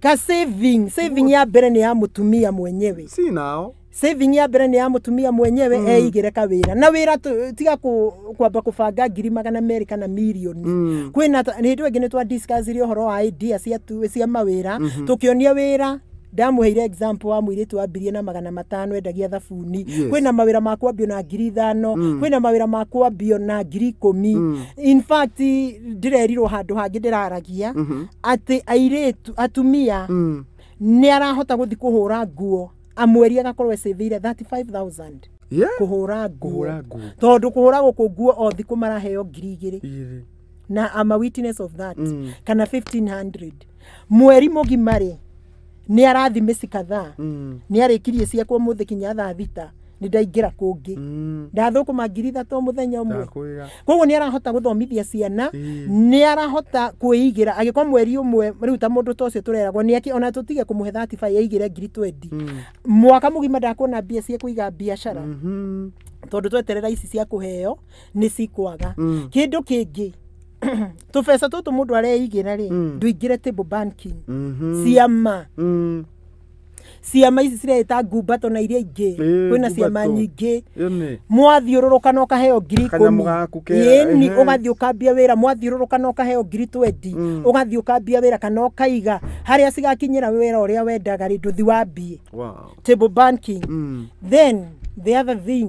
ka saving, saving ya mbere nĩ ya mũtumia mwenyewe. Si nao. Saving ya mbere nĩ ya mũtumia mwenyewe eigĩre kawĩra. Na wĩra tiga kwamba kũbanga ngiri 200 kana mirioni. Kwĩna hĩndĩ ĩngĩ nĩ twa discuss-ire ũhoro wa idea cia mawĩra, tũkĩonia wĩra. Ndamũheire example wa mũirĩtu wambirie na 500 endagia thabuni. Kwĩna mawĩra ma kwambio na ngiri 5, kwĩna mawĩra ma kwambio na ngiri 10. In fact ndĩrerirwo handũ hangĩ ndĩraragia atĩ airĩtu atumia nĩ arahota gũthiĩ kũhũra nguo amweri agakorwo ecĩthĩire 35,000 kũhũra nguo. Tondũ kũhũra gũkũ nguo o thikũ maraheo ngiri 2. Na I'm a witness of that. Kana 1500 mweri mũgima rĩ nĩ arathi mĩciĩ kadhaa, nĩ arĩkirie ciakwa ũmũthĩ kinya thaa 6 nĩ ndaingĩra kũngĩ. Ndathũkũma ngiri 3 mũthenya ũmwe. Koguo nĩ arahota gũthomithia ciana, nĩ arahota kwĩigĩra. Angĩkorwo mweri ũmwe rĩu ta mũndũ ta ũcio tũreragwo nĩ akĩ ona tũtige kũmũhe 35 aigĩre ngiri 20. Mwaka mũgima ndakuona mbia cia kũiga biacara. Tondũ tweterera ici cia kũheo nĩ cikwaga. Kĩndũ kĩngĩ tũbeca tũtũ mũndũ areigĩra rĩ, ndũingĩre table banking. Ciama. Ciama ici cireĩta ngumbato na iria ingĩ. Kwĩna ciama nyingĩ. Mwathiũrũrũka na ũkaheo ngiri 10. Ĩni ũgathiĩ ũkambia wĩra, mwathiũrũrũka na ũkaheo ngiri 20. Ũgathiĩ ũkambia wĩra kana ũkaiga harĩa cigakinyĩra wĩra ũrĩa wendaga rĩ, ndũthi wambie. Table banking. Then the other thing,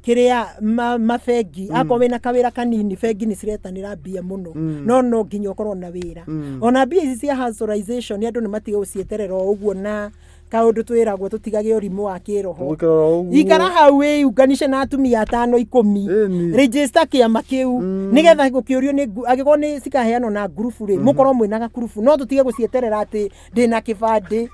Kiria mabengi akorwo wĩna kawĩra kanini, bengi nĩ ciretanĩra mbia mũno, no nginya ũkorwo na wĩra. Ona mbia ici cia hustlerization, andũ nĩ matige gũcieterera o ũguo, na kaũndũ twĩragwo tũtigage ũrimũ wa kĩroho. Ikara hau wĩyunganishe na atumia 5 10, register kĩama kĩu, nĩgetha gũkĩũrio nĩ angĩkorwo nĩ cikaheanwo na ngurubu rĩ, mũkorwo mwĩna gakurubu, no tũtige gũcieterera atĩ ndĩna kĩbandĩ.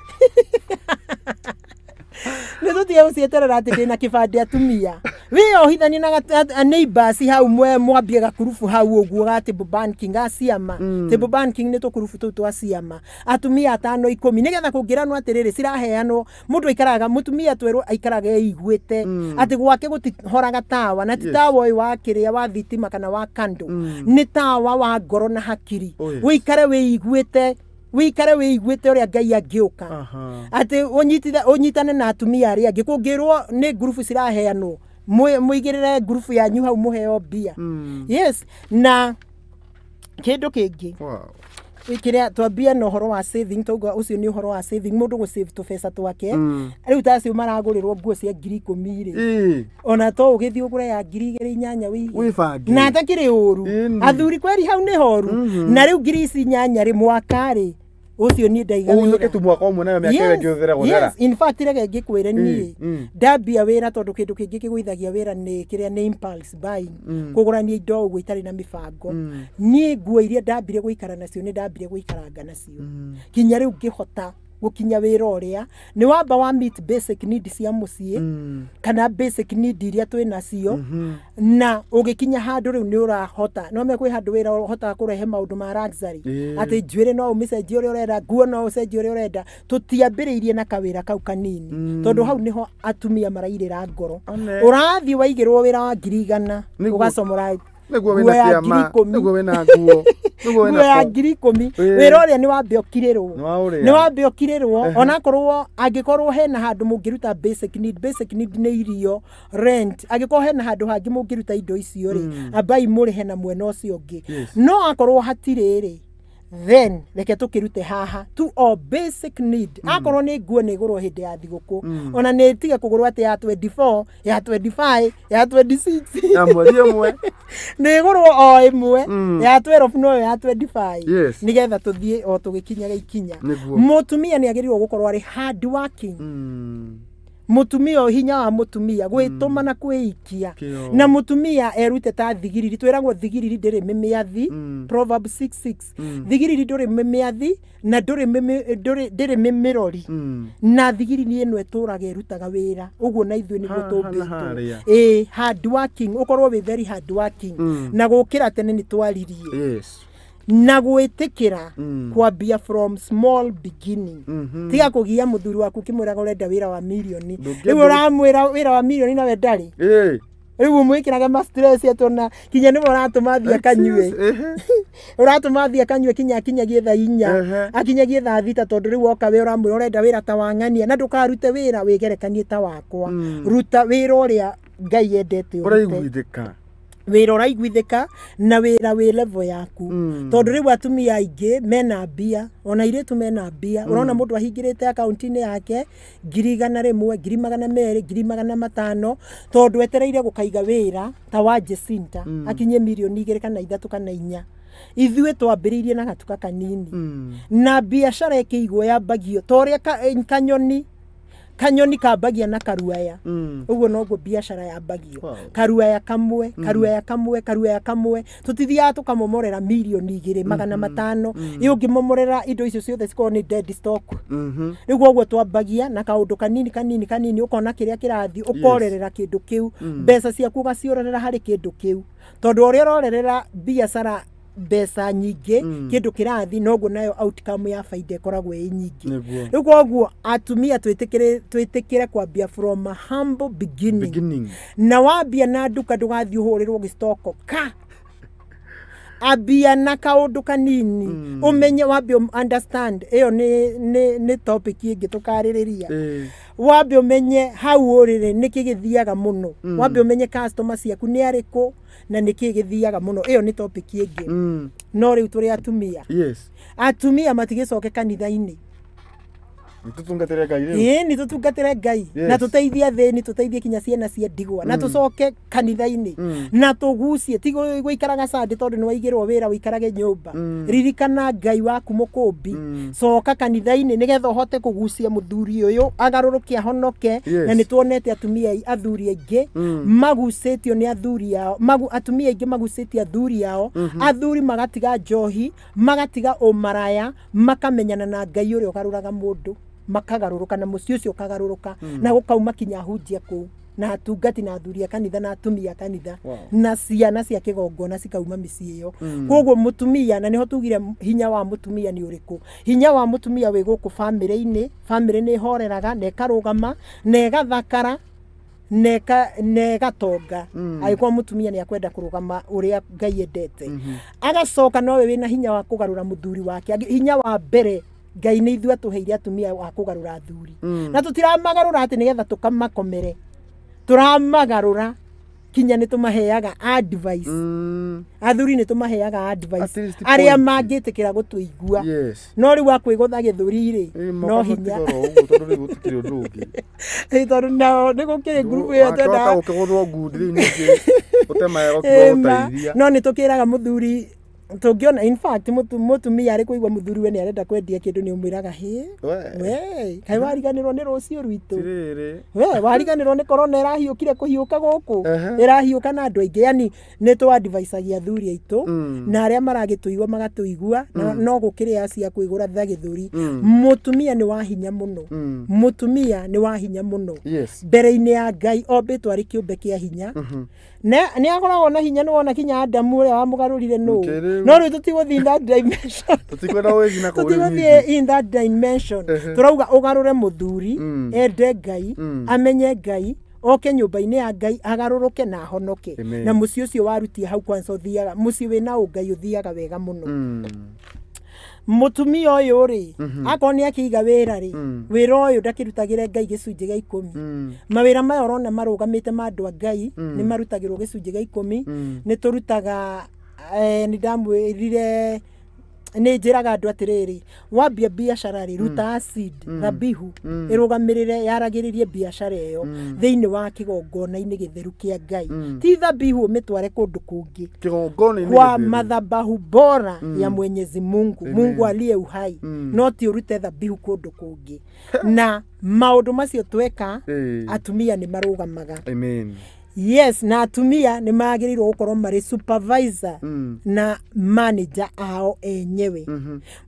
Nĩ tũtige gũcieterera atĩ ndĩna kĩbandĩ. Atumia wĩyohithanie na neighbors hau, mwambie gakurubu hau ũguo ga table banking, ga ciama. Table banking nĩ tũkurubu tũu twa ciama, atumia 5 10, nĩgetha kũngĩranwo atĩrĩrĩ, ciraheanwo, mũndũ aikaraga, mũtumia twerwo aikaraga eiguĩte atĩ gwake gũtihoraga tawa, na ti tawa ũyũ wa kĩrĩa wa thitima kana wa kando, nĩ tawa wa ngoro na hakiri. Wĩikare wĩiguĩte, wĩikare wĩiguĩte ũrĩa Ngai angĩũka, atĩ ũnyitane na atumia arĩa angĩ. Kũngĩrwo nĩ ngurubu ciraheanwo, mũigĩrĩre ngurubu yanyu hau, mũheo mbia. Yes, na kĩndũ kĩngĩ kĩrĩa twambia na ũhoro wa saving, tauga ũcio nĩ ũhoro wa saving, mũndũ gũ save tũbeca twake. Rĩu ta acio maragũrĩrwo nguo cia 10,000 rĩ, ona to ũgĩthiĩ ũgũre ya 2,000 8 wĩige, na atakĩrĩ ũru. Athuri kweri hau nĩ horu. Na rĩu ngiri ici 8 rĩ, mwaka rĩ, ũcio niĩ ndaiga wĩra. Ũhũthĩke tu mwaka ũmwe nayo mĩaka ĩrĩa ĩngĩ ũthĩre gũthera. Yes, in fact reke ngĩkwĩre, niĩ ndambia wĩra, tondũ kĩndũ kĩngĩ kĩgũithagia wĩra nĩ kĩrĩa nĩ impulse buying, kũgũrania indo ũguo itarĩ na mĩbango. Niĩ nguo iria ndambire gũikara nacio, nĩ ndambire gũikaranga nacio kinya rĩu ngĩhota gũkinya wĩra ũrĩa nĩ wamba wa meet basic need cia mũciĩ, kana basic need iria twĩ nacio, na ũgĩkinya handũ rĩu nĩ ũrahota, no me kwĩ handũ wĩra ũhotaga kũrehe maũndũ ma luxury, atĩ njuĩrĩ no ũmĩcenjie ũrĩa ũrenda, nguo no ũcenjie ũrĩa ũrenda. Tũtiambĩrĩirie na kawĩra kau kanini, tondũ hau nĩho atumia marairĩra ngoro. Ũrathiĩ waigĩrwo wĩra wa 100,000, ũgacomora nguo ya 10,000, nĩguo wĩna nguo, nguo ya 10,000. Wĩra ũrĩa nĩ wambe ũkirĩrwo, nĩ wambe ũkirĩrwo, onakorwo angĩkorwo hena handũ mũngĩruta basic need. Basic need nĩ irio, rent. Angĩkorwo hena handũ hangĩ mũngĩruta indo icio rĩ, ambai mũrĩhe na mwena ũcio ũngĩ. No akorwo hatirĩ rĩ, then reke tũkĩrute haha tu o basic need. Akorwo nĩ nguo, nĩ ĩgũrwo hĩndĩ ya thigũkũ, ona nĩ tige kũgũrwo atĩ ya 24, ya 25, ya 26, ya mweri ĩmwe, nĩ ĩgũrwo o ĩmwe ya 12, no ya 25, nĩgetha tũthiĩ o tũgĩkinyaga ikinya. Mũtumia nĩ agĩrĩirwo gũkorwo arĩ hard working. Mũtumia, hinya wa mũtumia gwĩtũma na kwĩikia, na mũtumia erute ta thigiriri. Twĩragwo thigiriri ndĩrĩ mĩmĩathi, Proverb 6:6, thigiriri ndũrĩ mĩmĩathi na ndĩrĩ mĩmĩrori, na thigiriri ĩno ĩtũraga ĩrutaga wĩra ũguo, na ithuĩ nĩguo tũmbĩtwo. Ĩ hard working, ũkorwo wĩ very hard working, na gũkĩra tene nĩ twaririe, na gwĩtĩkĩra kwambia from small beginning. Tiga kũgia mũthuri waku ũkĩmwĩraga ũrenda wĩra wa mirioni, rĩu ũramwĩra wĩra wa mirioni nawe ndarĩ, rĩu ũmwĩkĩraga ma stress atĩ kinya nĩwe ũratũma athiĩ akanyue, ũratũma athiĩ akanyue kinya akinyagie thaa 4, akinyagie thaa 6, tondũ rĩu woka we ũramwĩra ũrenda wĩra ta wa ng'ania. Na ndũkarute wĩra wĩgerekanie ta wakwa, ruta wĩra ũrĩa Ngai endete ũrute, ũraiguithĩka, wĩra ũraiguithĩka, na wĩra wĩ level yaku. Tondũ rĩu atumia aingĩ mena mbia, ona airĩtu mena mbia, ũrona mũndũ ahingĩrĩte akaunti-inĩ yake 100,000, 200,000, 500,000, tondũ etereire gũkaiga wĩra ta wa Jacinta akinye 2 kana 3 kana 4. Ithuĩ twambĩrĩirie na gatuka kanini, na biacara ĩkĩigwo yambagio ta ũrĩa kanyoni kambagia na karuaya, ũguo noguo biacara yambagio, karuaya kamwe, karuaya kamwe, karuaya kamwe. Tũtithiaga tũkamomorera 2,500,000, ĩ ũngĩmomorera indo icio ciothe cikorwo nĩ dead stock. Rĩu ũguo twambagia na kaũndũ kanini kanini kanini, ũkona kĩrĩa kĩrathiĩ, ũkorerera kĩndũ kĩu, mbeca ciaku ũgaciorerera harĩ kĩndũ kĩu, tondũ ũrĩa ũrorerera biacara mbeca nyingĩ, kĩndũ kĩrathi, noguo nayo outcome ya faida ĩkoragwo ĩ nyingĩ. Rĩu koguo atumia twĩtĩkĩre kwambia from a humble beginning. Na wambia na nduka ndũgathiĩ ũhũrĩrwo gĩstoko ka, ambia na kaũndũ kanini, ũmenye, wambe understand ĩyo nĩ topic ĩngĩ tũkarĩrĩria. Wambe ũmenye hau ũrĩrĩ nĩkĩ gĩthiaga mũno, wambe ũmenye customer ciaku nĩ arĩkũ na nĩkĩ gĩthiaga mũno, ĩyo nĩ topic ĩngĩ. No rĩu tũrĩ atumia, atumia matigĩcoke kanitha-inĩ. Tũtungatĩre Ngai rĩu. Ĩĩ, nĩ tũtungatĩre Ngai na tũteithie athĩni, tũteithie kinya ciana cia ndigwa, na tũcoke kanitha-inĩ na tũgucie, ti gũikaraga Sunday tondũ nĩ waigĩrwo wĩra ũikarage nyũmba. Ririkana Ngai waku mũkũmbi, coka kanitha-inĩ nĩgetha ũhote kũgucia mũthuri ũyũ agarũrũke ahonoke. Na nĩ tuonete atumia athuri aingĩ magucĩtio nĩ athuri ao, atumia aingĩ magucĩtie athuri ao, athuri magatiga njohi, magatiga ũmaraya, makamenyana na Ngai ũrĩa ũgarũraga mũndũ, makagarũrũka na mũciĩ ũcio ũkagarũrũka, na gũkauma kinya hunjia kũu na atungati na athuri a kanitha na atumia a kanitha na ciana cia kĩgongona cikauma mĩciĩ ĩyo. Koguo mũtumia, na nĩho tugire hinya wa mũtumia nĩ ũrĩkũ, hinya wa mũtumia wĩ gũkũ bamĩrĩ-inĩ. Bamĩrĩ nĩ ĩhoreraga na ĩkarũgama na ĩgathakara na ĩgatonga angĩkorwo mũtumia nĩ akwenda kũrũgama ũrĩa Ngai endete. Agacoka nowe wĩna hinya wa kũgarũra mũthuri wake. Hinya wa mbere Ngai nĩ ithuĩ atũheire atumia wa kũgarũra athuri, na tũtiramagarũra atĩ nĩgetha tũkamakomere, tũramagarũra kinya nĩ tũmaheaga advice. Athuri nĩ tũmaheaga advice arĩa mangĩtĩkĩra gũtũigua. No rĩu akwĩgũtha gĩthũri rĩ, no hinya tondũ nao nĩ gũkĩrĩ ngurubu ĩyo twendaga gũkĩgũthwo ngundi rĩu ningĩ ũtemaga gũteithia. No nĩ tũkĩraga mũthuri tũngĩona, in fact mũtumia arĩ kũigua mũthuri we nĩ arenda kwendia kĩndũ nĩ ũmwĩraga hĩ we kaĩ wariganĩrwo nĩ rũciũ rwitũ, we wariganĩrwo nĩ korona ĩrahiũkire kũhiũka gũkũ, ĩrahiũka na andũ aingĩ. Yani nĩ tũ-advisagia athuri aitũ na arĩa maragĩtũigua magatũigua, no gũkĩrĩ acia kwĩgũra tha gĩthũri. Mũtumia nĩ wa hinya mũno, mũtumia nĩ wa hinya mũno mbere-inĩ ya Ngai, ombĩtwo arĩ kĩũmbe kĩa hinya. Nĩ akoragwo na hinya, nĩ wona kinya Adamu ũrĩa wamũgarũrire nũ. No rĩu tũtigũthiĩ in that dimension, tũtigũthiĩ in that dimension. Tũrauga ũgarũre mũthuri ende Ngai, amenye Ngai, oke nyũmba-inĩ ya Ngai, agarũrũke na ahonoke. Na mũciĩ ũcio warutia hau kwanza ũthiaga mũciĩ wĩna ũngai ũthiaga wega mũno. Mũtumia ũyũ rĩ, akorwo nĩ akĩiga wĩra rĩ, wĩra ũyũ ndakĩrutagĩre Ngai gĩcunjĩ gĩa 10. Mawĩra maya ũrona marũgamĩte ma andũ a Ngai nĩ marutagĩrwo gĩcunjĩ gĩa 10. Nĩ tũrutaga, nĩ ndamwĩrire, nĩ njĩraga andũ atĩrĩrĩ, wambia biacara rĩ, ruta acid thabihu ĩrũgamĩrĩre yaragĩrĩrie biacara ĩyo thĩinĩ wa kĩgongona-inĩ gĩtheru kĩa Ngai. Ti thabihu ũmĩtware kũndũ kũngĩ, kwa madhabahu bora ya Mwenyezi Mungu, Mungu aliye uhai, no ti ũrute thabihu kũndũ kũngĩ. Na maũndũ macio tweka, atumia nĩ marũgamaga. Amen. Yes, na atumia nĩ magĩrĩirwo gũkorwo marĩ supervisor na manager ao enyewe.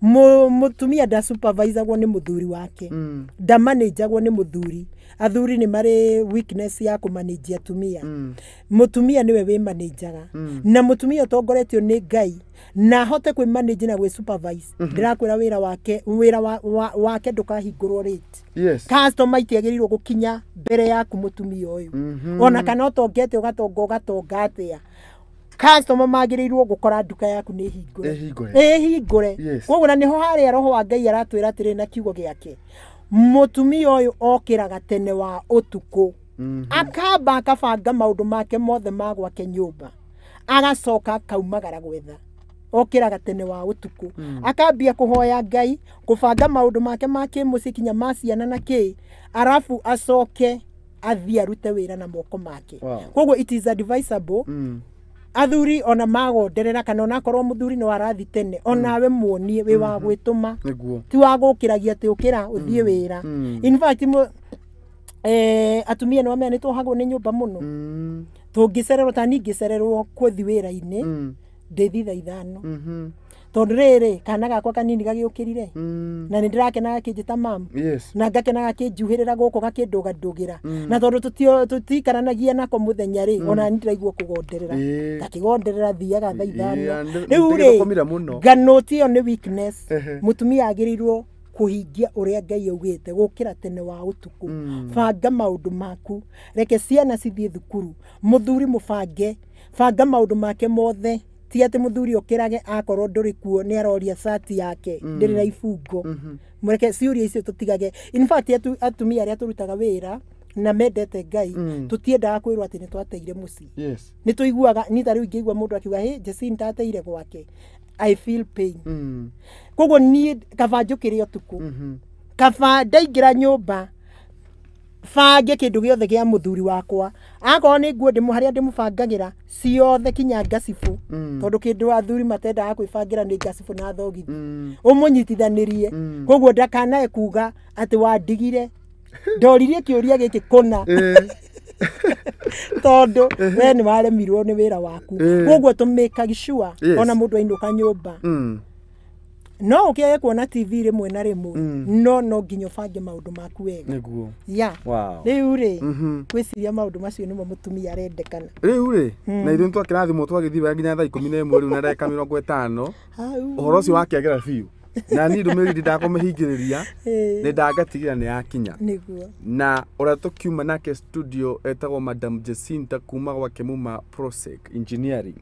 Mũtumia nda supervisagwo nĩ mũthuri wake, ndamanĩjagwo nĩ mũthuri. Athuri nĩ marĩ weakness ya kũmanĩjia atumia. Mũtumia nĩwe wĩmanĩjaga, na mũtumia ũtongoretio nĩ Ngai na ahote kwĩmanĩji na gwĩ supervise, ndĩrakwĩra wĩra wake, wĩra wake ndũkahingũrwo rate. Customer itiagĩrĩirwo gũkinya mbere yaku mũtumia ũyũ, ona kana ũtongete ũgatonga ũgatonga atĩa, customer magĩrĩirwo gũkora nduka yaku nĩ hingũre, ĩhingũre. Koguo na nĩho harĩa roho wa Ngai aratwĩra atĩrĩ na kiugo gĩake, mũtumia ũyũ okĩraga tene wa ũtukũ, akamba akabanga maũndũ make mothe ma gwake nyũmba, agacoka akaumagara gwetha. Okĩraga tene wa ũtukũ, akambia kũhoya Ngai, kũbanga maũndũ make ma kĩmũciĩ kinya ma ciana na kĩ, arabu acoke athiĩ arute wĩra na moko make. Koguo it is advisable athuri ona magonderera, kana onakorwo mũthuri nĩ warathi tene, onawe muonie wĩ wa gwĩtũma, ti wa gũkĩragia atĩ ũkĩra ũthiĩ wĩra. In fact atumia nĩ wamenya nĩ twohagwo nĩ nyũmba mũno. Tũngĩcererwo ta niĩ ngĩcererwo kũthi wĩra-inĩ ndĩthi thaa 5, tondũ rĩrĩ kana gakwa kanini gagĩũkĩrire, na nĩ ndĩrakena gakĩnjĩta mamu, na ngakena gakĩnjuhĩrĩra gũkũ gakĩndũgandũgĩra, na tondũ tũtiikaranagia nako mũthenya rĩ, ona niĩ ndĩraigua kũgonderera, gakĩgonderera thiaga thaa 5. Rĩu rĩ nganũti ĩyo nĩ weakness. Mũtumia agĩrĩirwo kũhingia ũrĩa Ngai augĩte, gũkĩra tene wa ũtukũ, banga maũndũ maku, reke ciana cithiĩ thukuru, mũthuri mũbange, banga maũndũ make mothe. Ti atĩ mũthuri ũkĩrage akorwo ndũrĩ kuo nĩ aroria cati yake ndĩrĩ na ibungo. Mũreke ciũria icio tũtigage. In fact atumia arĩa tũrutaga wĩra na mendete Ngai, tũtiendaga kwĩrwo atĩ nĩ twateire mũciĩ. Nĩ tũiguaga, niĩ ta rĩu ingĩigua mũndũ akiuga hĩ Jesse nĩndateire gwake, I feel pain. Koguo niĩ kaba njũkĩre ũtukũ, Kaba ndaingĩra nyũmba bange kĩndũ gĩothe kĩa mũthuri wakwa, akorwo nĩ nguo harĩa ndĩmũbangagĩra ciothe kinya ngacibũ, tondũ kĩndũ athuri matendaga kwĩbangĩra nĩ ngacibũ na thogithi, ũmũnyitithanĩrie. Koguo ndakanae kuga atĩ wandigire ndoririe kĩũria gĩkĩ kũna tondũ we nĩ waremirwo nĩ wĩra waku. Koguo tũmĩkagi sure ona mũndũ ainũka nyũmba no ũkĩage kuona TV rĩmwe na rĩmwe, no nginya ũbange maũndũ maku wega. Nĩguo. Ya. Wow. Rĩu rĩ, gwĩciria maũndũ macio nĩmo mũtumia arendekana. Rĩu rĩ, na ithuĩ nĩtwakĩrathimwo twagĩthiĩ wega nginya thaa 11 rĩu na ndagĩka 50. Ũhoro ũcio wakĩagĩra biũ. Na niĩ ndũmĩrĩri ndakũmĩhingĩrĩria, nĩ ndangatigĩra nĩ yakinya. Nĩguo. Na ũrĩa tũkiuma nake studio etagwo Madam Jacinta kuma gwa Kĩmuma Prosec Engineering.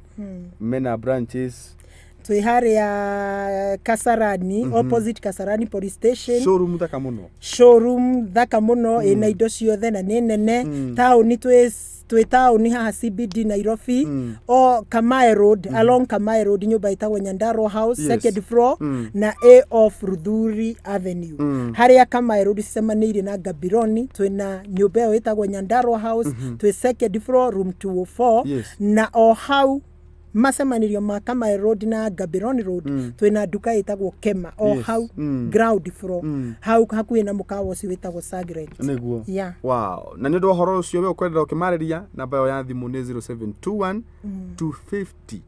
Mena branches twĩ harĩa Kasarani, opposite Kasarani Police Station. Showroom thaka mũno. Showroom thaka mũno, ĩna indo ciothe na nĩ nene. Taũni twĩ taũni haha CBD Nairobi, o Kamae Road, along Kamae Road, nyũmba ĩtagwo Nyandarua House, second floor, na A off Ruthuri Avenue. Harĩa Kamae Road cicemanĩirie na Gabironi, twĩna nyũmba ĩyo ĩtagwo Nyandarua House, twĩ second floor, room 204. Na o hau macemanĩrio ma Kamae Road na Gabironi Road, twĩna nduka ĩtagwo Kema o hau ground floor, hau hakuhĩ na mũkawa ũcio wĩtagwo Sagret. Nĩguo. Yeah. Wow. Na nĩ ũndũ wa ũhoro ũcio we ũkwendera ũkĩmarĩria, namba ĩyo ya thimũ nĩ 0721 250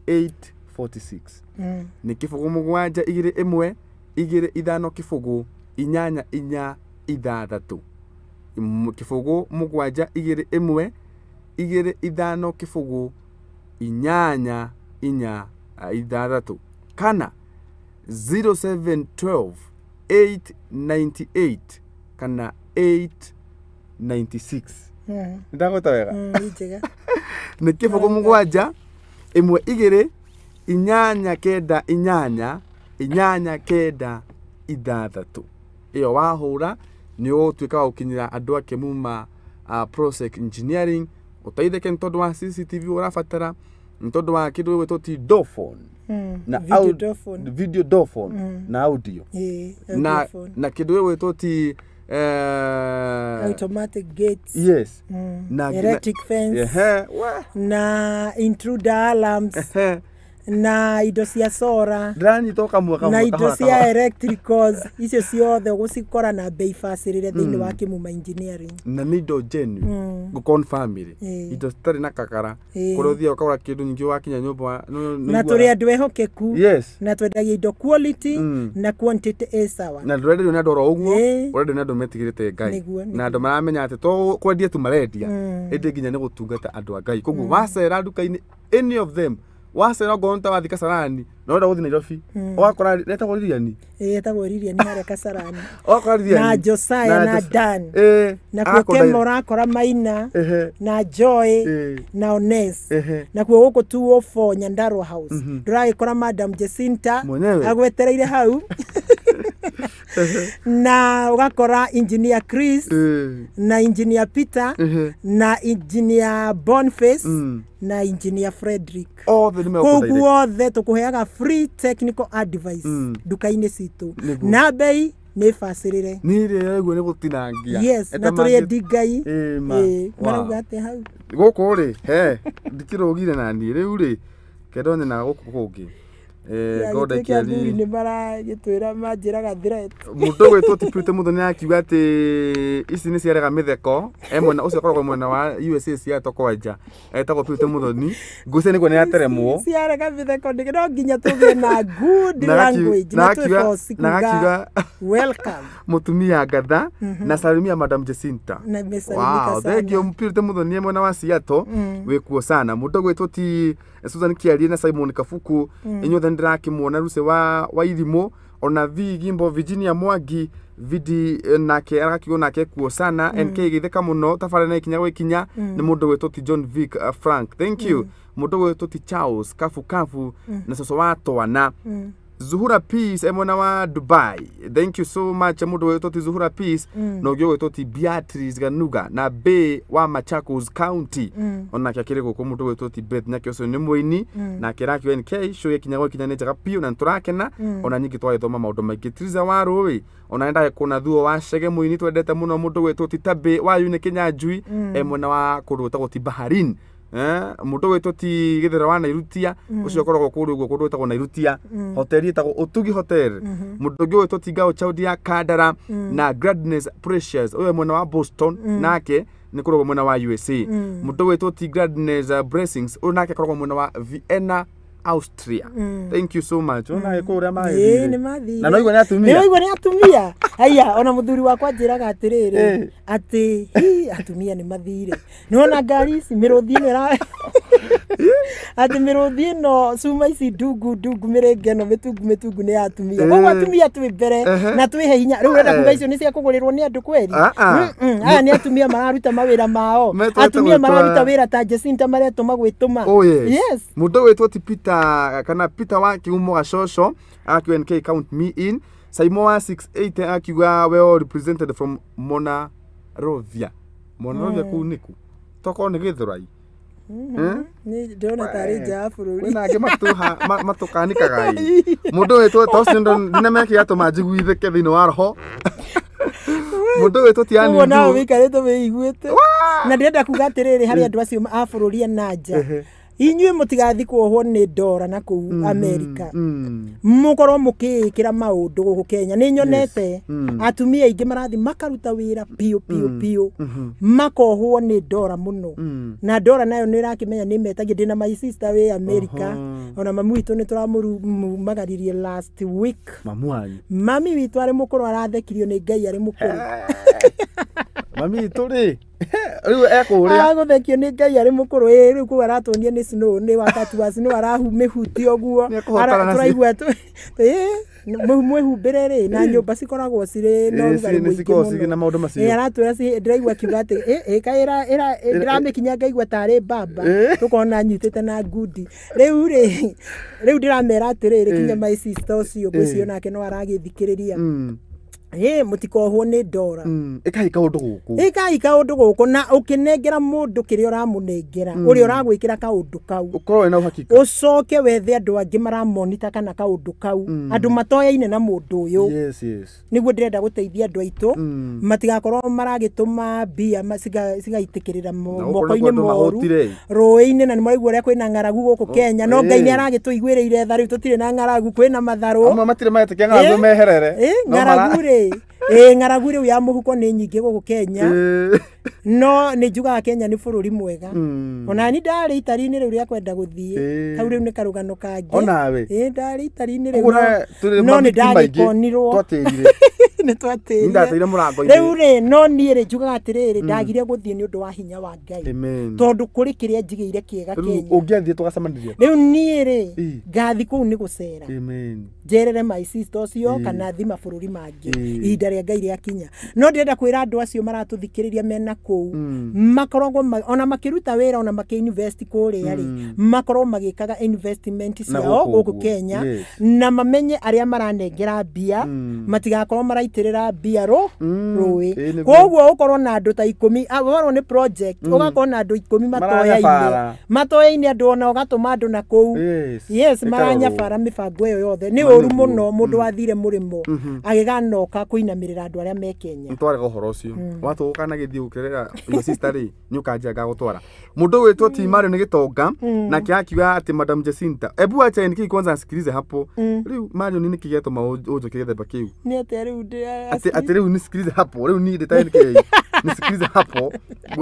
846. Nĩ 0 7 2 1 2 5 0 8 8 6. 0 7 2 1 2 5 0 8 8 6 kana 0712 898 kana 896. Nĩndagwĩta wega? Nĩ njega. Nĩ 0 7 1 2 8 9 8 8 9 6. Ĩyo wahũra nĩ ũgũtuĩka wa gũkinyĩra andũ a Kĩmuma Prosec Engineering, ũteithĩke nĩ tondũ wa CCTV ũrabatara, nĩ tondũ wa kĩndũ gĩgwĩtwo ti door phone na Video door phone. Video door phone na audio na audio phone. Na kĩndũ gĩgwĩtwo ti Automatic gates. Yes. Na Electric fence. Ehe, we. Na intruder alarms. Na indo cia solar. Ndĩranyita o kamwe kamwe. Na indo Kahora, cia kahora. electricals icio ciothe ũgũcikora na bei bacĩrĩre thĩinĩ wa Kĩmuma Engineering. Na nĩ indo genuine ngũ-confirm rĩ, indo citarĩ na kakara kũrĩa ũthiaga ũkagũra kĩndũ nyingĩ wakinya nyũmba Na tũrĩ andũ ehokeku. Yes. Na twendagia indo quality na quantity ĩ sawa. Na ndũrenderio nĩ andũ oro ũguo, ũrenderio nĩ andũ metigĩrĩte Ngai Nĩguo. na andũ maramenya atĩ to kwendia tu marendia, ĩndĩ nginya nĩ gũtungata andũ a Ngai. Koguo wacera nduka-inĩ any of them, wacera ongorwo nĩ ta wathiĩ Kasarani na ũrenda gũthiĩ Nairobi, ũgakora retagwo Lilian. Ĩ, etagwo Lilian harĩa Kasarani. Ũgakora Lilian Na Josiah na Dan. Nakuo agakũ Kema ũrakora Maina na Joy na Ones. Nakuo gũkũ 204 Nyandarua House ndũragĩkora Madam Jacinta Mwenyewe. agwetereire hau, na ũgakora Engineer Chris na Engineer Peter na Engineer Boniface na Engineer Frederick. Othe nĩ megũkũ Koguo othe tũkũheaga free technical advice nduka-inĩ citũ na bei nĩ bacĩrĩre. Niĩ rĩ ĩguo nĩ gũtinangia. Yes, na Eta tũrĩ endi Ngai. Ĩ, ma. Ĩ, Wow. marauga atĩa hau? Gũkũ rĩ he ndikĩrũgire na niĩ rĩu rĩ kenda nyonaga gũkũ kũngĩ. Ngoda Gĩtuĩke athuri ikĩari nĩ maragĩtwĩra manjĩraga threat. Mũndũ ũgwĩtwo ti Purity Mũthoni akiuga atĩ ici nĩ ciarega mĩtheko, e mwena ũcio akoragwo mwena wa USA Seattle kwanja, etagwo Purity Mũthoni ngũcia nĩguo nĩ ateremwo. Ciarega mĩtheko nĩ no nginya tũgĩe na good Na language na na twĩ na kuga akiuga welcome. Mũtumia ngatha na salimia Madam Jacinta. Na imesalimika Wow, sana. thank you Purity Mũthoni e mwena wa Seattle wĩkuo sana. Mũndũ ũgwĩtwo ti Susan Kiarie na Simon Kabuku, inyuothe nĩndĩrakĩmuona Lucy wa Irimũ, ona V Gimbo, Virginia Mwangi Vidi, nake agakiuga nake kuo sana. NK gĩtheka mũno tabarĩra na ikinya gwĩkinya nĩ mũndũ ũgwĩtwo ti John Vic Frank, thank you. Mũndũ ũgwĩtwo ti Charles Kabu Kabu na cũcũ wa Twana. Zuhura Peace mwena wa Dubai, thank you so much mundu witwo ti Zuhura Peace, na ũngĩ ũgwĩtwo ti Beatrice Ganuga na Bay wa Machakos County, onake akĩrĩ gũkũ mũndũ ũgwĩtwo ti Beth Nyake, ũcio nĩ mũini, nake rakio NK show yakinya gwakinya nĩ njega biũ na nĩtũrakena, ona nyingĩ twagĩthoma maũndũ maingĩ. Triza wa Rũĩ ona nĩ kuona thuo wa Chege mũini twendete mũno, mũndũ ũgwĩtwo ti Tabĩ wa Yune Kinyanjui mwena wa kũndũ gwĩtagwo ti Baharin. Mũndũ ũgwĩtwo ti Gĩthera wa Nairutia, ũcio ũkoragwo kũndũ ũguo kũndũ gwĩtagwo Nairutia, hoteli ĩtagwo Ũtugi Hotel. Mũndũ ũngĩ ũgwĩtwo ti Ngao Chaudi ya Kandara na Gladness Precious, ũyũ mwena wa Boston, nake nĩ kũrogwo mwena wa USA. Mũndũ ũgwĩtwo ti Gladness Blessings, ũyũ nake akoragwo mwena wa Vienna, Austria. Thank you so much. Ona kũrĩa Ĩĩ, mathire. nĩ mathire. Na noigua nĩ atumia. Nĩ waigua nĩ atumia. Aya, ona mũthuri wakwa anjĩraga atĩrĩrĩ, atĩ hi atumia nĩ mathire. Nĩwona ngari ici mĩrũthi ĩno ĩra atĩ mĩrũthi ĩno cuma ici ndungu ndungu mĩrĩnga ĩno mĩtungu mĩtungu nĩ ya atumia. Koguo atumia twĩ mbere na twĩhe hinya. Rĩu ũrenda kuga icio nĩ cia kũgũrĩrwo nĩ andũ kweri? Ah, ah. Aya nĩ atumia mararuta mawĩra mao. Metwete Atumia gwĩtwa- mararuta wĩra ta Jacinta maretũma gwĩtũma. Oh yes. Yes. Mũndũ ũgwĩtwo ti Peter kana Peter wa Kiumo Gacoco akiuga NK count me in. Saimo wa 68 akiuga well represented from Monrovia. Monrovia kũu nĩkũ? Tokorwo nĩ Gĩthũrai. Nĩ ndĩrona tarĩ nja ya bũrũri. Kwĩna angĩ matũkanĩkaga ĩ. Mũndũ ũgwĩtwo ta ũcio ndinamenya kĩrĩa gĩatũma njiguithĩke thĩinĩ wa roho. Mũndũ ũgwĩtwo ti Ũguo nawe Annie wĩikarĩte wĩiguĩte. Na ndĩrenda kuga atĩrĩrĩ harĩ andũ acio a bũrũri na nja, inyuĩ mũtigathi kuohwo nĩ ndora na kũu Amerika, mũkorwo mũkĩĩkĩra maũndũ gũkũ Kenya. Nĩ nyonete atumia aingĩ marathi makaruta wĩra biũ biũ biũ, makohwo nĩ ndora mũno, na ndora nayo nĩ ĩrakĩmenya nĩ metagia. Ndĩna my sister wĩ Amerika, ona mamu witũ nĩ tũramũmagaririe last week. Mamu wanyu? Mami witũ arĩ mũkũrũ, arathekirio nĩ Ngai arĩ mũkũrũ. Mami witũ rĩ, rĩu ekũrĩa? Agũthekio nĩ Ngai arĩ mũkũrũ. Ĩ rĩu kũu aratuonia nĩ snow, nĩ wakati wa snow, aramĩhutia ũguo. Nĩekũhotana nacio. Tũraigua mwĩhumbĩre rĩ, na nyũmba cikoragwo cirĩ na Ĩ, ũrugarĩ nĩ mũingĩ cikoragwo cirĩ mũno. na maũndũ macio. Ĩ, aratwĩra ndĩraigua akiuga atĩ ĩ, ĩ, ndĩramĩkinya ngaigua tarĩ mbamba, tũkona nyitĩte na ngundi. Rĩu rĩ, rĩu ndĩramera atĩrĩrĩ, kinya my sister ũcio ngwĩciria nake no aragĩthikĩrĩria, ĩ mũtikohwo nĩ ndora. Ĩkai kaũndũ gũkũ. Ĩkai kaũndũ gũkũ, na ũkĩnengera mũndũ kĩrĩa ũramũnengera, ũrĩa ũragwĩkĩra kaũndũ kau, Ũkorwo wĩna uhakika. Ũcoke wethe andũ angĩ maramonita kana kaũndũ kau, andũ matoyaine na mũndũ ũyũ. Yes, yes. Nĩguo ndĩrenda gũteithia andũ aitũ matigakorwo maragĩtũma mbia cigaitĩkĩrĩra Na gũkũ moko-inĩ nĩkuo andũ moru mahũtire. Rũĩ-inĩ, na nĩ maraigua ũrĩa kwĩna ng'aragu gũkũ Kenya, no Ngai nĩ aragĩtũiguĩrĩire tha, rĩu tũtirĩ na ng'aragu, kwĩna matharũ. Amwe matirĩ maretĩkia ng'aragu meherere. No Ng'aragu rĩ, ĩ ng'aragu rĩu ya mũhuko nĩ nyingĩ gũkũ Kenya, no nĩ njugaga Kenya nĩ bũrũri mwega. Ona ni ndarĩ itari-inĩ rĩu rĩa kwenda gũthiĩ, kau rĩu nĩ karũgano kangĩ. Onawe? Ĩ, ndarĩ itari-inĩ rĩu, Ũguo tũrĩ no nĩ mavictim maingĩ. ndagĩkonirwo. Twatĩrire. Nĩ twatĩrire. Nĩ ndateire mũrango-inĩ. Rĩu rĩ, no niĩ rĩ, njugaga atĩrĩrĩ, ndagire gũthiĩ nĩ ũndũ wa hinya wa Ngai, Amen. tondũ kũrĩ kĩrĩa njigĩire kĩega Rĩu Kenya. ũngĩathiĩ tũgacemanirie. Rĩu niĩ rĩ, ngathi kũu nĩ gũcera, Amen. njerere my sister ũcio, kana thi mabũrũri mangĩ ihinda rĩa Ngai rĩakinya. No ndĩrenda kwĩra andũ acio maratũthikĩrĩria mena kũu, makoragwo ona makĩruta wĩra, ona makĩinvest kũrĩa rĩ, makorwo magĩkaga investment Na ciao gũkũ gũkũ ũguo. Kenya, na mamenye arĩa maranengera mbia, matigakorwo maraitĩrĩra mbia rũĩ. Ĩ, nĩguo. Koguo ũkorwo na andũ ta 10, warwo nĩ project, ũgakorwo na andũ 10 matoyaine, Maranyabara. matoyaine andũ, ona ũgatũma andũ na kũu. Yes. Yes, Ĩkarorwo. maranyabara mĩbango ĩyo yothe. Nĩ Ma ũru nĩguo. mũno mũndũ wathire mũrĩmo agĩganoka kũinamĩrĩra andũ arĩa me Kenya. Nĩtwarega ũhoro ũcio watũgũka na gĩthiĩ gũkerera your sister rĩ, nĩ ũkanjia ngagũtwara. Mũndũ ũgwĩtwo ti Mario nĩ gĩtonga, nake akiuga atĩ Madam Jacinta, ebu acha NK kwanza asikilize hapo. Rĩu Mario nĩ nĩkĩ gĩatũma ũnjoke gĩthemba kĩu? Nĩ atĩa rĩu Atĩ rĩu nisikilize hapo, rĩu niĩ ndĩ ta NK nisikilize hapo,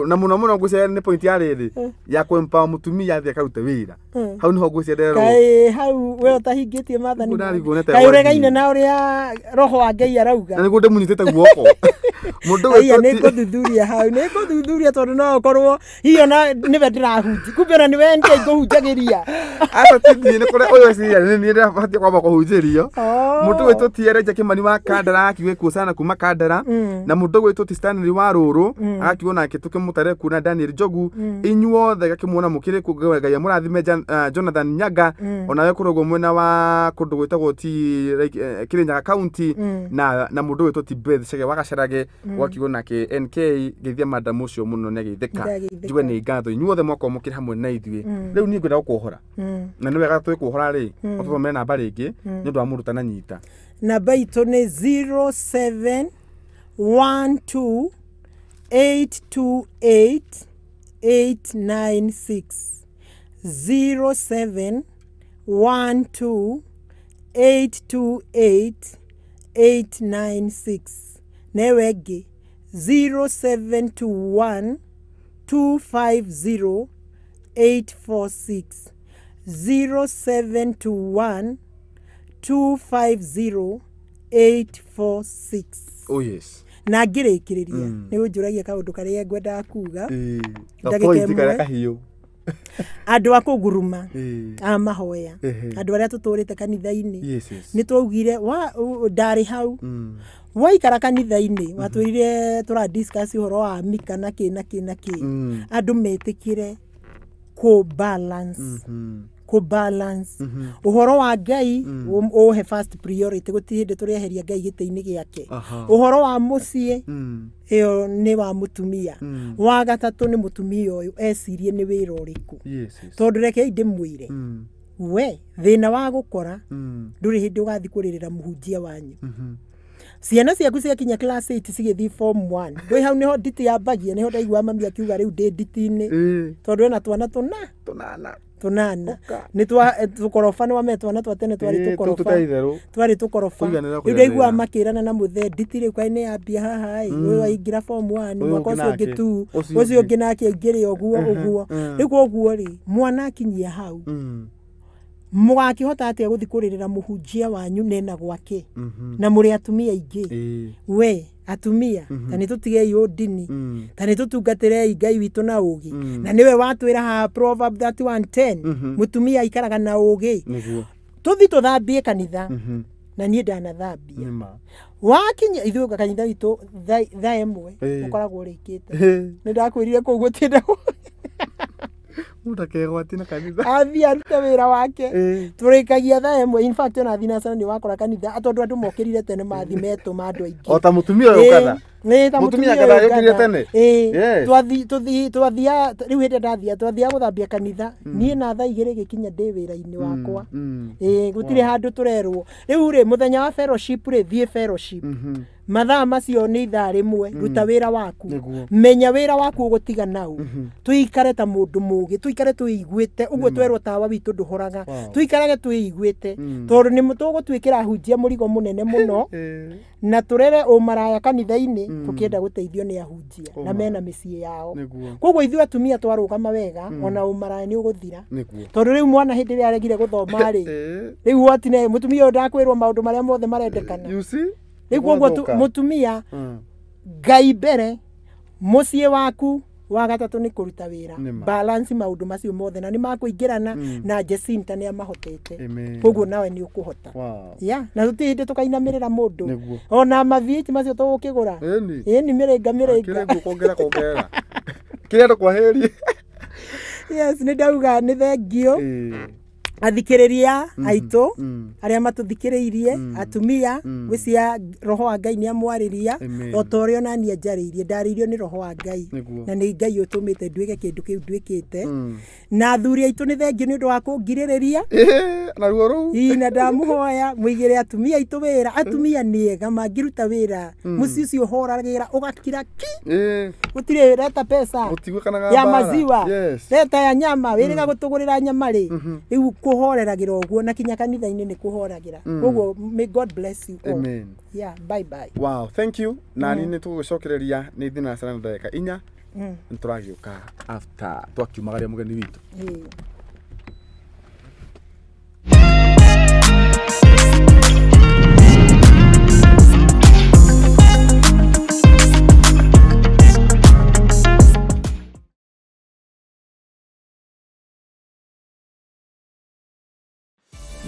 na mũno mũno ngwĩciria nĩ point ya rĩrĩ ya kwempower mũtumia athiĩ akarute wĩra, hau nĩho ngwĩciria nderwo. Kaĩ hau we ũtahingĩtie maathani? Ũguo ndarigwo nĩ Kaĩ atĩa ũregaine gwathiĩ. na ũrĩa roho wa Ngai arauga? Na nĩguo ndĩmũnyitĩte guoko mũndũ Aya, ũgwĩtwo nĩ ngũthuthuria hau, nĩ Nĩ ngũthuthuria tondũ no ũkorwo hihi ona nĩwe ndĩrahunjia kumbe ona nĩwe Ngai ngũhunjagĩria. Aca ti niĩ nĩ kũrĩa ũyũ eciria nĩ niĩ ndĩrabatiĩ kwamba kũhunjĩrio. Mũndũ gwĩtwo ti Elijah Kimani wa Kandara akiuga kuo sana kuma Kandara na mũndũ gwĩtwo ti Stanley wa Rũrũ agakiuga nake tũkĩmũtare kuo na Daniel Njogu inyuothe gakĩmuona mũkĩrĩ kuo Ngai amũrathime Jonathan Nyaga onawe kũrogwo mwena wa kũndũ gwĩtagwo ti Kirinyaga County na mũndũ gwĩtwo ti Beth Chege wa Gacarage wakiuga nake NK geithia madam ũcio mũno nĩ ageithĩka. Njigue nĩ ngatho inyuothe mwakorwo mũkĩrĩ hamwe na ithuĩ. Rĩu niĩ ngwenda gũkuohora na nĩ wega twĩkuohora rĩ ũtũthomere namba rĩngĩ nĩ ũndũ wa mũndũ ũtananyita. Namba itũ nĩ 0712 828 896 0712 828 896 newe ĩngĩ 0721 250 846 0721 250 846. Oh yes. Na ngĩrĩkĩrĩria nĩ ũnjũragia kaũndũ karĩa ngwendaga kuga. Ndagĩka ĩmwe kahiũ. Andũ a kũguruma a mahoya andũ arĩa tũtũrĩte kanitha-inĩ nĩ twaugire ndarĩ hau waikara kanitha-inĩ watwĩrire tũra discuss ũhoro wa Mika na kĩ na kĩ na kĩ andũ metĩkĩre kũ balance kũ balance ũhoro wa Ngai ũhe first priority gũtirĩ hĩndĩ tũreheria Ngai gĩtĩ-inĩ gĩake. Ũhoro wa mũciĩ ĩyo nĩ wa mũtumia. Wa gatatũ nĩ mũtumia ũyũ ecirie nĩ wĩra ũrĩkũ. Tondũ rekei ndĩmwĩre we thĩna wa gũkora ndũrĩ hĩndĩ ũgathiĩ kũrĩrĩra mũhunjia wanyu. Ciana ciaku ciakinya class 8 cigĩthiĩ form 1 ndũĩ hau nĩho nditi yambagia nĩho ndaigua mami akiuga rĩu ndĩ nditi-inĩ tondũ ena twana tũnana nĩ tũkoroba nĩ wame twana twa tene twarĩ tũkoroba twarĩ tũkoroba rĩu ndaigua makĩrana na mũthee nditi rĩu kaĩ nĩ yambia haha ĩ ũyũ aingĩra form 1 mwaka ũcio ũngĩ 2 ũcio ũngĩ nake aingĩre ũguo ũguo rĩu koguo rĩ mwana akinyia hau mũgakĩhota atĩa gũthiĩ kũrĩrĩra mũhunjia wanyu nena gwake na mũrĩ atumia aingĩ. We atumia ta nĩ tũtigei ũndini ta nĩ tũtungatĩrei Ngai witũ na ũgĩ na nĩwe watwĩra haha Proverb 31:10 mũtumia aikaraga na ũgĩ. Tũthiĩ tũthambie kanitha na niĩ ndanathambia wakinya ithuĩ kanitha witũ thaa ĩmwe ũkoragwo ũrĩkĩte. Nĩ ndakwĩrire kũu gũtiendagwo mũndũ akegwatia na kanitha athiĩ arute wĩra wake. Tũrĩkagia thaa ĩmwe in fact ona thinacara nĩ wakora kanitha tondũ andũ mokĩrire tene mathi metũma andũ aingĩ o ta mũtumia ũyũ ngatha. Mũtumia ngatha yũkĩrire tene. Twathia rĩu hĩndĩ ndathia twathia gũthambia kanitha niĩ na thaa igĩrĩ gĩkinya ndĩ wĩra-inĩ wakwa. Gũtirĩ handũ tũrerwo rĩu rĩ mũthenya wa fellowship rĩ thiĩ fellowship mathaa macio nĩ ithaa rĩmwe ruta wĩra waku menya wĩra waku ũgũtiga nau tũikare ta mũndũ mũgĩ tũikare twĩiguĩte ũguo twerwo tawa witũ ndũhoraga tũikarage twĩiguĩte tondũ nĩ tũgũtuĩkĩra ahunjia mũrigo mũnene mũno na tũrere ũmaraya kanitha-inĩ tũkĩenda gũteithio nĩ ahunjia na mena mĩciĩ yao. Koguo ithuĩ atumia twarũgama wega ona ũmaraya nĩ ũgũthira tondũ rĩu mwana hĩndĩ ĩrĩa aregire gũthoma rĩ rĩu watine mũtumia ũyũ ndakwĩrwo maũndũ marĩa mothe marendekana. Rĩu koguo mũtumia Ngai mbere mũciĩ waku wa gatatũ nĩ kũruta wĩra balance maũndũ macio mothe na nĩ makũingĩrana na Jacinta nĩ amahotete koguo nawe nĩ ũkũhota. Na tũtirĩ hĩndĩ tũkainamĩrĩra mũndũ ona mavieti macio tũgũkĩgũra ĩni mĩrĩnga mĩrĩnga kuongerera kĩrĩa ndũkwahĩrie. Yes nĩ ndauga nĩ thengio athikĩrĩria aitũ arĩa matũthikĩrĩirie atumia gwĩcia roho wa Ngai nĩ amwarĩria o ta ũrĩa ona niĩ njarĩirie ndarĩirio nĩ roho wa Ngai na nĩ Ngai ũtũmĩte nduĩke kĩndũ kĩu nduĩkĩte na athuri aitũ nĩ thengio nĩ ũndũ wa kũngirĩrĩria na ruo rũu ii na ndamũhoya mũigĩre atumia aitũ wĩra. Atumia nĩ ega mangĩruta wĩra mũciĩ ũcio ũhoragĩra ũgakira ki gũtirĩ reta pesa ya maziwa reta ya nyama wĩrĩga gũtũgũrĩra nyama rĩ rĩu kũhoreragira ũguo na kinya kanitha-inĩ nĩ kũhoragira. Koguo may God bless you all. Amen. Yeah, bye bye. Wow, thank you. Na niĩ nĩ tũgũcokereria nĩ thinacara na ndagĩka inya nĩ tũragĩũka after twakiumagaria mũgeni witũ.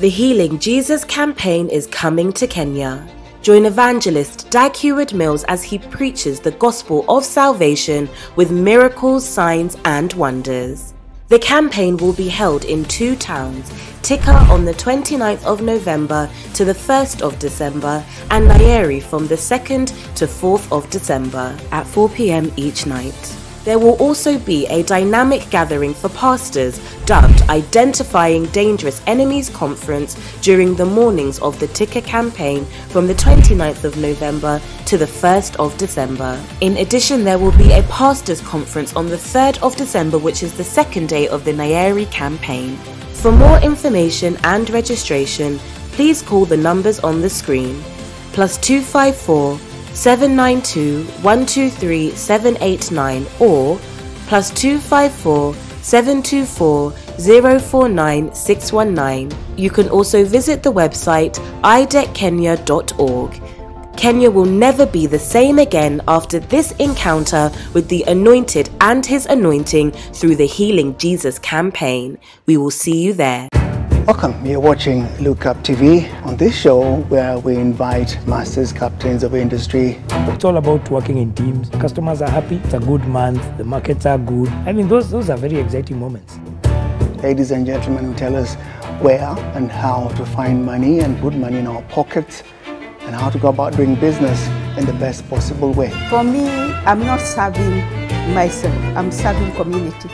The Healing Jesus campaign is coming to Kenya. Join evangelist Dag Heward-Mills as he preaches the gospel of salvation with miracles, signs and wonders. The campaign will be held in 2 towns, Thika on the 29th of November to the 1st of December and Nyeri from the 2nd to 4th of December at 4 p.m. each night. There will also be a dynamic gathering for pastors dubbed Identifying Dangerous Enemies Conference during the mornings of the Thika campaign from the 29th of November to the 1st of December. In addition, there will be a pastors conference on the 3rd of December, which is the second day of the Nyeri campaign. For more information and registration, please call the numbers on the screen. +254 792 123 789 or +254 724 049 619. You can also visit the website ideckenya.org. Kenya will never be the same again after this encounter with the Anointed and his anointing through the Healing Jesus campaign. We will see you there. Welcome. You're watching Look Up TV. On this show, where we invite masters, captains of industry. It's all about working in teams. Customers are happy. It's a good month. The markets are good. I mean, those are very exciting moments. Ladies and gentlemen who tell us where and how to find money and put money in our pockets and how to go about doing business in the best possible way. For me, I'm not serving myself. I'm serving community.